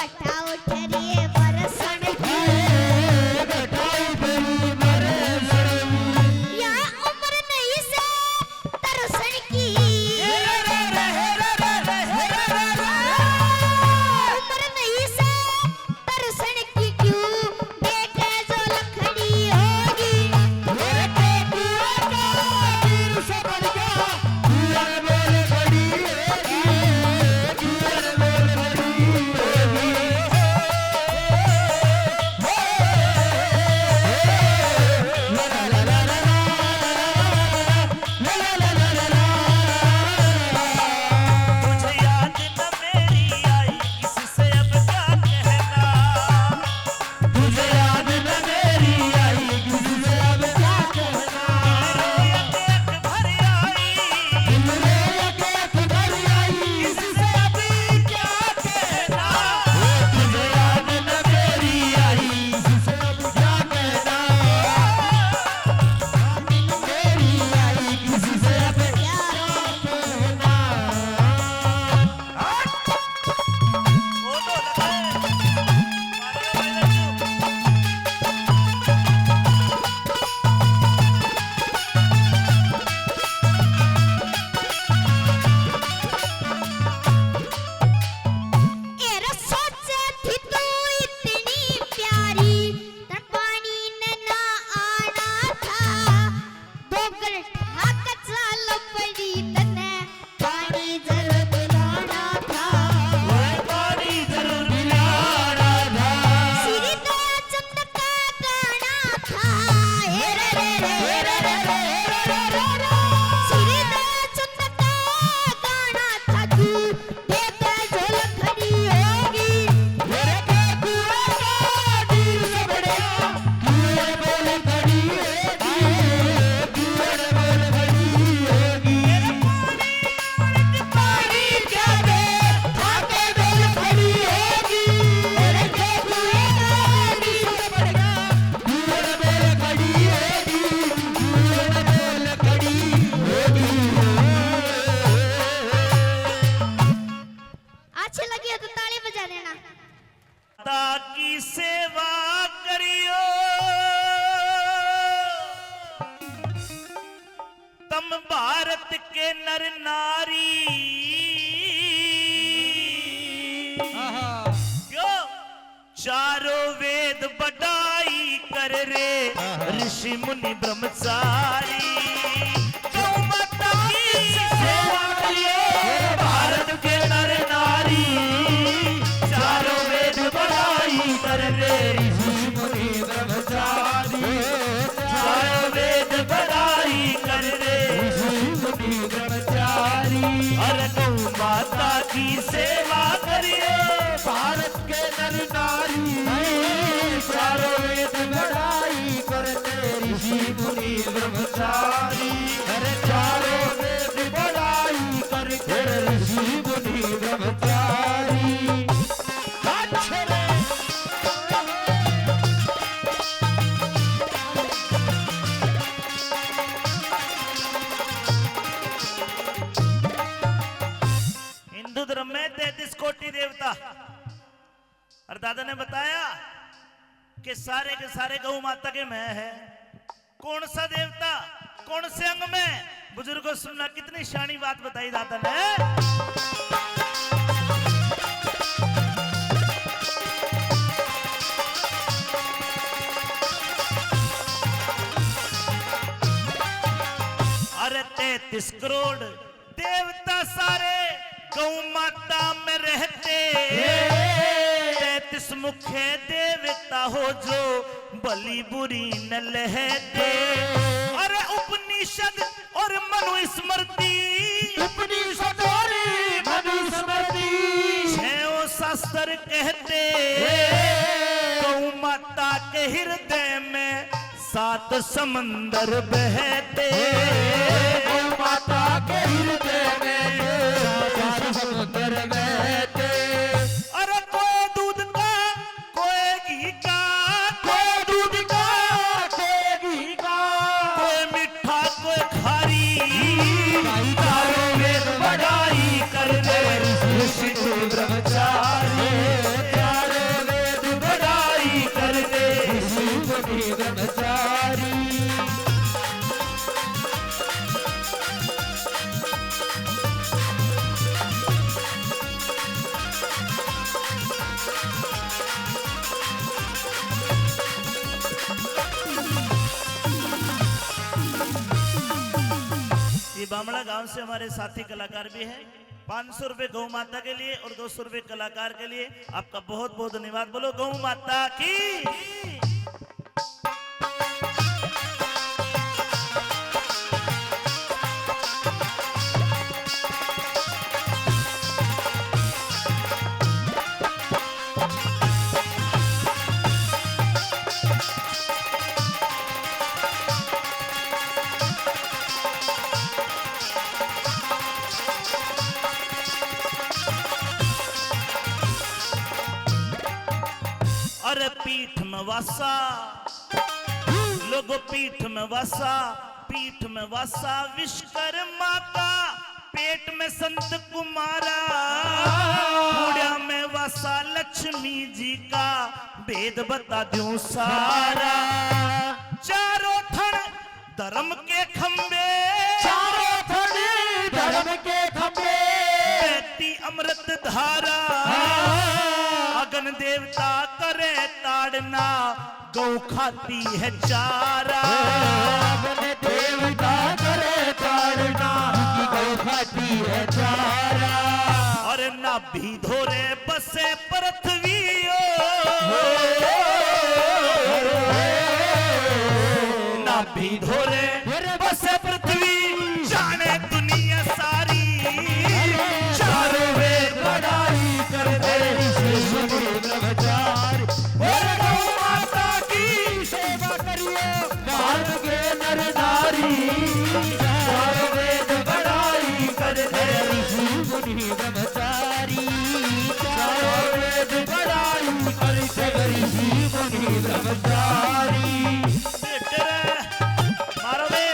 घटा उठ रे बरसण की। घटा उठ रे बरसण की। या उम्र नहीं से तरसण की। उम्र नहीं से तरसण की क्यों बैठे जो लखड़ी होगी। मेरे को कुआं का तीर से बढ़ गया, कुआं बोल खड़ी होगी, कुआं बोल खड़ी होगी। तुझे याद न मेरी आई, किससे अब क्या कहना? तुझे याद न मेरी आई, किससे अब क्या कहना? दिल रो एक एक भर आई, दिल रो एक एक भर आई, किससे अब क्या कहना? तुझे याद न मेरी आई, किससे अब क्या कहना? मेरी आई, किससे अब क्या कहना? ए रे सोचे थी तू इतनी प्यारी, तन पानी ने ना आना था। डोगर ठाक चाल पड़ी तने, पानी जरूर पिलाना था। ओए पानी जरूर पिलाना था। श्री दया चंद का गाना था। हे रे रे रे, हे रे रे रे, हे रे रे रे। श्री दया चंद का गाना था तू। बेटा झोल खड़ी होगी। मेरे के कुआं का तीर से बढ़िया, कुआं बोल खड़ी होगी, कुआं बोल खड़ी होगी। पानी क्या दे, आके बोल खड़ी होगी। मेरे के कुआं का तीर से बढ़िया, कुआं बोल खड़ी होगी, कुआं बोल खड़ी होगी। अच्छे लगे हो तो ताली बजा देना। माता की सेवा करियो, तम भारत के नर नारी। आहा। क्यों? चारों वेद बड़ाई कर रे, आहा। ऋषि मुनि ब्रह्मचारी। गौ माता की सेवा करिए, भारत के नर नारी। चारों वेद बड़ाई कर रे, ऋषि मुनि ब्रह्मचारी। चारों वेद बड़ाई कर रे, ऋषि मुनि ब्रह्मचारी। अरे गौ माता की सेवा करिए, भारत के नर नारी। चारों वेद बड़ाई करते ऋषि मुनि ब्रह्मचारी। अरे चारों वेद बड़ाई करते ऋषि मुनि ब्रह्मचारी। अच्छे रे। हिंदू धर्म में तैंतीस कोटि देवता। और दादा ने बताया कि सारे के सारे गौ माता के मैं है। कौन सा देवता, कौन से अंग में? बुजुर्गों, सुनना, कितनी शानी बात बताई दादा ने। अरे तैंतीस करोड़ देवता सारे गौ माता में रहते, तैंतीस मुख्य देवता हो जो भली बुरी न लेहते। अरे उपनिषद और मनुस्मृति, उपनिषद और मनुस्मृति, छहों शास्त्र कहते, गौ माता के हृदय में सात समंदर बहते। गौ माता के हृदय में सात समंदर बहते। अरे कोई दूध का, कोई घी का, कोई दूध का, कोई घी का, कोई मीठा, कोई खारी। चारों वेद बड़ाई करते, ऋषि मुनि ब्रह्मचारी। बामड़ा गांव से हमारे साथी कलाकार भी हैं। पाँच सौ रुपए गौ माता के लिए और दो सौ रुपए कलाकार के लिए। आपका बहुत बहुत धन्यवाद। बोलो गौ माता की। अरे पीठ में वासा, लोगो पीठ में वासा, पीठ में वासा विश्वकर्मा का, पेट में संत कुमारा। मुड़िया में वासा लक्ष्मी जी का, भेद बता दूं सारा। चारों थन धर्म के खंबे, चारों थन धर्म के खंबे। बहती अमृत धारा। हाँ। अग्नि देवता करे ताड़ना, गौ खाती है चारा। अग्नि देवता करे ताड़ना, गौ खाती है चारा। और नाभि धोरे बसे पृथ्वी ओ। नाभि धोरे बसे पृथ्वी, जाने दुनिया सारी। चारों वेद बड़ाई करते ऋषि मुनि ब्रह्मचारी। बोल गौ माता की। सेवा करिए भारत के नर नारी। चारों वेद बड़ाई करते ऋषि मुनि ब्रह्मचारी। चारों वेद बड़ाई करते ऋषि मुनि ब्रह्मचारी। मारो बे।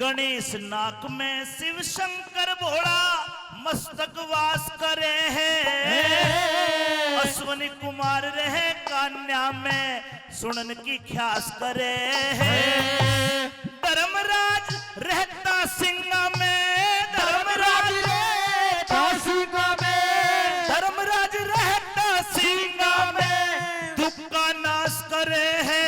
गणेश नाक में शिव शंकर भोला मस्तक वास करे है। अश्विनी कुमार रहे कान्या में सुनन की ख्यास करे है। धर्मराज रहता सिंगा में, धर्मराज रहता सिंगा में, धर्मराज रहता सिंगा में दुख का नाश करे है।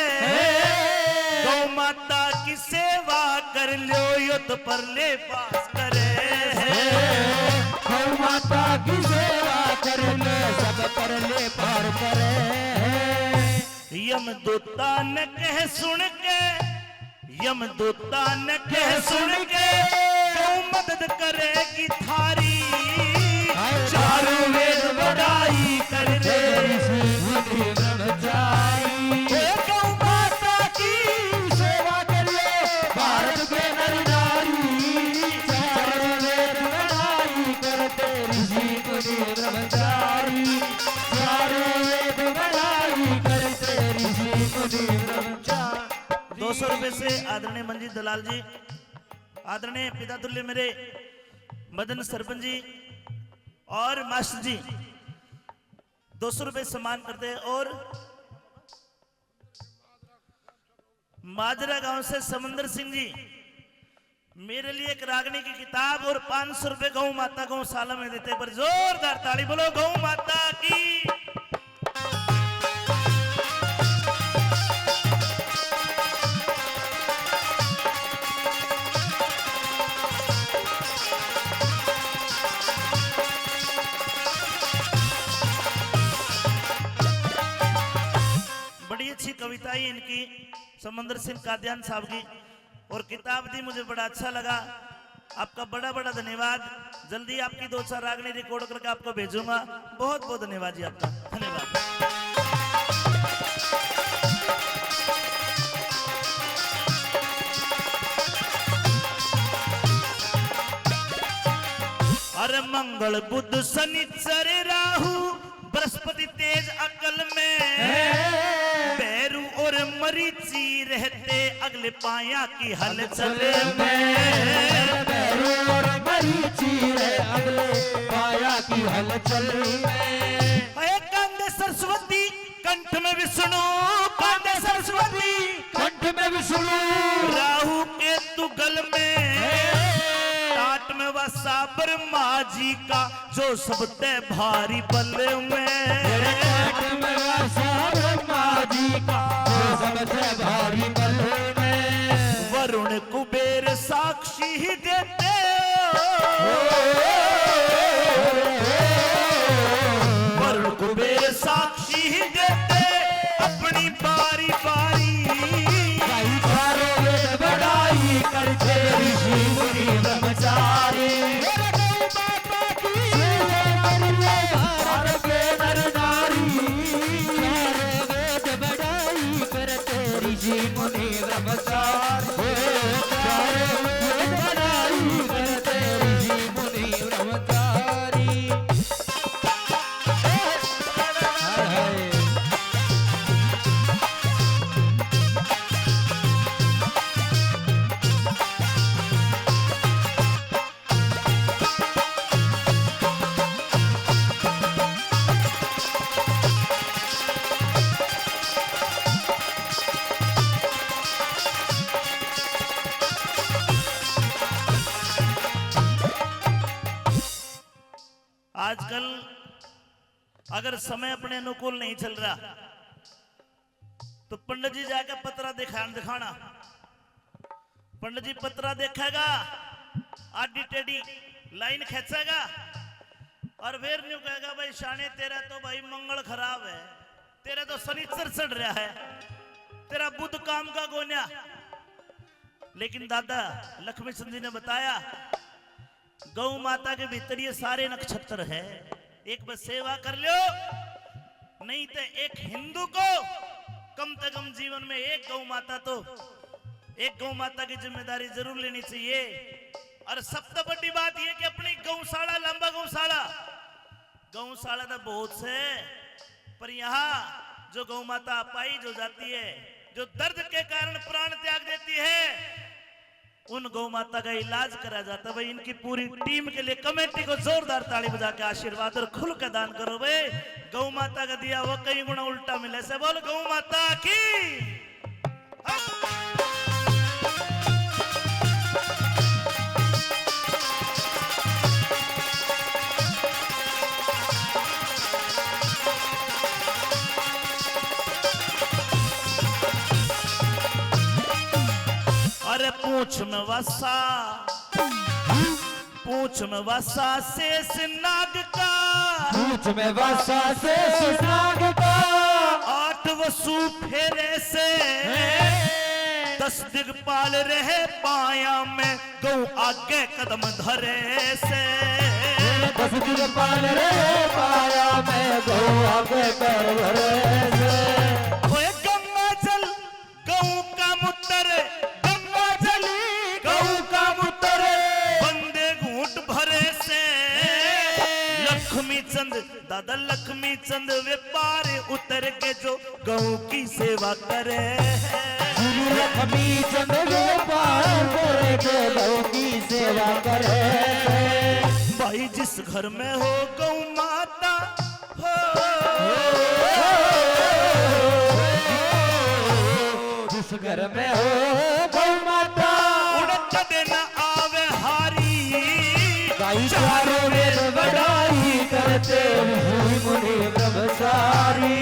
गौ माता की सेवा कर लो, यो तो परले पास करे है। गौ माता की सेवा कर ले, सब परले पार करे है। यमदूता ने कह सुन के, यमदूता ने कह सुन के, गौ मदद करेगी थारी। चारों वेद बड़ाई करते ऋषि मुनि ब्रह्मचारी। हे गौ माता की सेवा करिए भारत के नर नारी। चारों वेद बड़ाई करते ऋषि मुनि ब्रह्मचारी। चारों वेद बड़ाई करते ऋषि मुनि ब्रह्मचारी। दो सौ रुपए से आदरणीय मंजीत दलाल जी, आदरणीय पिता तुल्य मेरे मदन सरपंच जी और मास्टर जी दो सौ रुपए सम्मान करते हैं। और माजरा गांव से समंदर सिंह जी मेरे लिए एक रागनी की किताब और पाँच सौ रुपए गौ माता गौशाला में देते हैं। पर जोरदार ताली बोलो गौ माता की। बड़ी अच्छी कविता है इनकी, समंदर सिंह कादियान साहब की, और किताब दी, मुझे बड़ा अच्छा लगा। आपका बड़ा बड़ा धन्यवाद। जल्दी आपकी दो चार रागनी रिकॉर्ड करके आपको भेजूंगा। बहुत बहुत धन्यवाद जी आपका, धन्यवाद। अरे मंगल बुध शनिचर राहु बृहस्पति तेज अकल में, हैं। भैरू और मरीची रहते अगले पाया की हलचल में। भैरू और मरीची रहे अगले पाया की हलचल में। हे कांधे सरस्वती, कंठ में विष्णु, कांधे सरस्वती, कंठ में विष्णु। राहु केतु गल में, टाट में वसा ब्रह्मा जी का, जो सबते भारी बल में। मेरे टाट में वसा ब्रह्मा जी का, जो सबते भारी बल में। वरुण कुबेर साक्षी देते हो। वरुण कुबेर साक्षी देते अपनी बारी बारी। भाई चारों वेद बड़ाई करते ऋषि मुनि ब्रह्मचारी। मेरे गौ माता की जय करिए, भारत के नर नारी। चारों वेद बड़ाई करते ऋषि मुनि ब्रह्मचारी। चारों वेद बड़ाई करते ऋषि मुनि ब्रह्मचारी। आजकल अगर समय अपने अनुकूल नहीं चल रहा, तो पंडित जी जाके पतरा दिखा दिखाना। पंडित जी पतरा देखेगा, आडी टेढ़ी लाइन खींचेगा और फिर न्यू कहेगा, "भाई शाणे, तेरा तो भाई मंगल खराब है, तेरा तो शनिचर चढ़ रहा है, तेरा बुध काम का कोन्या।" लेकिन दादा लक्ष्मी चंद जी ने बताया, गौ माता के भीतर ये सारे नक्षत्र है, एक बस सेवा कर लो, नहीं तो एक हिंदू को कम से कम जीवन में एक गौ माता तो, एक गौ माता की जिम्मेदारी जरूर लेनी चाहिए। और सबसे बड़ी बात यह कि अपनी गौशाला, लांबा गौशाला, गौशाला तो बहुत से, पर यहाँ जो गौ माता अपाहिज हो जाती है, जो दर्द के कारण प्राण त्याग देती है, उन गौ माता का इलाज करा जाता है भाई। इनकी पूरी टीम के लिए, कमेटी को जोरदार ताली बजा के आशीर्वाद और खुल के दान करो भाई। गौ माता का दिया वो कई गुना उल्टा मिले से। बोल गौ माता की। अरे पूंछ में वसा, पूंछ में वसा शेष नाग का, पूंछ में वसा शेष नाग का। आठ वसु फेरे से, दस दिग्पाल रहे पाया में, गौ आगे कदम धरे से। दस दिग्पाल रहे पाया में, गौ आगे कदम धरे से। ओए गंगा जल गऊ का मूत्र, गंगा जली गऊ का मूत्र, बंदे घूंट भरे से। लक्ष्मी चंद, दादा लक्ष्मी चंद व्यापार उतर के जो गऊ की सेवा करे। श्री लक्ष्मी चंद व्यापार उतर के गऊ की सेवा करे। भाई जिस घर में हो गऊ माता, जिस घर में हो गौ माता, उड़े कदे न आवे हारी। गाई चारों वेद बड़ाई करते ऋषि मुनि ब्रह्मचारी।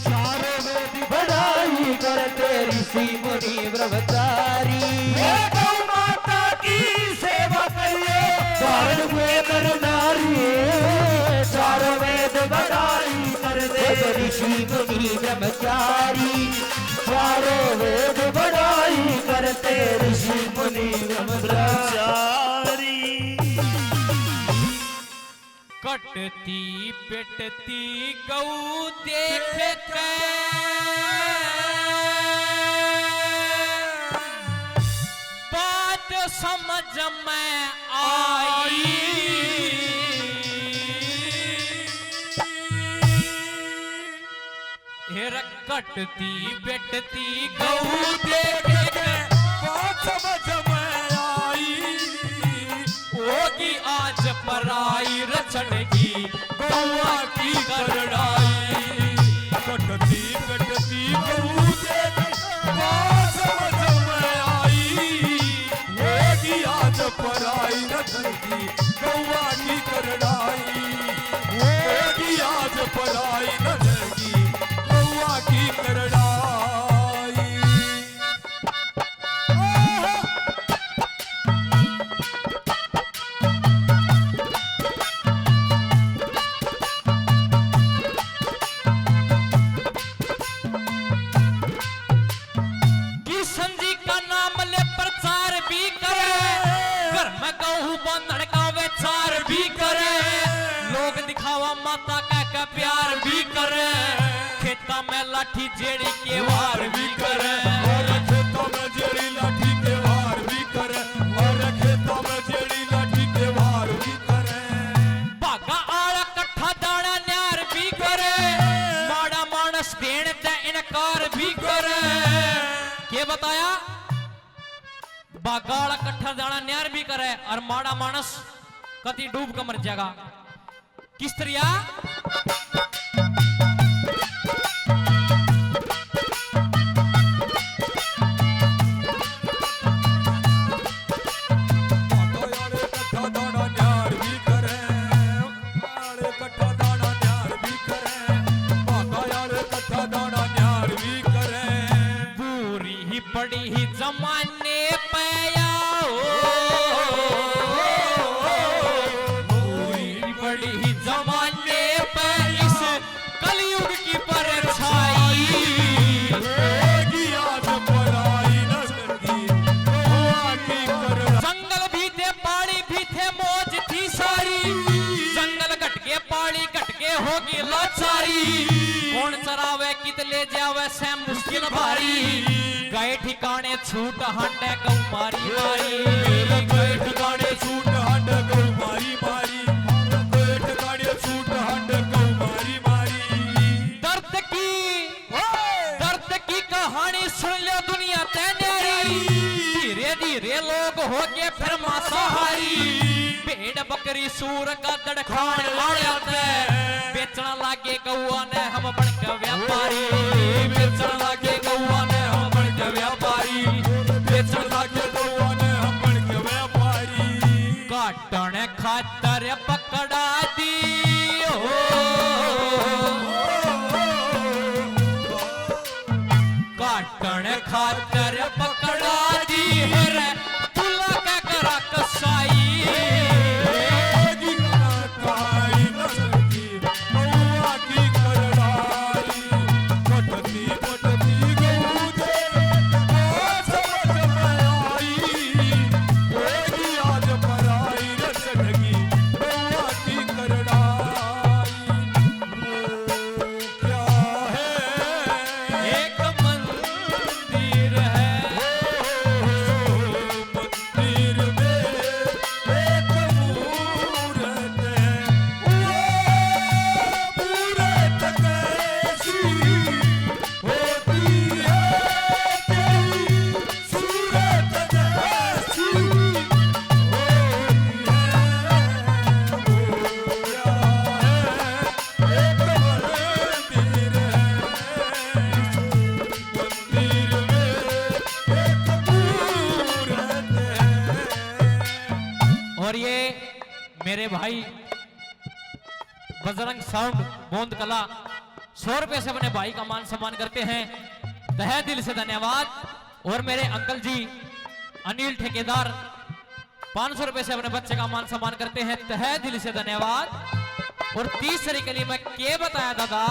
चारों वेद बड़ाई करते ऋषि मुनि ब्रह्मचारी। हे गौ माता की सेवा करिए, भारत के नर नारी। चारों वेद बड़ाई करते ऋषि मुनि ब्रह्मचारी। चारों वेद बड़ाई करते ऋषि मुनि ब्रह्मचारी। कटती पिटती गऊ देख के बात समझ में आई। हेर कटती बेटती गऊ देख के बात समझ में आई, होगी आज पराई रचन की गौआ की करड़ाई। कटती कटती गऊ देख बात समझ में आई, होगी आज पराई रचन की गौआ की करड़ाई। होगी आज पराई रचन की गौआ की करड़ाई। किशन जी का नाम ले प्रचार भी करे, घर में गऊ बांधण का विचार भी करे, लोग दिखावा माता का, का प्यार भी करे, खेता में लाठी जेड़ी के वार भी करे, और खेता में जेड़ी लाठी के वार भी करे, और खेता में जेड़ी लाठी के वार भी करे। भागा आला कट्ठा दाना न्यार भी करे, माड़ा मानस देण ते इनकार भी करे। के बताया? भागा आला कट्ठा दाना न्यार भी करे और माड़ा मानस कती डूब के मर जाएगा। किस तरिया? भागा आले कट्ठा दाना न्यार भी करे, आले कट्ठा दाना न्यार भी करे, भागा आले कट्ठा दाना न्यार भी करे। बुरी ही पड़ी ही जमाने पे आओ, बुरी पड़ी ही जमाने पे इस कलयुग की परछाई। होगी आज पराई नस्ल की गौआ की करड़ाई। जंगल भी थे, पहाड़ी भी थे, मौज थी सारी। जंगल घट के, पहाड़ी घट के, होगी लाचारी। कौन चरावे, कित ले जावे, सै मुश्किल भारी। गए ठिकाने छूट हांडे गऊ मारी मारी। गए ठिकाने छूट हांडे गऊ मारी मारी। गए ठिकाने छूट हांडे गऊ मारी मारी। दर्द की, दर्द की कहानी सुन लो दुनिया तै न्यारी। धीरे धीरे लोग हो गए फिर मांसाहारी। भेड़ बकरी सूर का दड़खाण आया तै। बेचण लागे गऊआ ने हम बन के व्यापारी। बेचण लागे गऊआ ने हम बन के व्यापारी। बेचण लागे गऊआ ने हम बन के व्यापारी। काटण खातर पकड़ा दी हो। काटण खातर पकड़ा दी है रे, तुला के करा कसाई। काई नस्ल की बउआ की करड़ाई, कटती कटती गऊ दे, ओ समझ में आई, होगी आज पराई रचन की बउआ की करड़ाई। वो क्या है? एक मंदिर है। मंदिर में एक मूरत है, वो मूरत कैसी होती है तेरी सूरत जैसी होती है, वो क्या है? एक मंदिर है, मंदिर में एक मूरत है। और ये मेरे भाई बजरंग साउंड गोंद कला सौ रुपए से अपने भाई का मान सम्मान करते हैं, तहे दिल से धन्यवाद। और मेरे अंकल जी अनिल ठेकेदार पाँच सौ रुपए से अपने बच्चे का मान सम्मान करते हैं, तहे दिल से धन्यवाद। और तीसरी कली मैं के बताया दादा?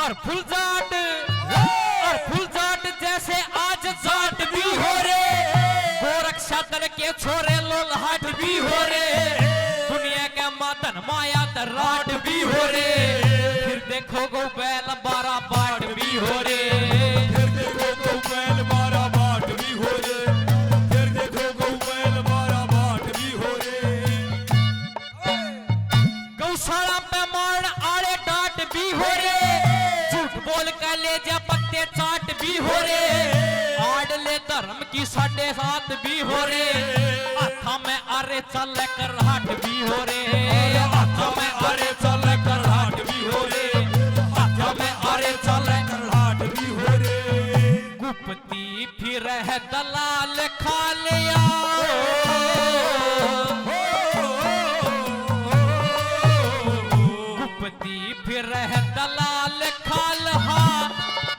और फुल जाट, और फुल जाट जैसे आज जाट भी हो रे, गोरख सादर के छोरे लोलहाट भी हो रे। दुनिया के मातन माया त राट भी हो रे, फिर देखो गौ बैल बारह बाट भी हो रे। फिर देखो गौ बैल बारह बाट भी हो रे, फिर देखो गौ बैल बारह बाट भी हो रे। गौशाला पे मारण आले डाट भी हो रे, झूठ बोल के ले जा पत्ते चाट भी हो रे। आड़ ले धर्म की साढ़े सात भी हो रे, हाथा में आरे चाले करहाट भी हो रे। हाथा में आरे चाले करहाट भी हो रे, हाथा में आरे चाले करहाट भी हो रे। गुप्ती फिर है दलाल खालिया, गुप्ती फिर है दलाल खालहा,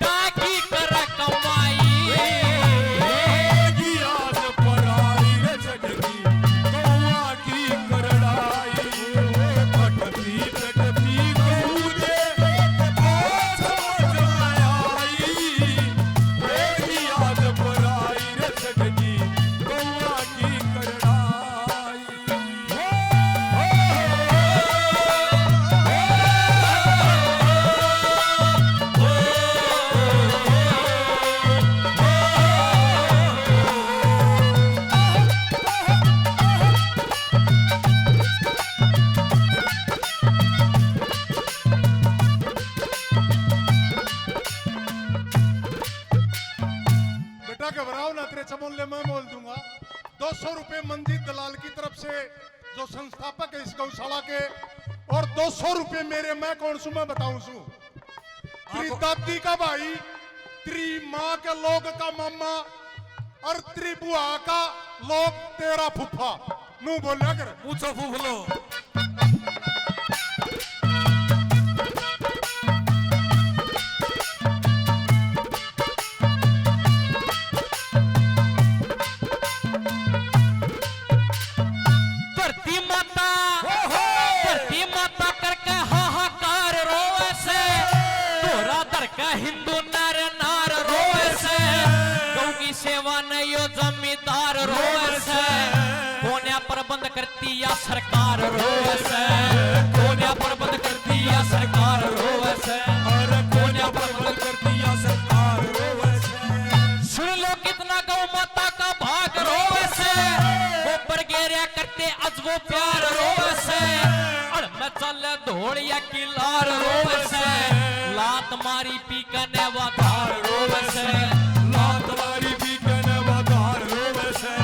डाकी कर कमाई। गियास पराई रे छटकी, कौआ की करड़ाई। कटती कटती गऊ दे, बात समझ में आई। गियास पराई रे छटकी, कौआ की करड़ाई। बेटा घबराओ ना, तेरे चमोले मैं मोल दूंगा। दो सौ रुपए मंजीत दलाल की तरफ से, जो संस्थापक है इस गौशाला के, और दो सौ रुपए मेरे, मैं कौन सू, मैं बताऊं सू। तेरी दादी का भाई, तेरी माँ के लोग का मामा, और तेरी बुआ का लोग तेरा फूफा। नू बोल्या कर। पूछो फूफलो। धरती माता, ओहो! धरती माता करके हाहाकार रोवे से, धोरा धर के हिंदू नर नार रोवे से, गऊ की सेवा ने यो जमींदार रोवे से, कोन्या प्रबंध करती या सरकार रोवे से, कोन्या प्रबंध करती या सरकार रोवे से, अरे कोन्या प्रबंध करती या सरकार रोवे से। सुन लो कितना गौ माता का भाग रोवे से, ऊपर गेरिया करते अजबो प्यार रोवे से, अड़ में चल धोलिया की लार रोवे से, लात मारी पी कने वा धार रोवे से, लात मारी पी कने वा धार रोवे से,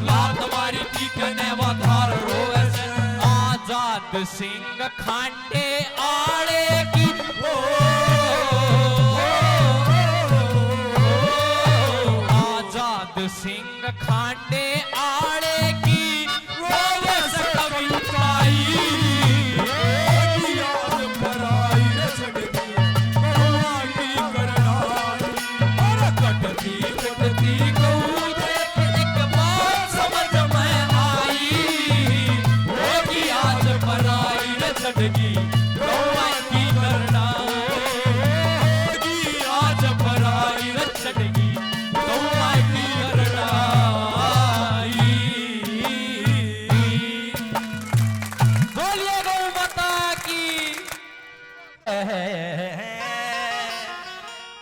लात मारी पी कने वा धार रोवे से। आजाद सिंह खांडे आले की, ओ, आजाद सिंह खांडे आले की रोवे से कविताई। याद पराई रे छटकी, कौआ की करड़ाई। और कटती कटती गऊ देख एक बात समझ में आई, होगी आज पराई रे छटकी, कौआ की करड़ाई। होगी आज पराई रे छटकी, कौआ की करड़ाई। बोलिए गौ माता की।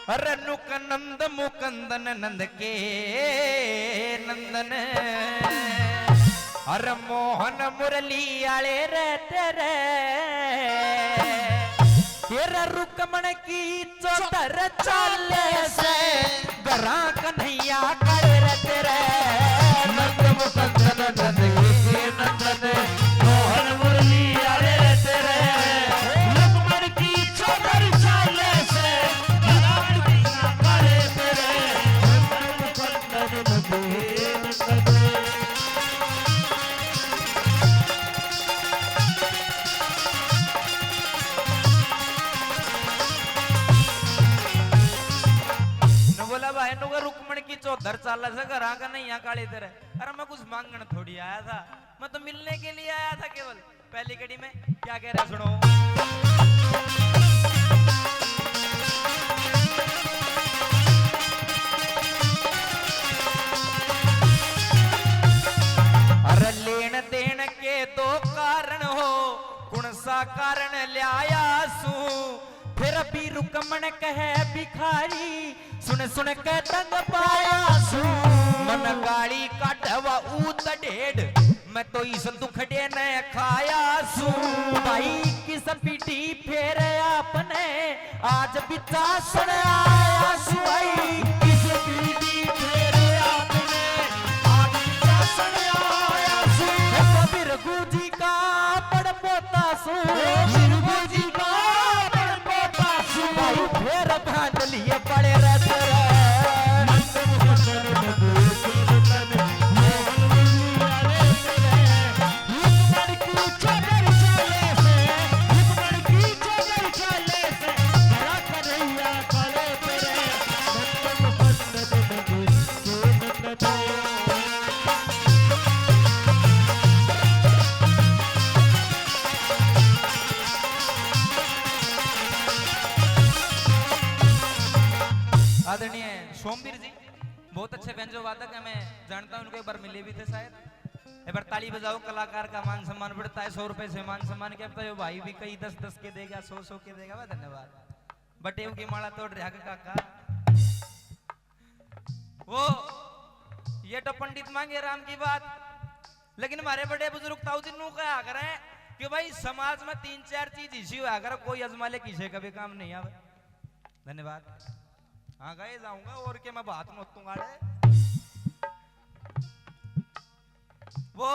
अरे नुक नंद मुकंदन नंद के नंदन, अरे मोहन मुरली आले रे तेरे, तेरा रुक्मण की चौधर चाले से, घरा कन्हैया काले रे तेरे। नंद मुकंदन नंद के नंदन, मोहन मुरली आले रे तेरे। लक्ष्मण की चौधर चाले से, घरा कन्हैया काले तेरे। नंद मुकंदन नंद के नंदन। न बोला भाई, नुका रुक्मण की चौधर चाले से, घरा कन्हैया काले तेरे। अरे मैं कुछ मांगण थोड़ी आया था, मैं तो मिलने के लिए आया था केवल। पहली कड़ी में क्या कह रहा, सुनो। अरे लेन देन के दो कारण हो, कुण कारण ल्याया सू, फिर भी रुकमण कहे भिखारी, सुन सुन के तंग पाया सू। मन गाली काढ़वा ऊत ढेड, मैं तो इस दुखड़े ने खाया सू। भाई किस पीढ़ी फेर आपने आज बिचासण आया सू। भाई किस पीढ़ी फेर आपने आज बिचासण आया सू। कबीर गुरु जी का पड़ पोता सू। बिरगो जी का पड़ पोता सू। भाई फेर बांध लिए बड़े रथ रे। आदरणीय सोमवीर जी, बहुत अच्छे व्यंजो वादक हैं, मैं जानता हूं उनको, एक बार मिले भी थे शायद। एक बार ताली बजाओ, कलाकार का मान सम्मान बढ़ता है, सौ रुपए से मान सम्मान क्या पता, यो भाई भी कई दस दस के देगा, सौ सौ के देगा। वाह, धन्यवाद। बटेऊ की माला तोड़ रहा काका। वो, ये तो पंडित मांगे राम की बात, लेकिन हमारे बड़े बुजुर्ग ताऊ जी नू कहा करें कि भाई समाज में तीन चार चीज इसी होया करे, कोई अजमा ले किसी का भी काम नहीं आवे। धन्यवाद। हाँ गए जाऊंगा और के मैं बात नोतूंगा रे। वो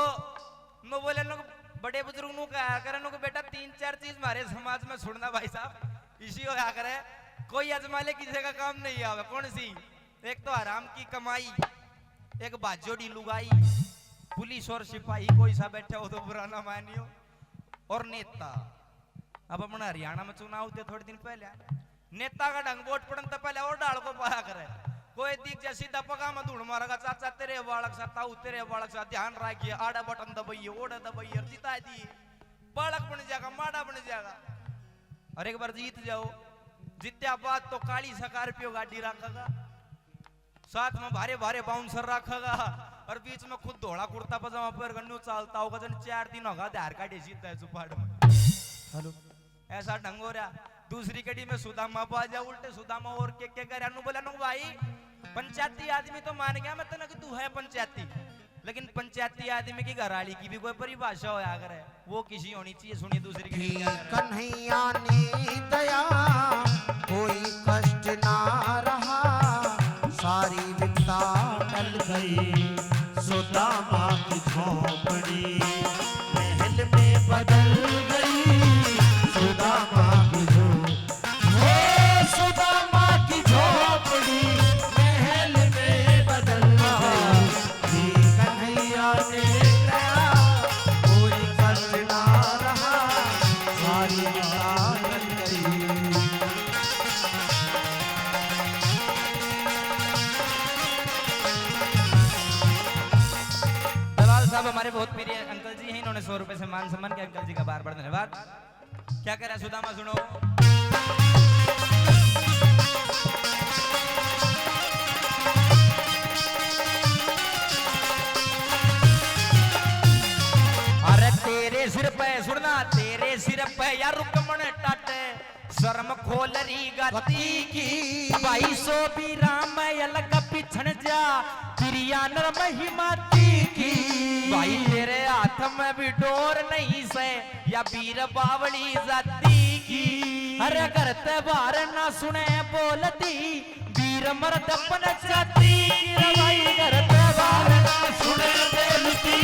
नो बोले, नो बड़े बुजुर्ग नु कहा करे, नो बेटा तीन चार चीज हमारे समाज में सुनना भाई साहब, इसी होया करे, कोई अजमा ले किसी का काम नहीं आवे। कौन सी? एक तो हराम की कमाई, एक बाजोड़ी लुगाई, पुलिस और सिपाही कोई सा बैठा हो तो बुरा ना मानियो, और नेता। अब अपना हरियाणा में चुनाव थे थोड़े दिन पहले, नेता का ढंग वोट पड़न तो पहले और डाल को पाया करे। कोई दिख जा सीधा पगा में धूड़ मारेगा, चाचा तेरे बालक सा, ताऊ तेरे बालक सा, ध्यान रखिए, आड़ा बटन दबाइए, ओड़ा दबाइए, और जिता दिए। बालक बन जाएगा, माड़ा बन जाएगा। और एक बार जीत जाओ, जीत्या बाद तो काली Scorpio गाड़ी रखेगा, साथ में भारे भारे bouncer रखेगा, और बीच में खुद धोला कुर्ता पजामा पहन कर न्यू चालता होगा, जन चार दिन होगा आधार कार्ड इसी तय जुपाड़ में। हेलो। ऐसा ढंग हो रहा। दूसरी कड़ी में सुदामा बाजा, उल्टे सुदामा और के के करे, अनु बोला, "नु भाई, पंचायती आदमी तो मान गया मैं तने कि तू है पंचायती, लेकिन पंचायती आदमी की घराली की भी कोई परिभाषा होया करे, वो किसी होनी चाहिए।" सुनिए दूसरी कड़ी में क्या करे। कन्हैया ने दया कोई कष्ट ना रहा, सारी विपदा टल गई, सुदामा की झोपड़ी महल में बदल गई, सुदामा की झो-, हे सुदामा की झोपड़ी महल में बदल गई। जी कन्हैया ने दया, कोई कष्ट ना रहा, सारी विपदा टल गई। दलाल साहब हमारे बहुत प्रिय अंकल जी हैं, इन्होंने सौ रुपए से मान सम्मान किया। अंकल जी का बार बार धन्यवाद। क्या कह रहा है सुदामा, सुनो। अरे तेरे सिर पे, सुनना, तेरे सिर पे या रुक्मण टाटे, शर्म खोल री गाती की। भाई सो भी राम अलग पिछण जा, प्रिया नर महिमा ती की। भाई तेरे हाथ में भी डोर नहीं से, या वीर बावली जाती की। अरे घर ते बाहर ना सुने बोलती, वीर मर्द अपन जाती की। रे भाई घर ते बाहर ना सुने बोलती,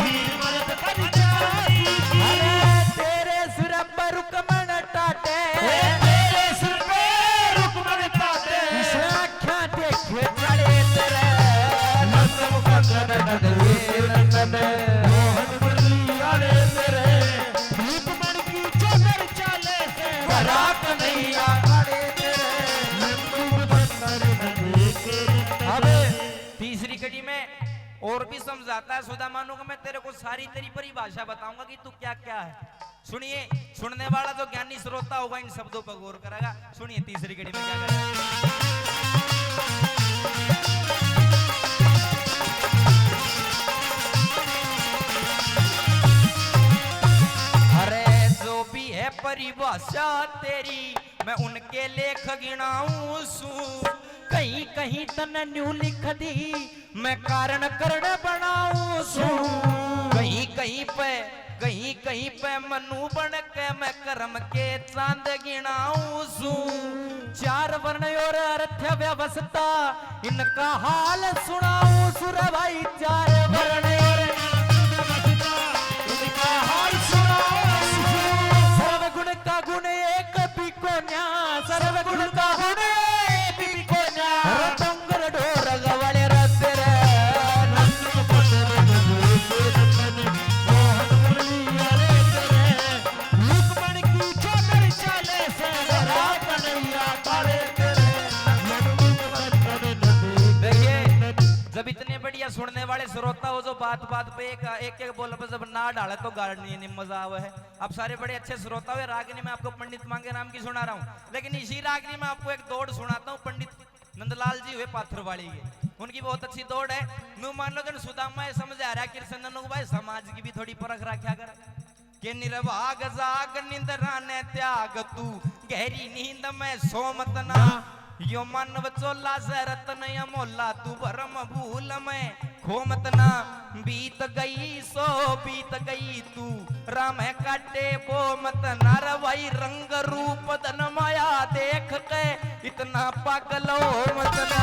वीर मर्द अपन जाती की। अरे तेरे सिर पर रुक्मण टाटे, ए, तेरे सिर पे रुक्मण टाटे। इसने आँख्यां देखे चले तेरे। नंद मुकंदन नंद वीर नंदन, मोहन मुरली वाले तेरे। रुक्मण की चोदर चाले से। भरा कन्हैया खड़े तेरे। नंद मुकंदन नंद वीर नंदन। अब तीसरी कड़ी में और भी समझाता है सुदामा नू कि मैं तेरे को सारी तेरी परिभाषा बताऊंगा कि तू क्या क्या है। सुनिए, सुनने वाला जो ज्ञानी श्रोता होगा, इन शब्दों पर गौर करेगा। सुनिए, तीसरी कड़ी में क्या करेगा। अरे, जो भी है भाषा तेरी मैं उनके लेख गिणाऊं सूं। कहीं कहीं तन न्यू लिख दी, मैं कारण करण बनाऊं सूं। कहीं कहीं पे, कहीं कहीं पे मनु बन के मैं कर्म के चांद गिणाऊं सूं। चार वर्ण और अर्थ व्यवस्था, इनका हाल सुनाऊं सुर भाई। चार वर्ण और इनका हाल सुनाऊं। सर्वगुण का गुण एक भी कोन्या, सर्वगुण का गुण एक भी कोन्या। अरे डोंगर ढोर गवाले रस रे। मोहन मुरली वाले तेरे। लुकमन की चौधरी चाले से। राम कन्हैया काले तेरे। देखिए, जब इतने बढ़िया सुनने वाले श्रोता हो जो बात बात पे एक, एक, एक बोल पे जब ना डाले तो गाने नहीं मजा आवे है। आप सारे बड़े अच्छे श्रोता हो, रागनी मैं आपको पंडित मांगेराम की सुना रहा हूँ, लेकिन इसी रागनी में आपको एक दौड़ सुनाता हूँ। पंडित नंदलाल जी हुए पाथरवाली के, उनकी बहुत अच्छी दौड़ है। न्यू मान लो जन सुदामा ये समझा रहा कृष्ण नन्नू भाई, समाज की भी थोड़ी परख रखा कर। के निर्भाग जाग निंद्रा ने त्याग तू, गहरी नींद में सो मत ना। यो मानव चोला से रतन अमोला, तू भरम भूल में खो मत ना। बीत गई सो बीत गई तू, राह में काटे वो मत ना। रे भाई रंग रूप धन माया देख के इतना पागल हो मत ना।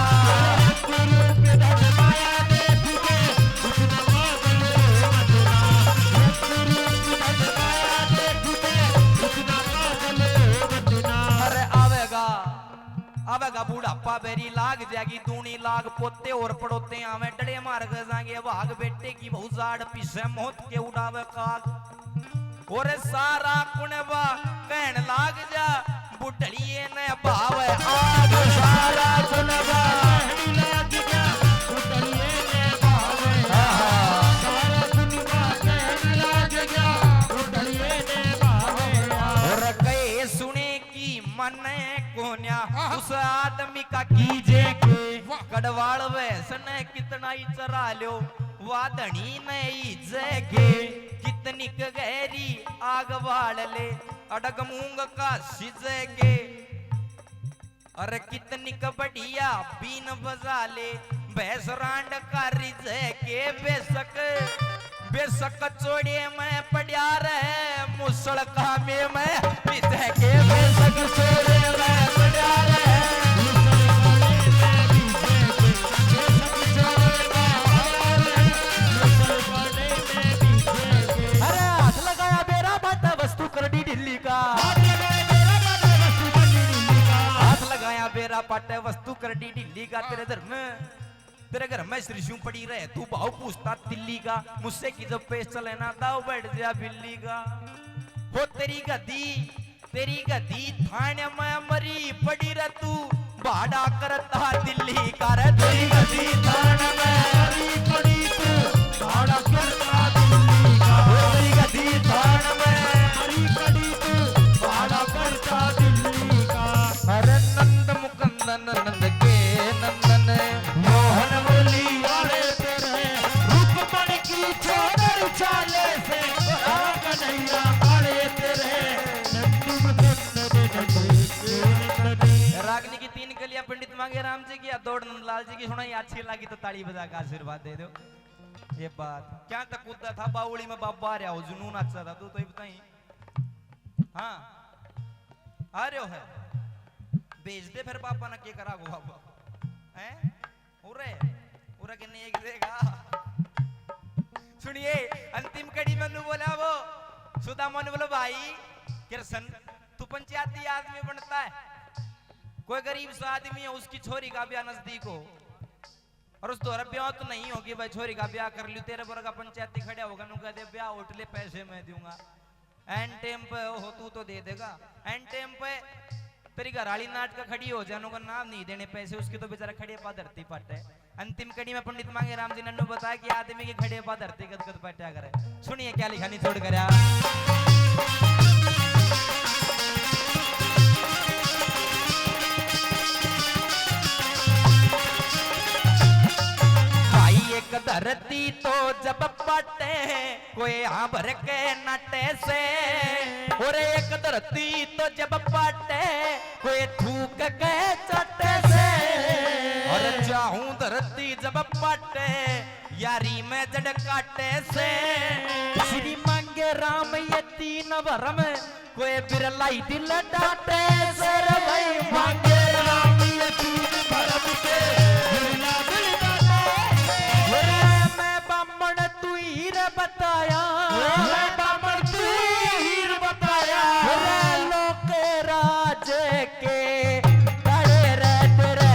अरे आवेगा, आवेगा बुढ़ापा बेरी लाग जाएगी, दूनी लाग पोते और पड़ोते आवे, डले मार के जाएंगे भाग, बेटे की बहु जाड़ पीछे मौत के उड़ावे काग। और सारा कुनबा कहन लाग जा, बुढ़लिए ने भाव आग। सारा कुनबा कहन लाग जा, बुढ़लिए ने भाव आग। सारा कुनबा कहन लाग जा, बुढ़लिए ने भाव आग। और कहे सुने की मने कोन्या, आहा। उस आदमी का कीजे के। वाह। कड़वाल वैसने कितना ही चरा ल्यो, वा धनी नहीं जगे। कितनी क गहरी आग बाल ले, अडग मूंग का सिजे के। अरे कितनी क बढ़िया बीन बजा ले, भैंस रांड का रिजे के। बेशक, बेशक चोड़े में पड़ा रहे, मुसल का में में रिजे के। बेशक चोड़े में पड़ा रहे, अरे हाथ लगाया बेरा बाटा वस्तु करड़ी ढिल्ली का। हाथ लगाया बेरा बाटा वस्तु करड़ी ढिल्ली का। हाथ लगाया बेरा बाटा वस्तु करड़ी ढिल्ली का। तेरे घर में, तेरे घर में त्रिशूल पड़ी रहे, तू भाव पूछता दिल्ली का। मुझसे की जब पेश चले ना, दाव बैठ जा बिल्ली का। हो तेरी गद्दी, तेरी गद्दी थाने में मरी पड़ी रे तू, भाड़ा करता दिल्ली का रे। तेरी गद्दी थाने में मरी पड़ी तू, भाड़ा करता दिल्ली का। ओ तेरी गद्दी थाने में मरी पड़ी तू, भाड़ा करता दिल्ली का। अरे नंद मुकंदन नंद के नंदन, मोहन मुरली वाले तेरे, रुक्मण की चौधरी चाले से, राग नैया वाले तेरे। रागनी की तीन कलियां पंडित मांगेराम जी की या दौड़ नंदलाल जी की सुनाई, अच्छी लगी तो ताली बजा के आशीर्वाद दे दो। ये बात क्या तक कूदा था बावली में बाबा आ रहा हो, जुनून अच्छा था तू तो ही बताई। हाँ, आ रहे हो है, भेज दे फिर बाबा ने के करा गो बाबा हैं। उरे, उरे के नहीं देगा। सुनिए, अंतिम कड़ी में नु बोला वो सुदामा ने बोला, भाई कृष्ण, तू पंचायती आदमी बनता है, कोई गरीब सा आदमी है, उसकी छोरी का ब्याह नजदीक हो और उस दौरा ब्याह तो नहीं होगी भाई, छोरी का ब्याह कर लियो, तेरे वर्गा पंचायती खड़ा होगा, नु कह दे ब्याह होटले पैसे मैं दूंगा। एन टाइम पे हो तू तो दे देगा, एन टाइम पे तेरी घरवाली नाटक खड़ी हो जानो का नाम नहीं देने पैसे, उसके तो बेचारा खड़े पा धरती पाटे। अंतिम कड़ी में पंडित मांगेराम जी नन्नू बताया कि आदमी के खड़े पा धरती गदगद पाटा करे। सुनिए क्या लिखा नहीं छोड़ कर। भाई एक धरती तो जब पाटे कोई आंबर के नाटे से, और एक धरती तो जब पाटे कोई थूक के चाटे से, और चाहूं धरती जब पाटे यारी में जड़ काटे से। श्री मांगे राम ये तीन भरम कोई बिरलाई दिल डाटे सर भाई मांगे राम ये तीन भरम के बिरला दिल डाटे। रे मैं बामण तू हीर बताया, रे बामण तू हीर बताया। रे लोक राज के तारे रे तेरे।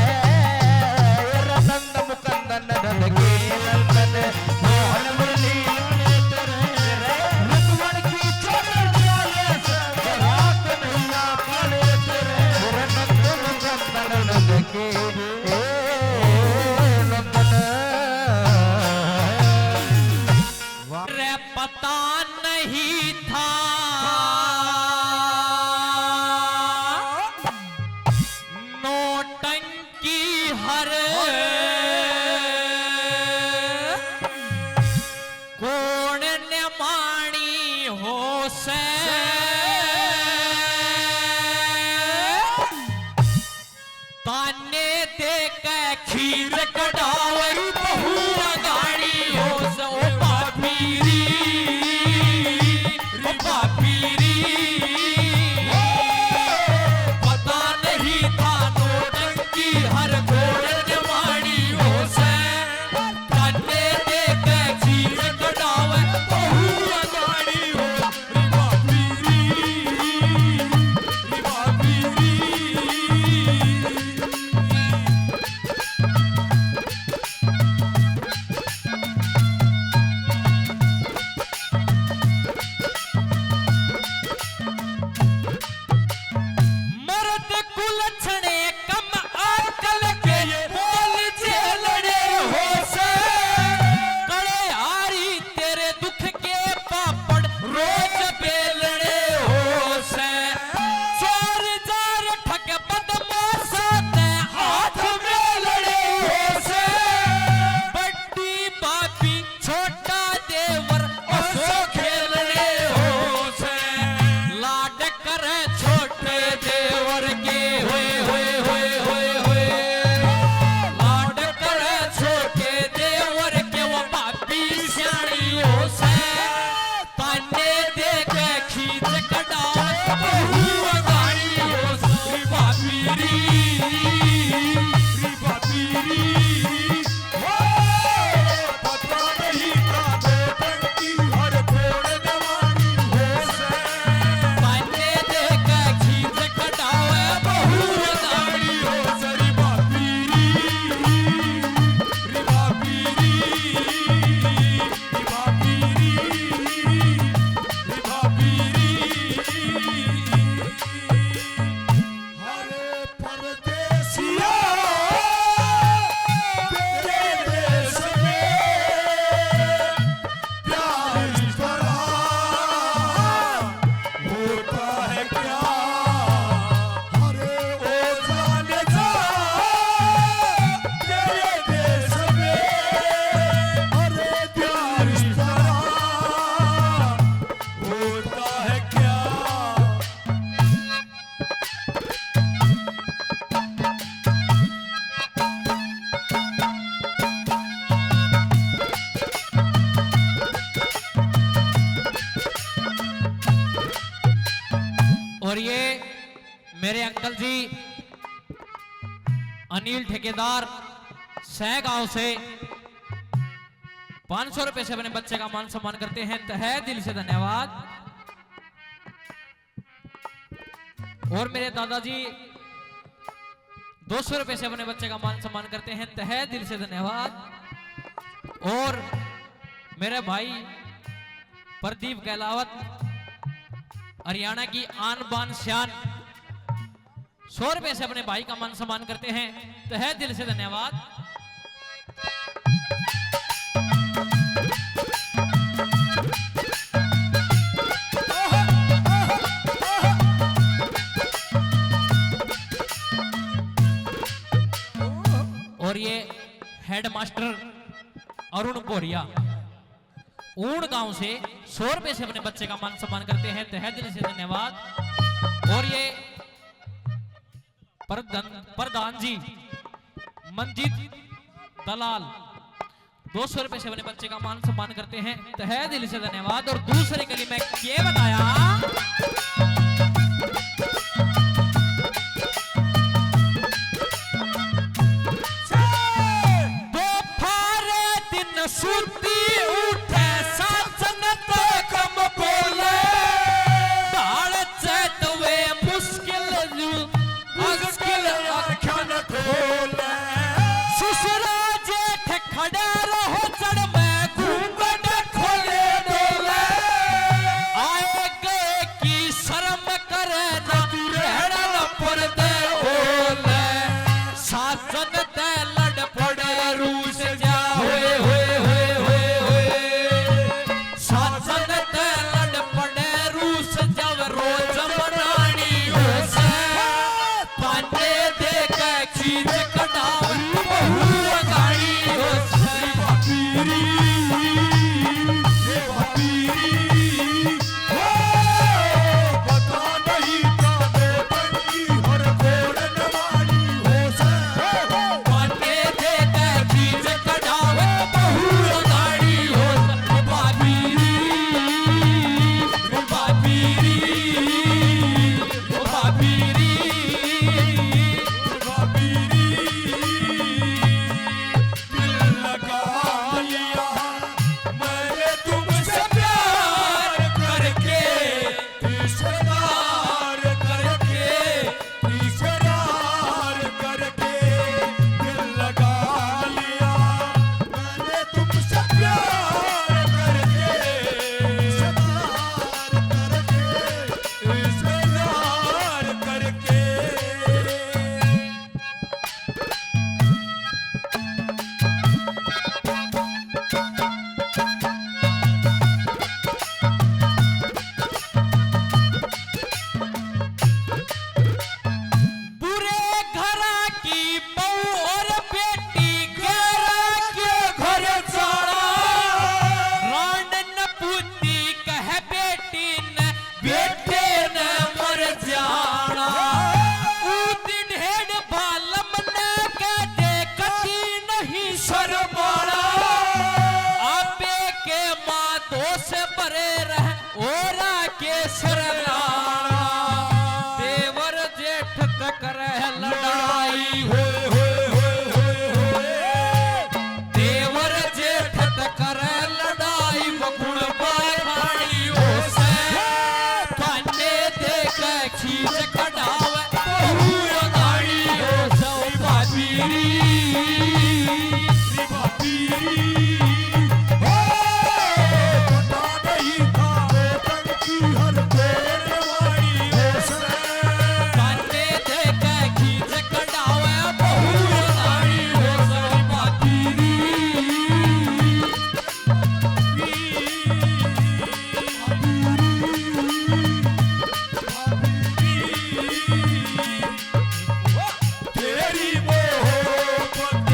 रे नंद मुकंदन नंद के नंदन मोहन मुरली तेरे। रुक्मण की चोट चाले से रात नैया काले तेरे। रे नंद मुकंदन नंद के नंदन। रे पता नहीं था नौटंकी हर कोण ने माणी हो से। ताने दे के खीर कढ़ावे बहू अगाड़ी हो से, ओ पापी री, री पापी री। पता नहीं था नौटंकी हर घोड़े ने मारी हो से। ताने दे के खीर कढ़ावे बहू अगाड़ी हो। मर्द कुलक्षणे कम आजकल के बोल जे लड़े हो से। कड़े हारी तेरे दुख के पापड़ रोज बेलड़े हो से। चोर जार ठग बदमाशा ते हाथ में लड़े हो से। बड्डी भाभी छोटा देवर असो खेलड़े हो से। लाड करे छोटे देवर के होए, होए, होए, होए, होए। लाड करे छोटे देवर के वो भाभी स्याणी हो से। ताने दे के खींच कटा बहू अगाड़ी हो से। री भाभी री, री भाभी री। अरे परदेसिया, तेरे देश में प्यार इस तरह होता है क्या? अरे ओ जान जा, तेरे देश में, अरे प्यार इस तरह होता है क्या? और ये मेरे अंकल जी अनिल ठेकेदार सहगांव से पाँच सौ रुपए से अपने बच्चे का मान सम्मान करते हैं, तहे दिल से धन्यवाद। और मेरे दादाजी दो सौ रुपए से अपने बच्चे का मान सम्मान करते हैं, तहे दिल से धन्यवाद। और मेरे भाई प्रदीप गहलावत, हरियाणा की आन बान शान, सौ रुपए से अपने भाई का मान सम्मान करते हैं, तहे दिल से धन्यवाद। और ये हेडमास्टर अरुण बोरिया ऊन गांव से सौ रुपए से अपने बच्चे का मान सम्मान करते हैं, तहे दिल से धन्यवाद। और ये प्रधान, प्रधान जी मंजीत दलाल दो सौ रुपए से अपने बच्चे का मान सम्मान करते हैं, तहे दिल से धन्यवाद। और दूसरे कली में के बताया, दोपहर दिन सुती उठे, साजन तो कम बोले। ढाल चैत वे मुश्किल, मुश्किल आँखन खोले। ससुरा जेठ खड़े रहो जड़ में, घूंघट खोले डोले। आए गए की शर्म करे ना, रहना न पर्दे ओले। साजन तै लड़ पड़े रूस जा, होए, होए, होए, होए, होए। साजन तै लड़ पड़े रूस जावे, रोज मनानी हो सै। ताने दे के खींच कटावे, बहू अगाड़ी हो सै। बुरे घरा की बहू और बेटी गैरा के घर जाना। रांड न पूती कह बेटी न, बेटे न मर जाना। ऊती ढेड बालम न कह दे कती नहीं शर्माना। आपे के माँ दोष भरे रह ओरा के सरलाना। देवर जेठ तक रह लड़ाई, होए, होए, होए, होए, होए। देवर जेठ तक रह लड़ाई, मकुड़ पाखाड़ी हो सै। काने दे के खींच कटावे, बहू अगाड़ी हो सै भाभी री। तेरी मोहब्बत,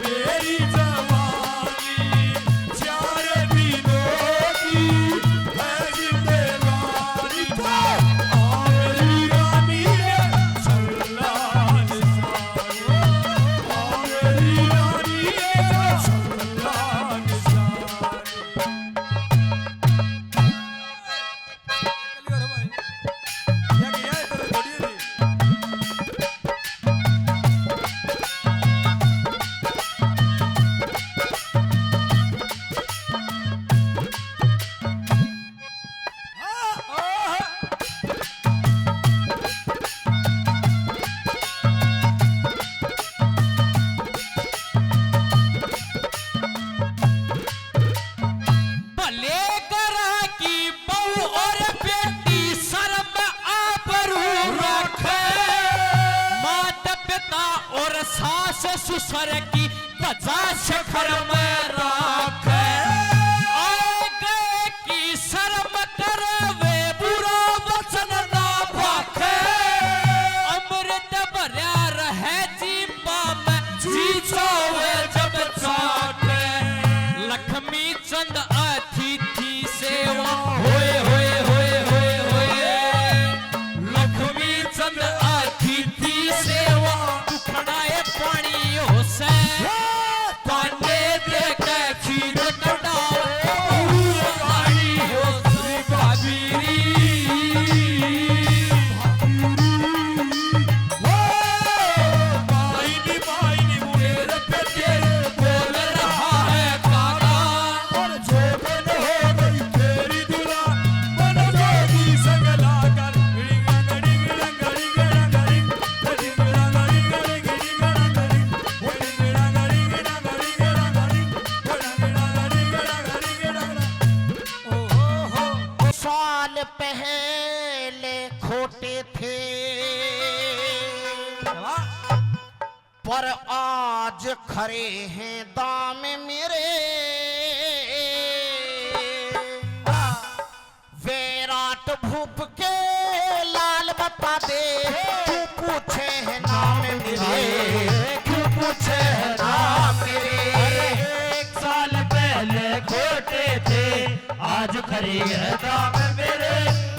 मेरी जवानी, चार दिनों की है जिंदगानी। तो आ मेरी रानी रे, सल्ला निशान। आ मेरी रानी रे, सल्ला निशान। भले घरा की बहू और बेटी शर्म आबरू रखे। माता पिता और सास ससुर की धजा शिखर में रखे। आए गए की शर्म करे वे बुरा वचन ना भाखे। अमृत भरया रहे जीपा में जी चावे जब चाखे। चंद अतिथि सेवा, होए, होए, होए, होए, होए। लक्ष्मी चंद अतिथि सेवा, दुखड़ा ए पानी हो से। पांडे दे के खीर कटाओ, पानी हो से भाभी री। साल पहले खोटे थे, पर आज खरे हैं दाम मेरे। वैराट भूप के लाल बता दे, क्यों पूछे हैं नाम मेरे, क्यों पूछे हैं नाम मेरे। अरे, एक साल पहले खोटे थे, आज खरे हैं दाम मेरे।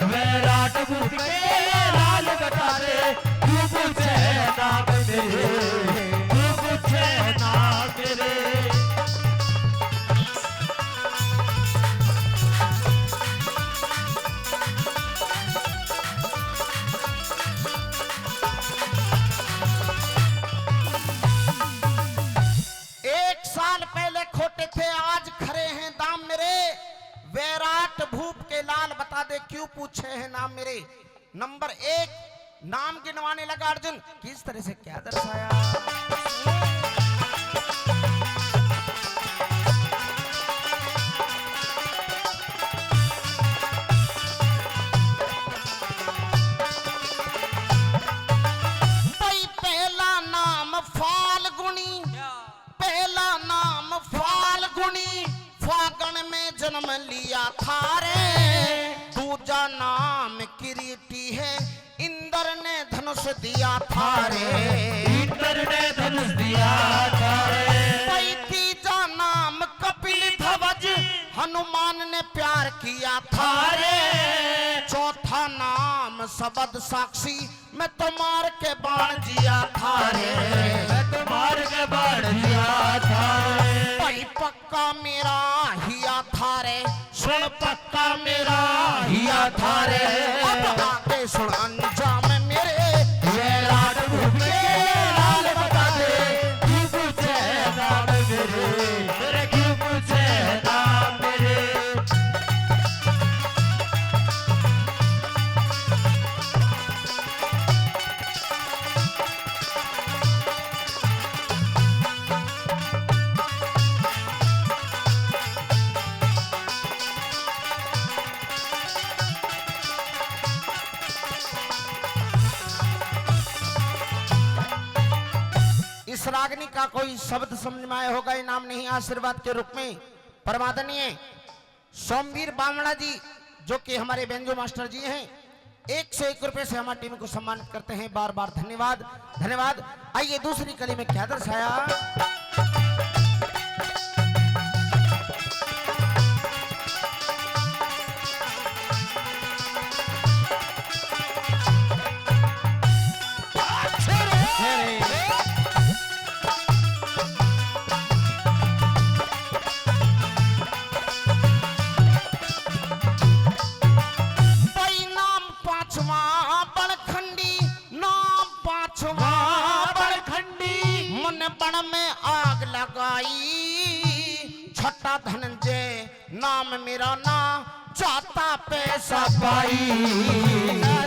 वैराट भूप के लाल बता दे, क्यों पूछे हैं नाम मेरे, क्यों पूछे हैं नाम मेरे। एक साल पहले खोटे थे, आज खरे हैं दाम मेरे। वैराट भूप के लाल बता दे, क्यों पूछे हैं नाम मेरे। नंबर एक, नाम गिनवाने लगा अर्जुन। किस तरह से क्या दर्शाया? भाई, पहला नाम फाल्गुनी, पहला नाम फाल्गुनी, फागण में जन्म लिया था रे। दूजा नाम किरीटी है, इंद्र ने धनुष दिया था रे। इंद्र ने धनुष दिया था रे। भाई, तीजा नाम कपिल ध्वज, हनुमान ने प्यार किया था रे। चौथा नाम शब्द साक्षी, मैं तो मार के बाण जिया था रे। मैं तो मार के बाण जिया था रे। भाई, पक्का मेरा हिया था रे, सुन पक्का मेरा हिया था रे। अब आगे सुन अंजाम मेरे। वैराट भूप के लाल बता दे, क्यों पूछे नाम मेरे, मेरे क्यों पूछे नाम मेरे। इस रागनी का कोई शब्द समझ में आया होगा, इनाम नहीं आशीर्वाद के रूप में। परमादरणीय सोमवीर बामणा जी, जो कि हमारे बेंजो मास्टर जी हैं, एक सौ एक रुपए से हमारी टीम को सम्मानित करते हैं। बार बार धन्यवाद, धन्यवाद। आइए, दूसरी कली में क्या दर्शाया। भाई, नाम पांचवा बड़खंडी, नाम पांचवा बड़खंडी, मन बण में आग लगाई। छठा धनंजय नाम मेरा ना, जाता पैसा पाई,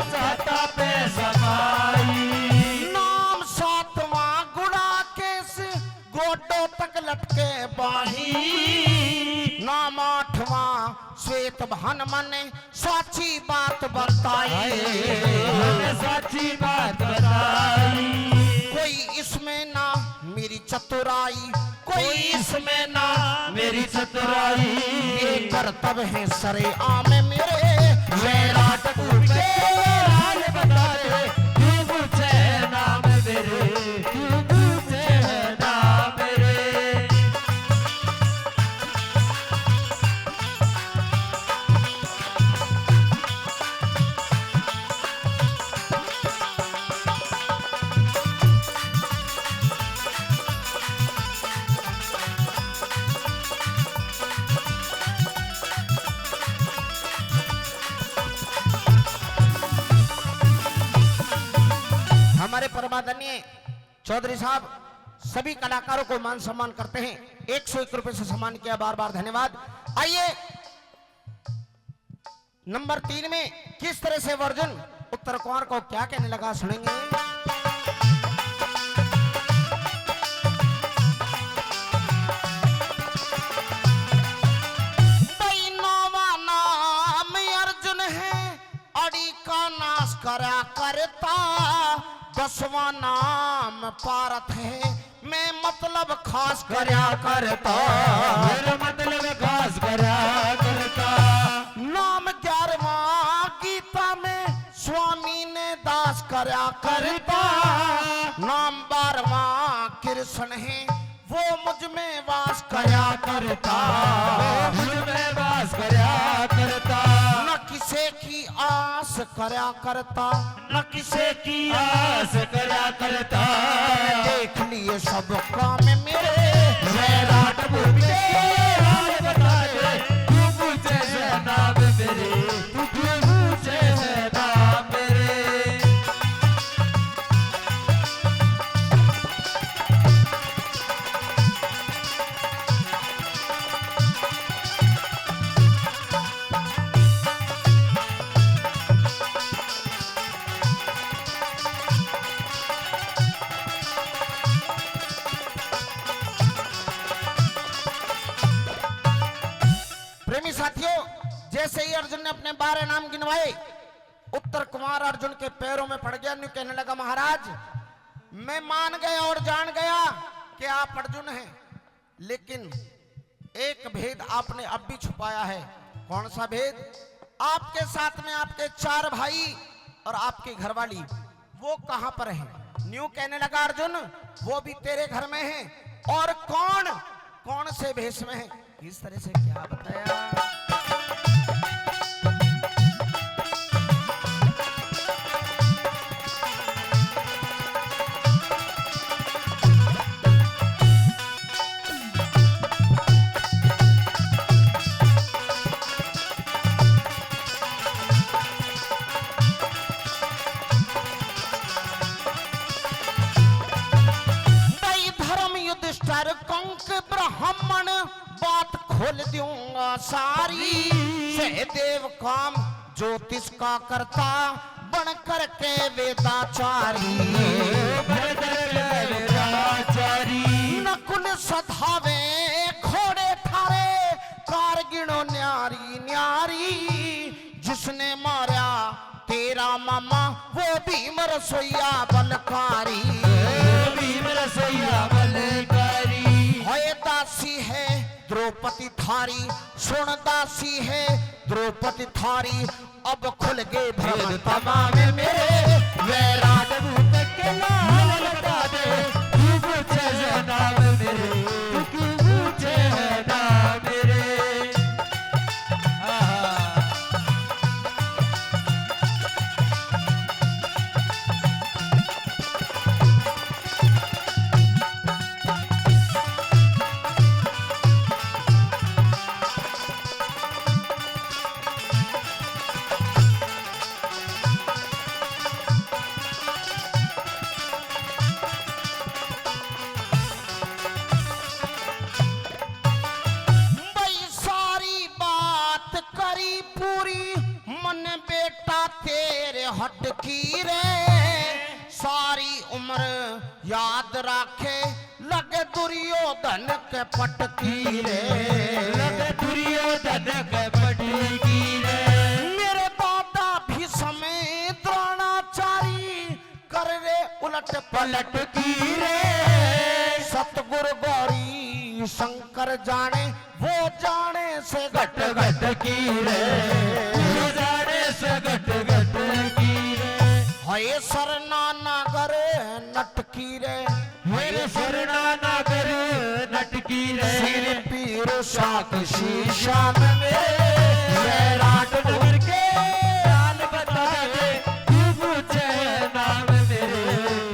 जाता पैसा पाई। नाम सातवां गुड़ाकेश, गोडों तक लटके बाही। नाम आठवां श्वेत भान, मन साची बात बताई, मन साची बात बताई। कोई इसमें ना मेरी चतुराई, कोई इसमें ना मेरी चतुराई। ये करतब है सरेआम मेरे, वैराट भूप के लाल बता दे, क्यों पूछे नाम मेरे, क्यों पूछे नाम मेरे। चौधरी साहब सभी कलाकारों को मान सम्मान करते हैं। एक सौ एक रुपए से सम्मान किया, बार बार धन्यवाद। आइए, नंबर तीन में किस तरह से अर्जुन उत्तर कुंवर को क्या कहने लगा, सुनेंगे। भाई, नौवा नाम अर्जुन है, अड़ी का नाश करया करता, दसवां नाम पारथ है, मैं मतलब खास करया करता। मेरा मतलब खास करया करता। नाम ग्यारहवां गीता में स्वामी ने दास करया करता। नाम बारहवां कृष्ण है, वो मुझ में वास करया करता। वो मुझ में वास करया करता। न किसे की आस करया करता। न किसे की आस करया करता। देख लिए सब काम मेरे। वैराट भूमि के हाल बता दे। तू पूछे है नाम मेरे, तू क्यों पूछे है नाम मेरे। प्रेमी साथियों, जैसे ही अर्जुन ने अपने बारह नाम गिनवाए, उत्तर कुंवर अर्जुन के पैरों में पड़ गया। न्यू कहने लगा, महाराज, मैं मान गया और जान गया कि आप अर्जुन हैं, लेकिन एक भेद आपने अब भी छुपाया है। कौन सा भेद? आपके साथ में आपके चार भाई और आपकी घरवाली, वो कहां पर हैं? न्यू कहने लगा अर्जुन, वो भी तेरे घर में हैं। और कौन, कौन से भेष में हैं? किस तरह से क्या बताया? भाई धर्म युधिष्ठिर कंक ब्राह्मण, बात खोल दूंगा सारी। सहदेव काम ज्योतिष का करता, बन करके वेदाचारी। बन करके वेदाचारी। नकुल सधावे घोड़े थारे, कार गिणो न्यारी न्यारी। जिसने मारा तेरा मामा, वो भीम रसोईया बलकारी। भीम रसोईया बलकारी। होए दासी है द्रौपदी थारी, सुन दासी है द्रौपदी थारी। अब खुल गए भ्रम तमाम मेरे, वैराट भूत के लाल बता दे। तू पूछे है नाम मेरे, तू क्यों पूछे है नाम मेरे। आहा। भाई सारी बात करी पूरी, मन बेटा तेरे हट की रे। सारी उम्र याद राखे, लगे दुर्योधन के पटकी रे। लगे दुर्योधन के पटकी रे। मेरे दादा भीष्म द्रोणाचारी, कर रे उलट पलट की रे। सतगुरु गौरी शंकर जाने, वो जाने से घट घट की रे। वो जाने से घट घट की रे। हये सरना नागर नट की रे। मेरे सरना नागर नटकी रे। सिर पीर साक्षी श्याम मेरे। वैराट नगर के लाल बता दे, तू पूछे नाम मेरे,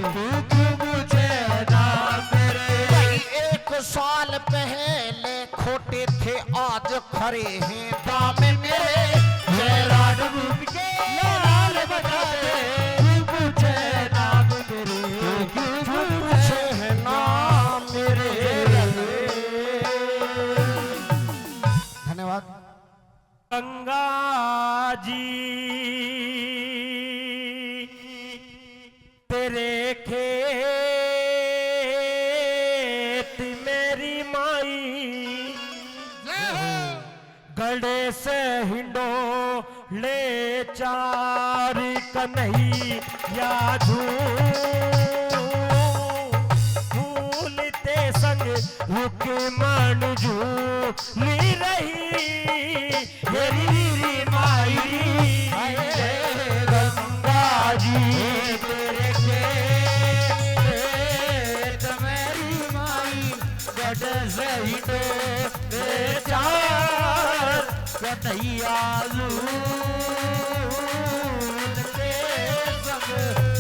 तू क्यों पूछे नाम मेरे। भाई एक साल पहले खोटे थे, आज खरे हैं दाम मेरे। वैराट रूप के लाल बता दे, तू पूछे नाम मेरे, तू क्यों पूछे कड़े से हिंडोले चार कन्हैया झूल, झूलते संग रुक्मण झूल रही। मेरी माई गंगा जी तेरे खेत, मेरी माई गढ़ सहित बेचार कन्हैया झूलते संग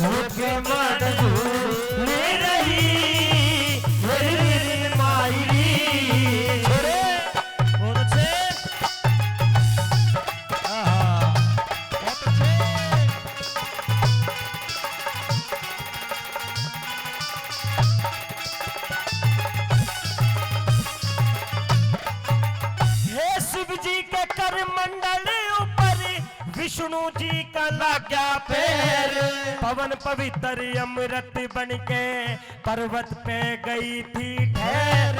रुक्मण झूल रही। मेरी माई री। छोरे, बहुत अच्छे। आहा, बहुत अच्छे। हे शिव जी के कर मंडल ऊपर विष्णु जी का लाग्या पैर। पवन पवित्र अमृत बन के पर्वत पे गई थी ठहर।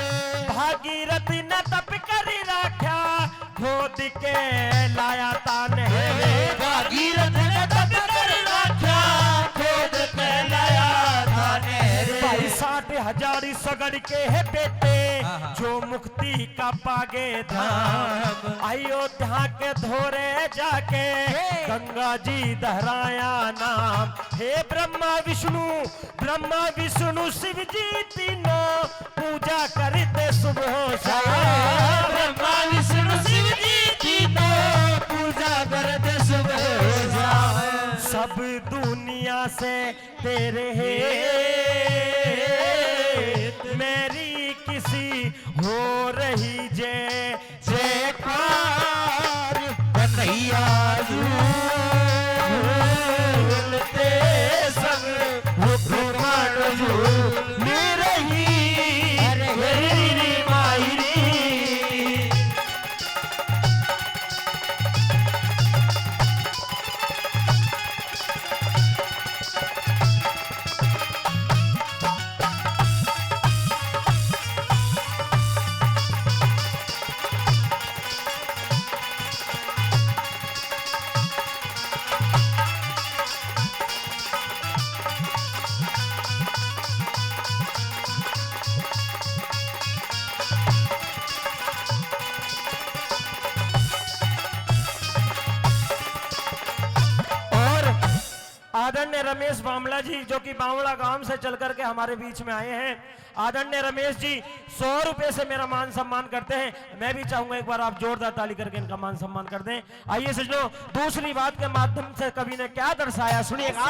भागीरथ ने तप कर राख्या, खोद के लाया था नहर। भागीरथ ने तप कर राख्या, खोद के लाया था नहर। भाई साठ हजार सगड़ के है बेटे, हाँ, हाँ। जो मुक्ति का पागे धाम। धाम। अयोध्या के धोरे जाके, हे। गंगा जी दोहराया नाम। हे ब्रह्मा विष्णु, ब्रह्मा विष्णु शिव जी तीनों पूजा करते सुबह शाम। ब्रह्मा विष्णु शिव जी तीनों पूजा करते सुबह शाम। सब दुनिया से तेरे हेत मेरी किसी हो रही जय जयकार। कन्हैया झूलते संग रुक्मण झूल रही। अरे मेरी माई री। और आदरणीय रमेश बामला जी, जो कि बामला गांव से चल करके हमारे बीच में आए हैं, आदरणीय रमेश जी सौ रुपए से मेरा मान सम्मान करते हैं। मैं भी चाहूंगा एक बार आप जोरदार ताली करके इनका मान सम्मान कर दें। आइए सज्जनों, दूसरी बात के माध्यम से कवि ने क्या दर्शाया, सुनिएगा।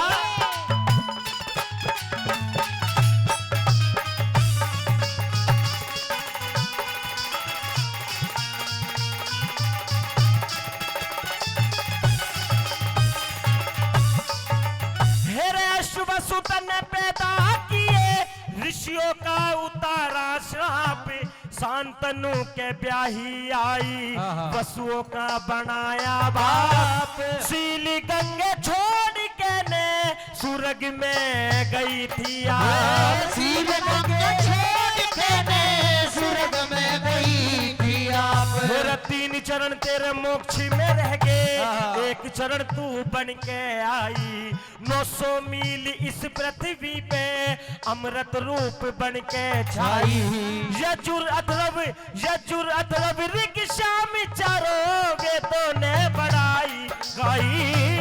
हे रे अश्व वसु तन्ने पैदा किए, ऋषियों का उतारा श्राप, शांतनु के ब्याही आई, हाँ, हाँ। वसुओं का बनाया बाप। बाप। शील गंगे छोड़ के ने स्वर्ग में गई थी आप। शील गंगे छोड़ के ने स्वर्ग में गई थी आप। मेरा तीन चरण तेरे मोक्ष में रह गए, हाँ। एक चरण तू बन के आई। नौ सौ मील इस पृथ्वी पे अमृत रूप बन के छाई। छाई। यजुर अथर्व, यजुर अथर्व ऋग साम चारों वेदों ने बड़ाई गाई।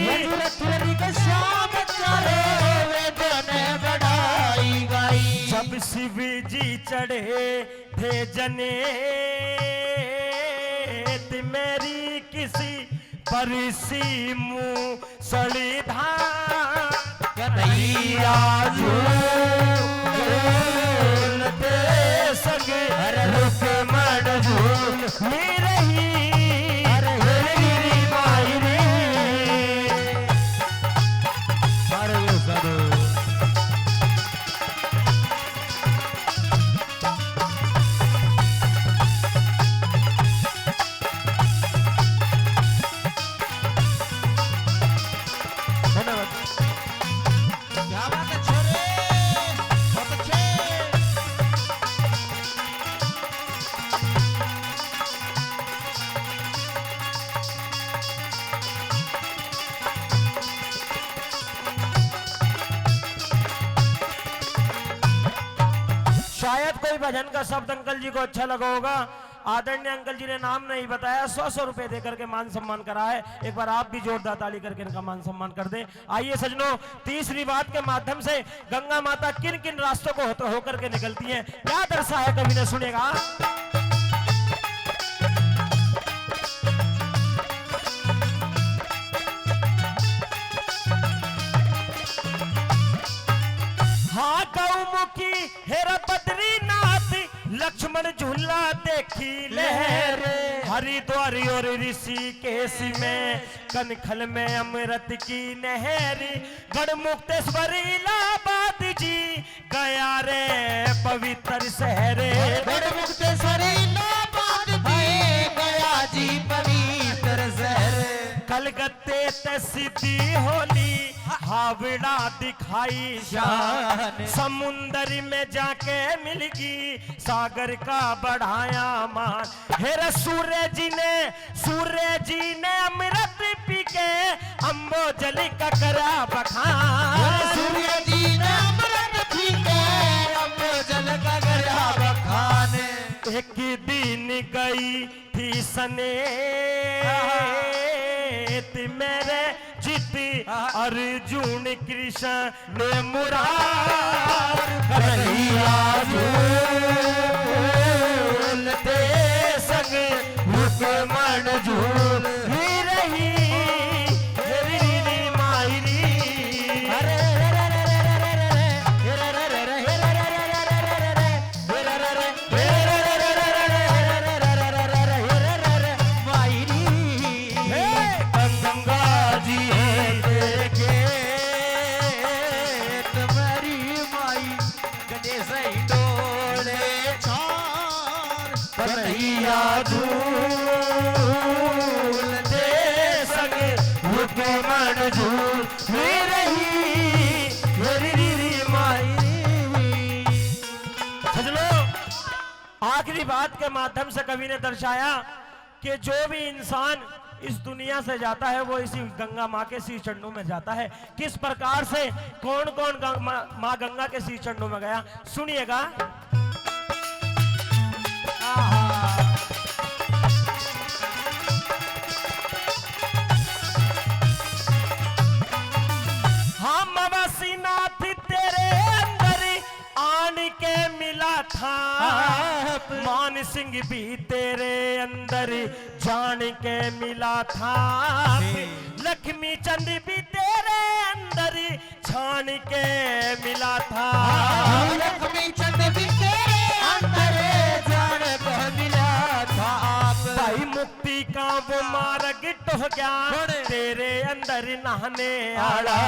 यजुर अथर्व ऋग साम चारों वेदों ने बड़ाई गाई। जब शिव जी चढ़े थे जनेत, मेरी किसी परसी मूसलधार। कन्हैया झूलते संग रुक्मण झूल रही। अरे मेरी माई रे। अरे साधु। धन्यवाद। क्या बात है छोरे, बहुत अच्छे। जन का शब्द अंकल जी को अच्छा लगा होगा। आदरणीय अंकल जी ने नाम नहीं बताया, सौ सौ रुपए दे करके मान सम्मान करा है। एक बार आप भी जोरदार ताली करके इनका मान सम्मान कर दें। आइए सजनों, तीसरी बात के माध्यम से गंगा माता किन किन रास्तों को होत-, होकर के निकलती हैं, क्या दर्शा है कवि ने, सुनिएगा। हाँ, गौमुखी हेरा बद्रीनाथ, लक्ष्मण झूला देखी लहर। लहर। हरिद्वार और ऋषिकेश में, कनखल में अमृत की नहर। गढ़मुक्तेश्वर इलाहाबाद जी, गया रे पवित्र शहर। गढ़मुक्तेश्वर इलाहाबाद जी, गया जी पवित्र शहर। कलकत्ते ते सीधी होली, हावड़ा दिखाई शान। समुंदर में जाके मिलगी, सागर का बढ़ाया मान। हेरे सूर्य जी ने, सूर्य जी ने अमृत पी के अम्बोजल का करा बखान। सूर्य जी ने अमृत पी के अम्बोजल का करा बखान। एक दिन गई थी सनेत मेरे जित, अर्जुन कृष्ण ने मुरार। कन्हैया झूलते संग रुक्मण झूल ही रही, मेरी मायरी। अरे मायरी, गंगा जी तेरे खेत मेरी माई, गंडे सही डोले चार। कन्हैया झूल दे संग रुक्मण झूल रही, मेरी री री माई। सजनों, आखिरी बात के माध्यम से कवि ने दर्शाया कि जो भी इंसान इस दुनिया से जाता है, वो इसी गंगा माँ के श्री चरणों में जाता है। किस प्रकार से, कौन कौन गं-, माँ, माँ गंगा के श्री चरणों में गया, सुनिएगा। आहा। हाँ, मवासीनाथ तेरे अंदर आन के मिला था। हाँ। मान सिंह भी तेरे अंदर जान के मिला था। जी। लक्ष्मी चंद भी तेरे अंदर छान के मिला था। हाँ, लक्ष्मी चंद भी तेरे अंदर जान के मिला था। भाई मुक्ति का वो मार्ग टह गया, कौन? तेरे अंदर नहाने आला।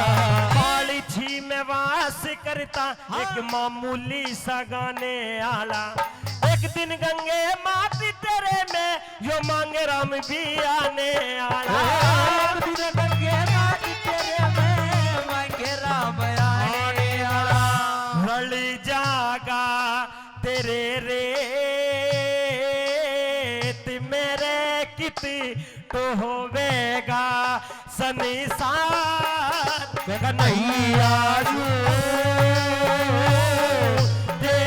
काली झील में वास करता, हाँ। एक मामूली सा गाने आला। एक दिन गंगे मात तेरे में यो मांगे राम भी आने आला। एक दिन गंगे मात तेरे में मांगे राम आने आला। रल जागा तेरे रेत मेरे कित तो होवेगा संसार। कन्हैया झूल दे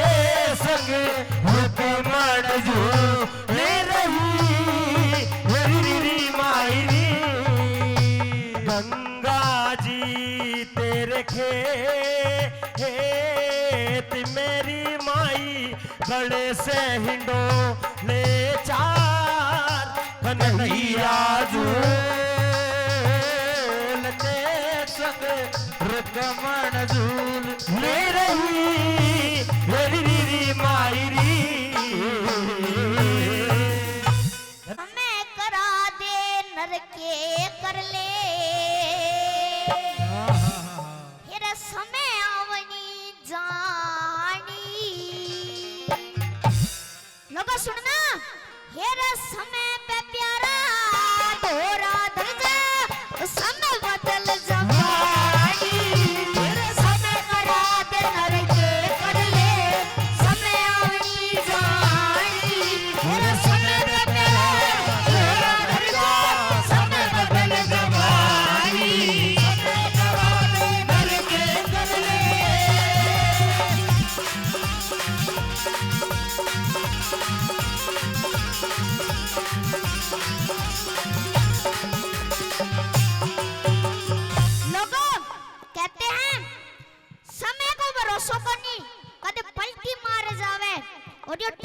संग रुक्मण झूल रही, मेरी मायरी। गंगा जी तेरे खेत मेरी माई, गले से हिंडोले चार। कन्हैया झूलते संग रुक्मण झूल ले रही, मेरी री री मायरी। हमें करा दे नरके कर ले, फिर समय आवनी जानी। लोगों सुनना, हेरे समय पे प्यारा, धोरा धर जा, समय बदल जमानी। हेरे समय करा दे नरके कर ले, समय आवनी जानी। हेरे समय पे प्यारा, धोरा धर जा, समय बदल जमानी। समय करा दे नरके कर ले।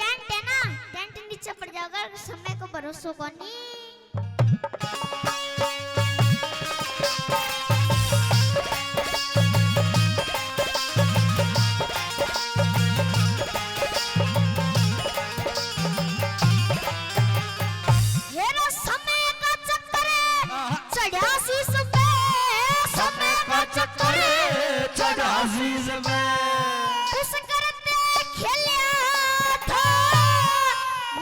टेंट है ना, टेंट नीचे पड़ जाएगा, समय को भरोसो कोनी। हेरा समय का चक्कर है, आहा। चढ़ा शीश पे। समय का चक्कर है, चढ़ा शीश पे। उस करते खेलिया था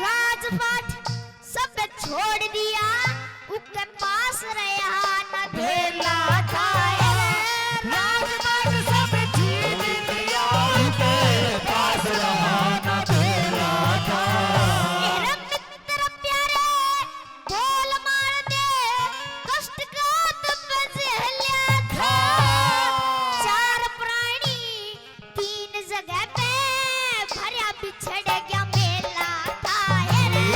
राजपाट, सब छोड़ दिया, उके पास रहा ना भेला था। राजपाट सब छीन लिया, उके पास रहा ना भेला था। मेरा मित्र प्यारे, बोल मार दे, कष्ट का तप झेल्या था। चार प्राणी तीन जगह पे भरया, बिछड़ गया मेला था। ये रे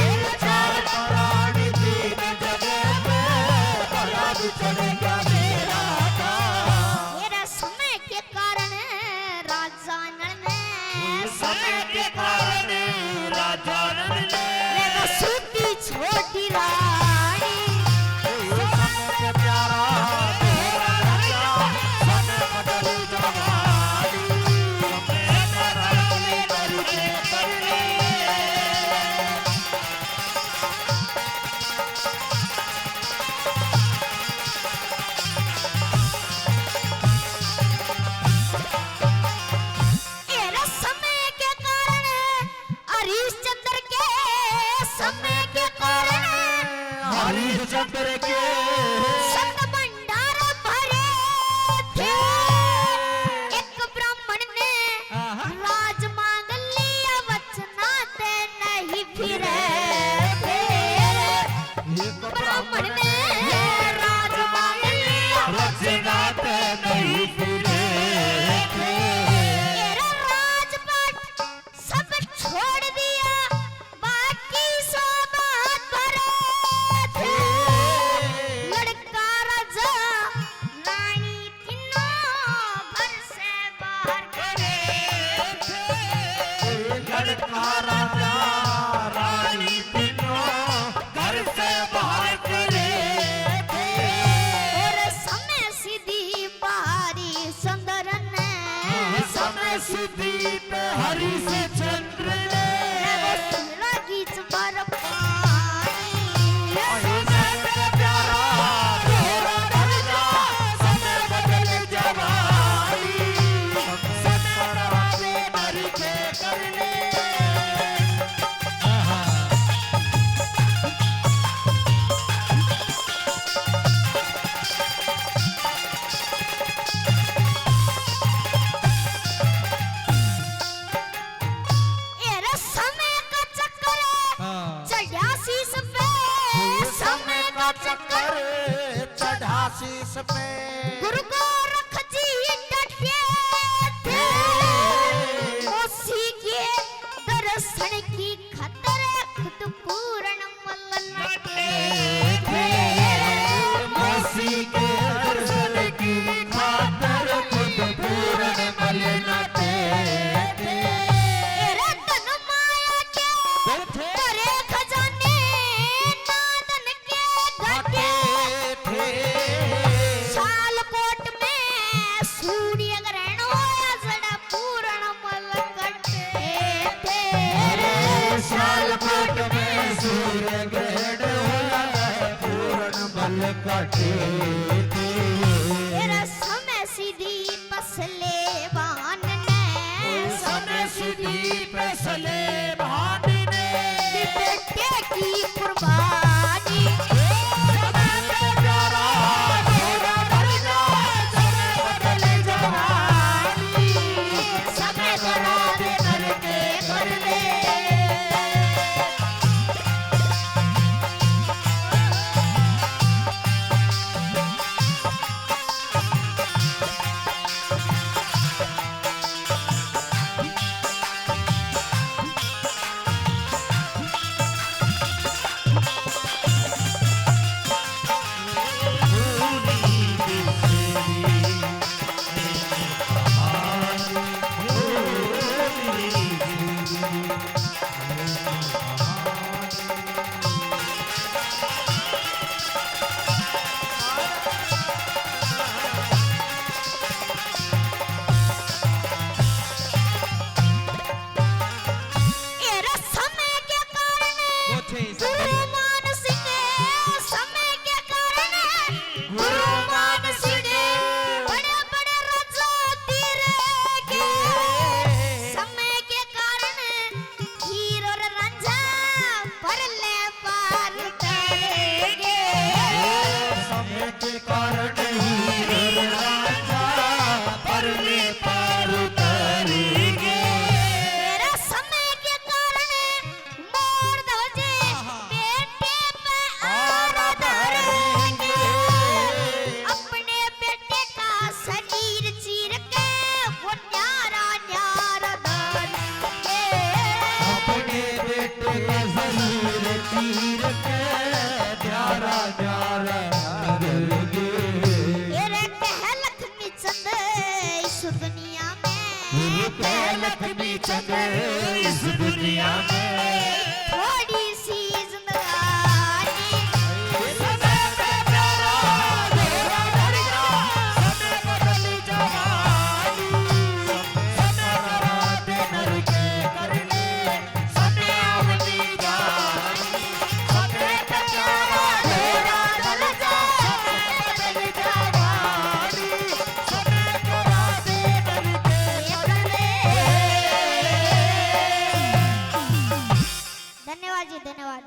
चार प्राणी तीन जगह पे भरया, बिछड़ गया मेला था। ये रे समय के कारण राजा नल ने, समय के कारण राजा नल ने, मेरा सूती छोटी रानी। सबसे प्यारा तेरा राजा, समय बदल जवानी। ये रे समय के कारण, हरिश्चंद्र के समय के कारण, हरिश्चंद्र के सत भंडार भरे थे। एक ब्राह्मण ने आहा। राज मांग लिया, वचना ते नहीं फिरे थे। एक ब्राह्मण ने राज मांग लिया, वचना ते नहीं फिरे थे। तेरा राजपाट सब छोड़ दिया, बाकी सौ बात भरे थे। लड़का राजा रानी तीनों घर से बाहर करे थे। लड़का राजा रानी तीनों घर से बाहर करे थे। और समय सीधी बाहरी चंद्र ने, समय सीधी पे हरिश्चंद्र ने, वो सुनला गीत पर पानी। प्यारा तेरा दर्जा, समय बदल जवानी, समय बदल के कर ले। ये रे समय का चक्कर है, हाँ। चढ़ा शीश पे। ये समय का चक्कर है, चढ़ा शीश पे। गुरु गोरख जी डटे थे, मौसी के दर्शन की खातर खुद पूर्ण मल नटे थे। मौसी के दर्शन की खातर खुद पूर्ण मल नटे थे। तेरा धन माया के भरे खजाने, ना धन के घाटे थे। सालकोट में सूर्य ग्रहण होया, जड़ा पूर्ण मल कटे थे। अरे सालकोट में सूर्य ग्रहण होया, पूर्ण मल कटे थे। तेरा समय सीधी पसले बहान ने, समय सीधी पसले बहान ने, बेटे की कुर्बानी। समय पे प्यारा, तेरा दर्जा, समय बदल जवानी, समय करा दे करके कर ले। जरूर तीर के न्यारा न्यारा करेंगे। ए रे कह लक्ष्मी चंद इस दुनिया में, ए रे कह लक्ष्मी चंद इस दुनिया में थोड़ी सी जिंदगानी। समय पे प्यारा घोड़ा डर गया, समय बदली जवानी, समय करा दे नर के करने। धन्यवाद जी, धन्यवाद।